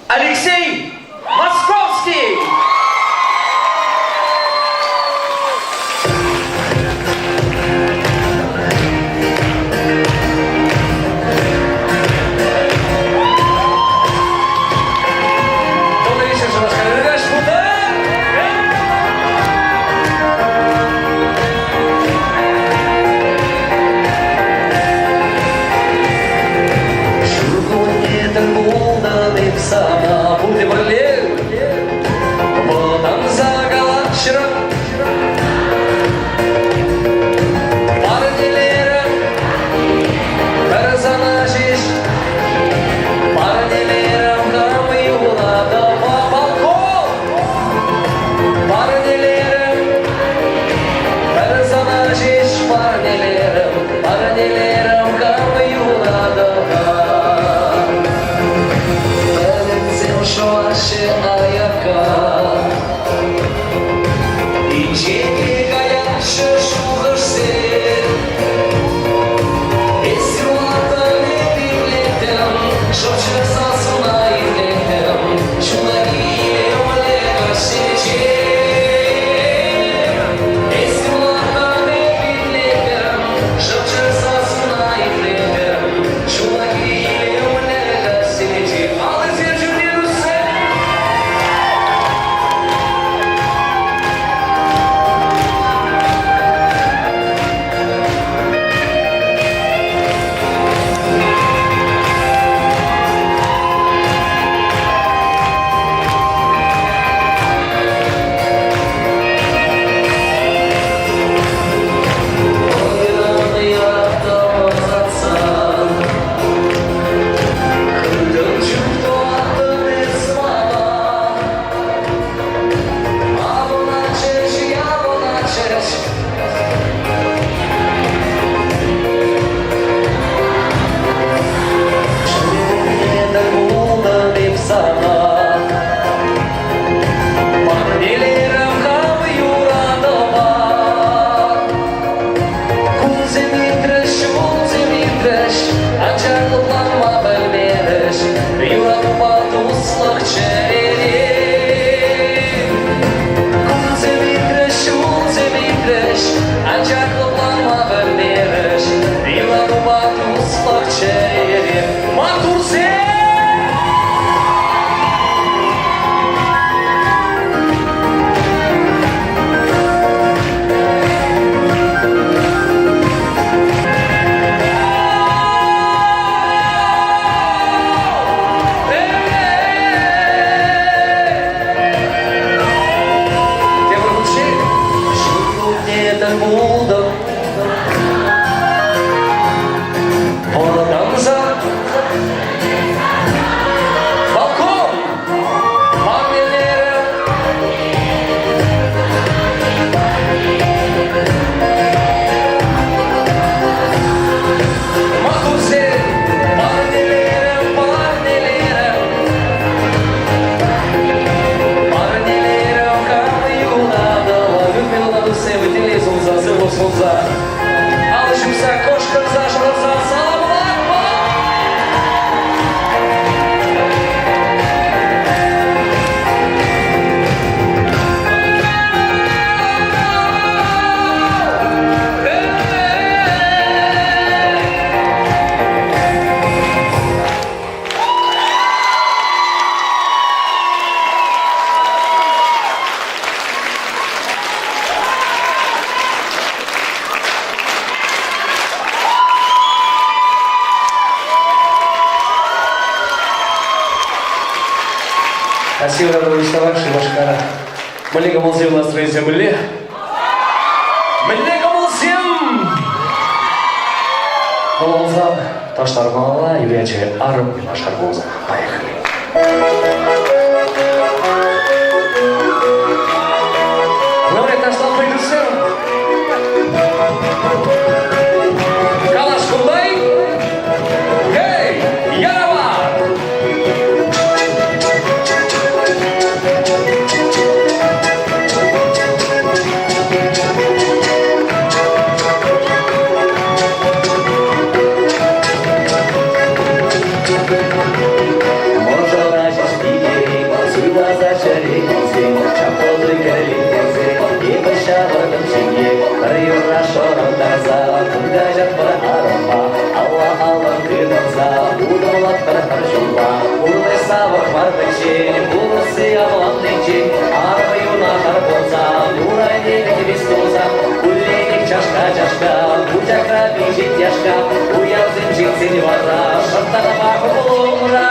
Speaker 1: Алексей Московский! Добрый вечер, Шупашкар.
Speaker 14: Ҫуркунне тӗл пулнӑ эп сана пурте пӗрле.
Speaker 19: Асил Иванович Тавар, Шупашкара. Мӗнле кӑмӑлсем настроенисем мӗнле? Мӗнле кӑмӑлсем? Кӑмӑлсам таштармалла, юрячӗ арӑм юнашар пулса. Поехали. Говорят, ташлан пойдутся. Калаш кундай. Эй, Ярова!
Speaker 14: Мӑшӑра ҫеҫ пикерен, суйласа ҫӗрекенсен, чаплӑ кӗрлекенсен, эпӗ ҫавӑртӑм ҫемье, пӗр юрра шӑрантарса, кун каҫатпӑр арӑмпа, алла-аллӑн тытӑнса, утӑмлатпӑр пӗр ҫулпа. Пурнӑҫ савӑк мар пӗччен, пурӑсси авланнинчен, арӑм юнашар пулсан, урайне кӗтес тусан, кулленех чашка-чашка, пучахра пиҫет яшка, уявсем ҫитсен вара шӑрттанпа хӑвӑлӑмра.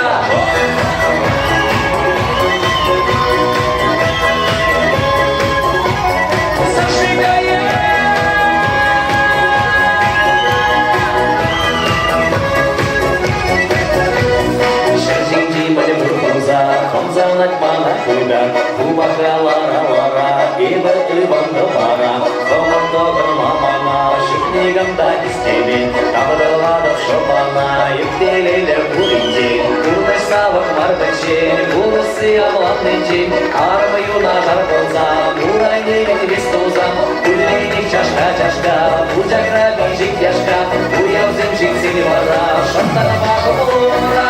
Speaker 14: Ҫӗр ҫинчи мӗнпур пулса, ӑмсанать мана хуйта, хупахра лара-лара, эпӗ ывӑнтӑм вара, хӑвӑрт тӑхӑнма мана, ҫук никам та хистемен, таврӑлатӑп шӑпана, ӳпкелелӗ пуринчен, пурнӑҫ савӑк мар пӗччен, пурӑсси авланнинчен, арӑм юнашар пулсан, урайне кӗтес тусан, кулленех чашка-чашка, пучахра пиҫет яшка, уявсем ҫитсен вара, шӑнтарма кӑмӑлӑмра.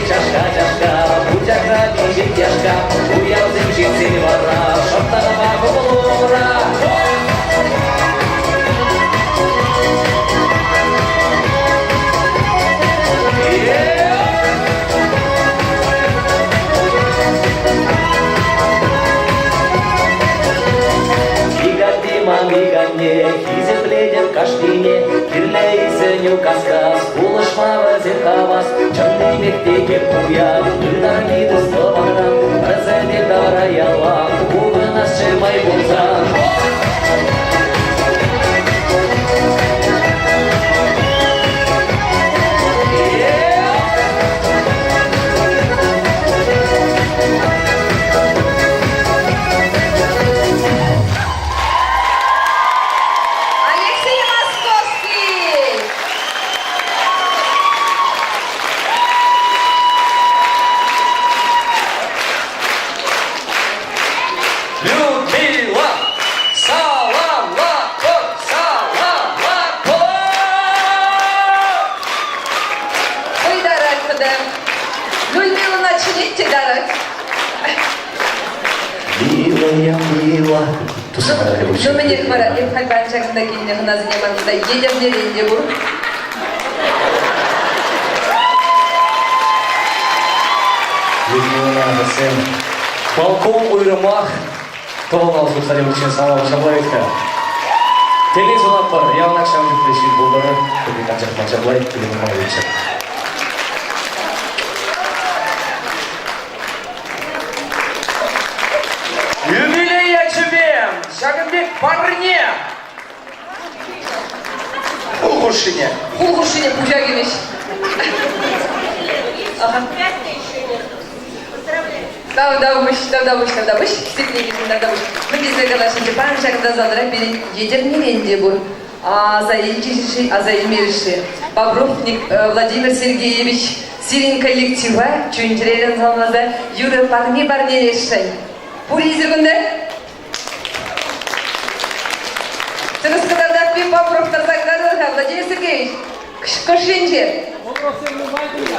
Speaker 14: Чашка-чашка, пучахра пиҫет яшка, уявсем ҫитсен вара шӑрттанпа хӑвӑлӑмра. Миганди мамиганне, хисеплетӗп кашнине, кирлӗ-и сӗнӳ кас-кас, пулӑшма вӗсем хавас, чӑннипех те тек пуян, ытарми тус-тӑванран, вӗсене тавра ялан, пурӑнасчӗ май пулсан.
Speaker 3: Алексей Московский!
Speaker 19: Людмила! Саламлатӑр! Саламлатӑр!
Speaker 3: Ыйтарать тата. Людмилӑна чӗнет те тарать.
Speaker 14: Милая, мила.
Speaker 3: Ну, мӗнех вара, эп халь паян ҫакӑнта килнӗ хӑнасене ман кунта Етӗрнерен те пур.
Speaker 19: Людмила вӗсем балкон уйрӑмах тӑвӑлла усӑ курса салам ҫапла вӗт-ха. Телей сунатпӑр, яланах ҫав чухлӗ ҫын пултӑр, пӗлмен анчах мар ҫапла пӗлмен нумай пулчӗ.
Speaker 1: Юбилей ячӗпе ҫакӑн пек парне хул хушшине.
Speaker 3: Хул хушшине пуҫа кӗмӗҫ. Ага. Тавтапуҫ, тавтапуҫ, тавтапуҫ. Хисеплекенсем тавтапуҫ. Мӗн тесе калаҫҫӗ, паян ҫакӑнта залра пирӗн Етӗрнерен те пур. Аса илчӗҫ-ши, аса илмерӗҫ-ши? Бобров Владимир Сергеевич сирӗн коллектива чун-чӗререн саламласа юрӑ парни парнелесшӗн. Пур-и эсир кунта? Тӗрӗс кӑтартать Бобров тӑрса кӑтартӑр-ха, Владимир. Владимир Сергеевич, кӑшшинче.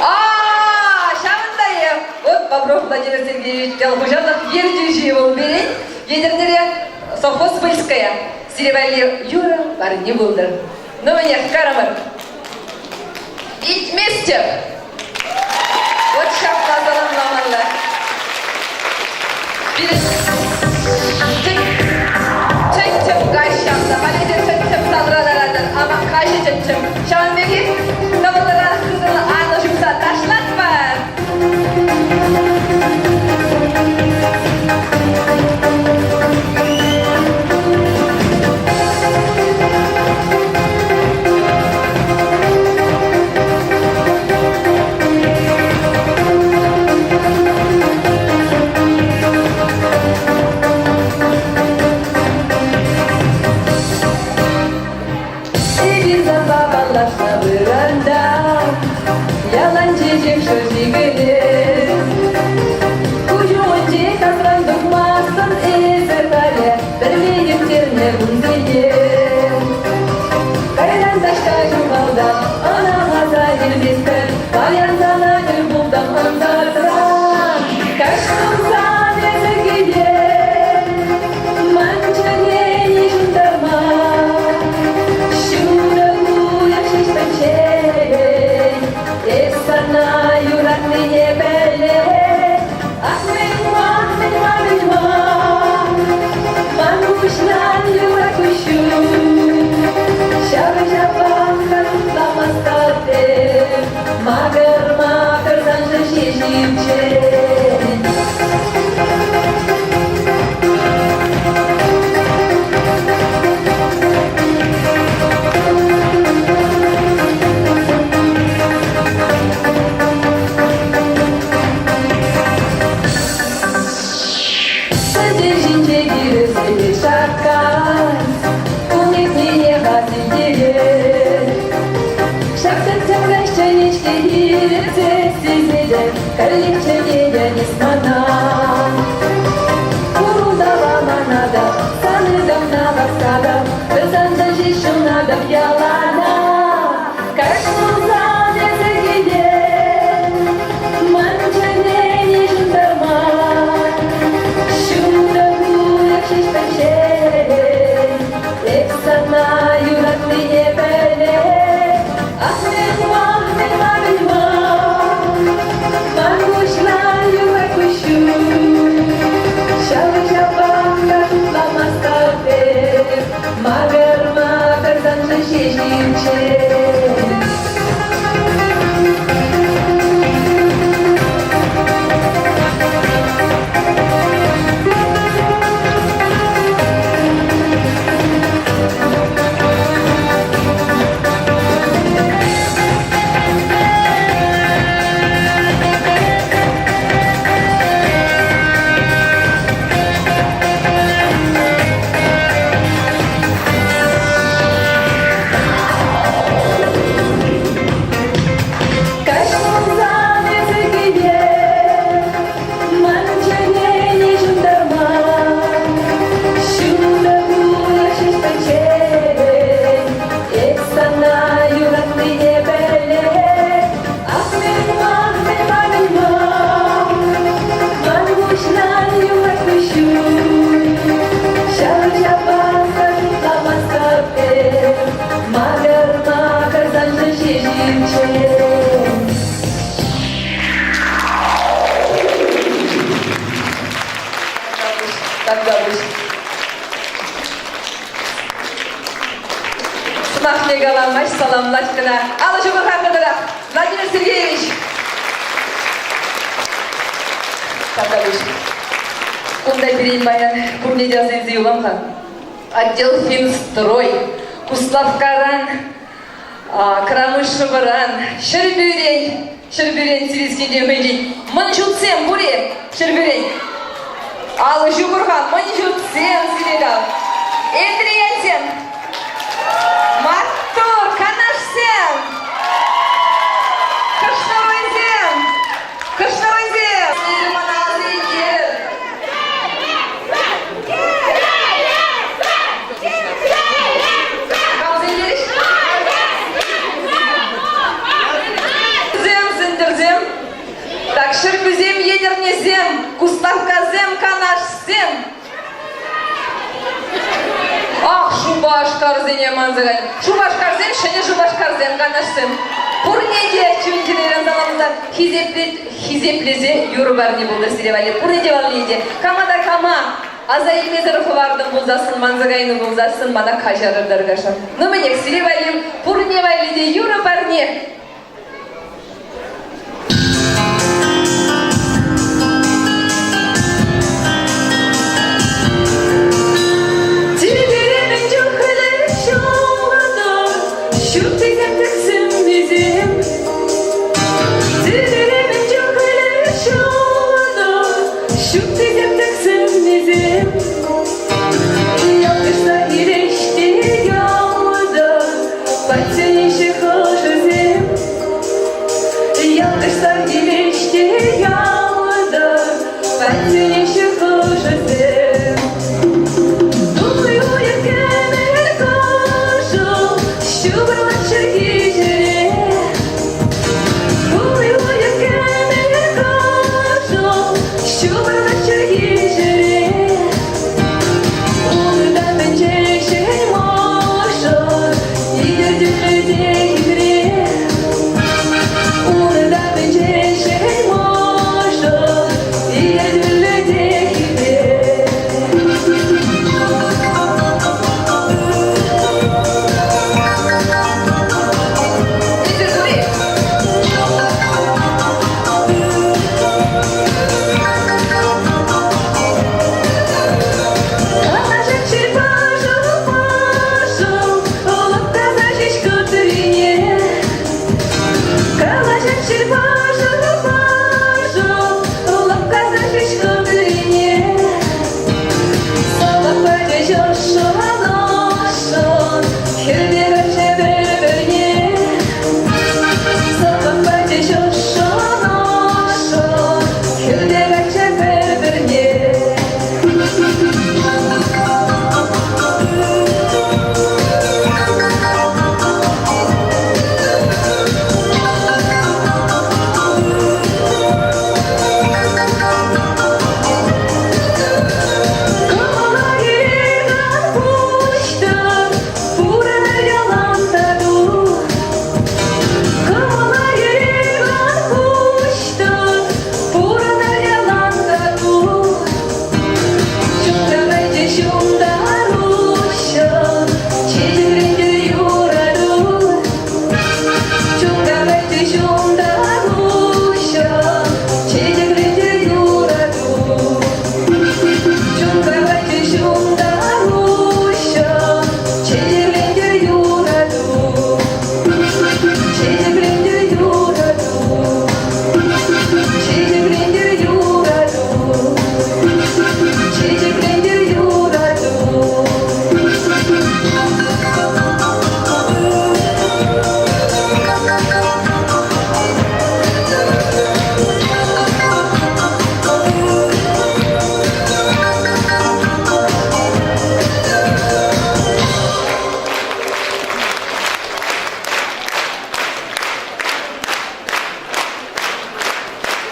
Speaker 3: А, ҫавӑнта-и? Вот Бобров Владимир Сергеевич ял хуҫалӑх ертӳҫи вӑл пирӗн Етӗрнере совхоз Выльская. Сире валли юрӑ парни пултӑр. Ну, мӗнех, карӑмӑр. Илтместӗп. Вот ҫапла саламламалла. Пирӗн тӗттӗм каҫ ҫапла. Халӗ те тӗттӗм залра ларатӑр, ама каҫӗ тӗттӗм. Ҫавӑн пекех тӑвӑллӑран хытӑ алӑ ҫупса ташлатпӑр. Эпир санпа паллашнӑ вырӑнта ялан чечек шӑрши кӗтет. Куҫ умӗнче касран тухмастӑн эсӗ халӗ пӗрле ирттернӗ кунсене. Кайран таҫта ҫухалтан ӑна аса илместӗн, паян сана тӗл пултӑм ӑнсӑртран. Каҫ пулсан эсӗ киле, ман чӗрене ҫунтарма. Ҫутӑ уйӑх ҫеҫ пӗччен, эс сана юратнине пӗлет. Ах, мӗн-ма, мӗн-ма, мӗн-ма, ман куҫран юрать куҫҫуль. Ҫав-ҫавах та шутламастӑп эп, макӑр-макӑр саншӑн ҫеҫ ирччен. Сӗтел ҫинче кирӗсене шаккать, ун иртнине хасилтерет. Ҫак тӗттӗм каҫ чӗнет-ҫке хирӗҫсе сисетӗп, каллех чӗнетӗн эс мана. Курӑлтава мана та, сан ытамна васкатӑп, пӗр саншӑн ҫеҫ ҫунатӑп яланах. Каҫ пулсан эсӗ килен, ман чӗрене ҫунтарма. Ҫутӑ уйӑх ҫеҫ пӗччен, эп сана юратнине пӗлет. Ах, мӗн-ма, мӗн-ма, мӗн-ма, ман куҫран юхать куҫҫуль. Ҫав-ҫавах та шутламастӑп эп, Макӑр-макӑр саншӑн ҫеҫ ирччен. Каҫ пулсан эсӗ киле, ман чӗрене ҫунтарма. Ҫутӑ уйӑх ҫеҫ пӗччен, эп сана юратнине пӗлет. Ах, мӗн-ма, мӗн-ма, мӗн-ма, ман куҫран юхать куҫҫуль. Ҫав-ҫавах та шутламастӑп эп, макӑр-макӑр саншӑн ҫеҫ ирччен. Тавтапуҫ. Сӑмахне каламасть, саламлать кӑна. Алӑ ҫупӑр-ха хытӑрах. Владимир Сергеевич. Тавтапуҫ. Кунта пирӗн паян пурне те аса илсе юлам-ха. Отдел финстрой, Куславккаран, Крамышевӑран, Ҫӗрпӳрен, Ҫӗрпӳрен Сирискинчен хӑйӗнчен мӑн ҫутсем пур-и Ҫӗрпӳрен? Алӑ ҫупӑр-ха, мӑн ҫутсем сире тав. Энтрияльсем, маттур, канашсем, кӑшнаруйсем, кӑшнаруйсем. Сире мана аса илтерӗр. Камсем терӗҫ? Куславккасем, Канашсем! Ах, Шупашкарсене манса кайнӑ. Шупашкарсем, Ҫӗнӗ Шупашкарсем, Канашсем. Пурне те чун-чӗререн саламласа хисеплесе юрӑ парне пултӑр сире валли. Пурне те валли те. Кама та кама аса илмесӗр хӑвартӑм пулсассӑн, манса кайнӑ пулсассӑн мана каҫарӑр тархасшӑн. Ну мӗнех, сире валли пурне валли те юрӑ парне. Тӳпере мӗн чухлӗ ҫӑлтӑр, ҫуттисем тӗксӗммисем. Тӳпере мӗн чухлӗ ҫӑлтӑр, ҫуттисем тӗксӗммисем. Ялкӑшса хирӗҫ те ялтӑр, Патсенеҫҫӗ хӑшӗсем. Ялкӑшса хирӗҫ те ялтӑр, Патсенеҫҫӗ хӑшӗсем. Тулли уйӑх кӗмӗл кӑшӑл, Ҫупӑрлать чӗлхи ҫӗре. Тулли уйӑх кӗмӗл кӑшӑл, Ҫупӑрлать чӗлхи ҫӗре. Унта мӗнче ҫӗн мӑшӑр, илӗртӳллӗ те хитре. Унта мӗнче ҫӗн мӑшӑр, илӗртӳллӗ те хитре. Калаҫать пашӑл-пашӑл, лӑпкаса ҫеҫ кӑтрине. Калаҫать пашӑл-пашӑл, лӑпкаса ҫеҫ кӑтрине. Сӑмах пачӗҫ ӑшшӑн-ӑшшӑн, хӗрпе каччӑ пӗр-пӗрне. Сӑмах пачӗҫ ӑшшӑн-ӑшшӑн, хӗрпе каччӑ пӗр-пӗрне. Кӑмӑла килекен пуҫтар, пурӑнӑр ялан тату. Кӑмӑла килекен пуҫтар, пурӑнӑр ялан тату. Ҫунтарайчӗ ҫунтаруҫҫӑ, чечекрен юрату. Ҫунтарайчӗ ҫунтаруҫҫӑ, чечекрен юрату. Ҫунтарайчӗ ҫунтаруҫҫӑ, чечекрен юрату. Чечекрен юрату. Чечеклентӗр юрату, чечеклентӗр юрату.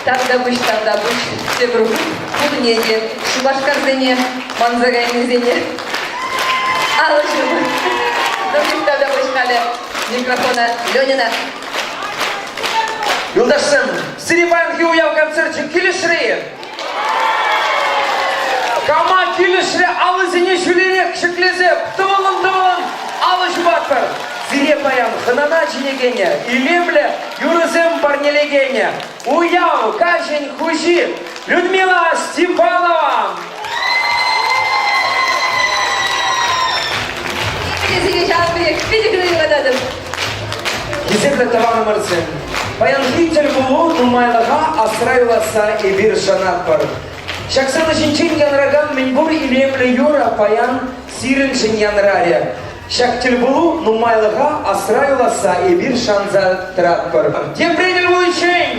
Speaker 3: Тавтапуҫ, тавтапуҫ тепӗр хут пурне те, Шупашкарсене, манса кайнисене. Алӑ ҫупӑр. Тавтапуҫ халӗ микрофона Ленина.
Speaker 1: Юлташсем, сире паянхи уяв концерчӗ килӗшрӗ-и? Кама килӗшрӗ, алӑсене ҫӳлерех ҫӗклесе тӑвӑлӑн-тӑвӑлӑн алӑ ҫупатпӑр. Сире паян хӑнана чӗнекенӗ, илемлӗ юрӑсем парнелекенӗ, уяв каҫӗн хуҫи Людмила Степанова!
Speaker 3: Сире ҫавӑн пекех питӗ кӑна юрататӑп.
Speaker 1: Хисеплӗ тӑванӑмӑрсем, паянхи тӗлпулу нумайлӑха асра юласса эпир шанатпӑр. Ҫак сцена ҫинчен янракан мӗнпур илемлӗ юрӑ паян сирӗншӗн янрарӗ. Ҫак тӗлпулу нумайлӑха асра юласса эпир шанса тӑратпӑр. Тепре тӗл пуличчен!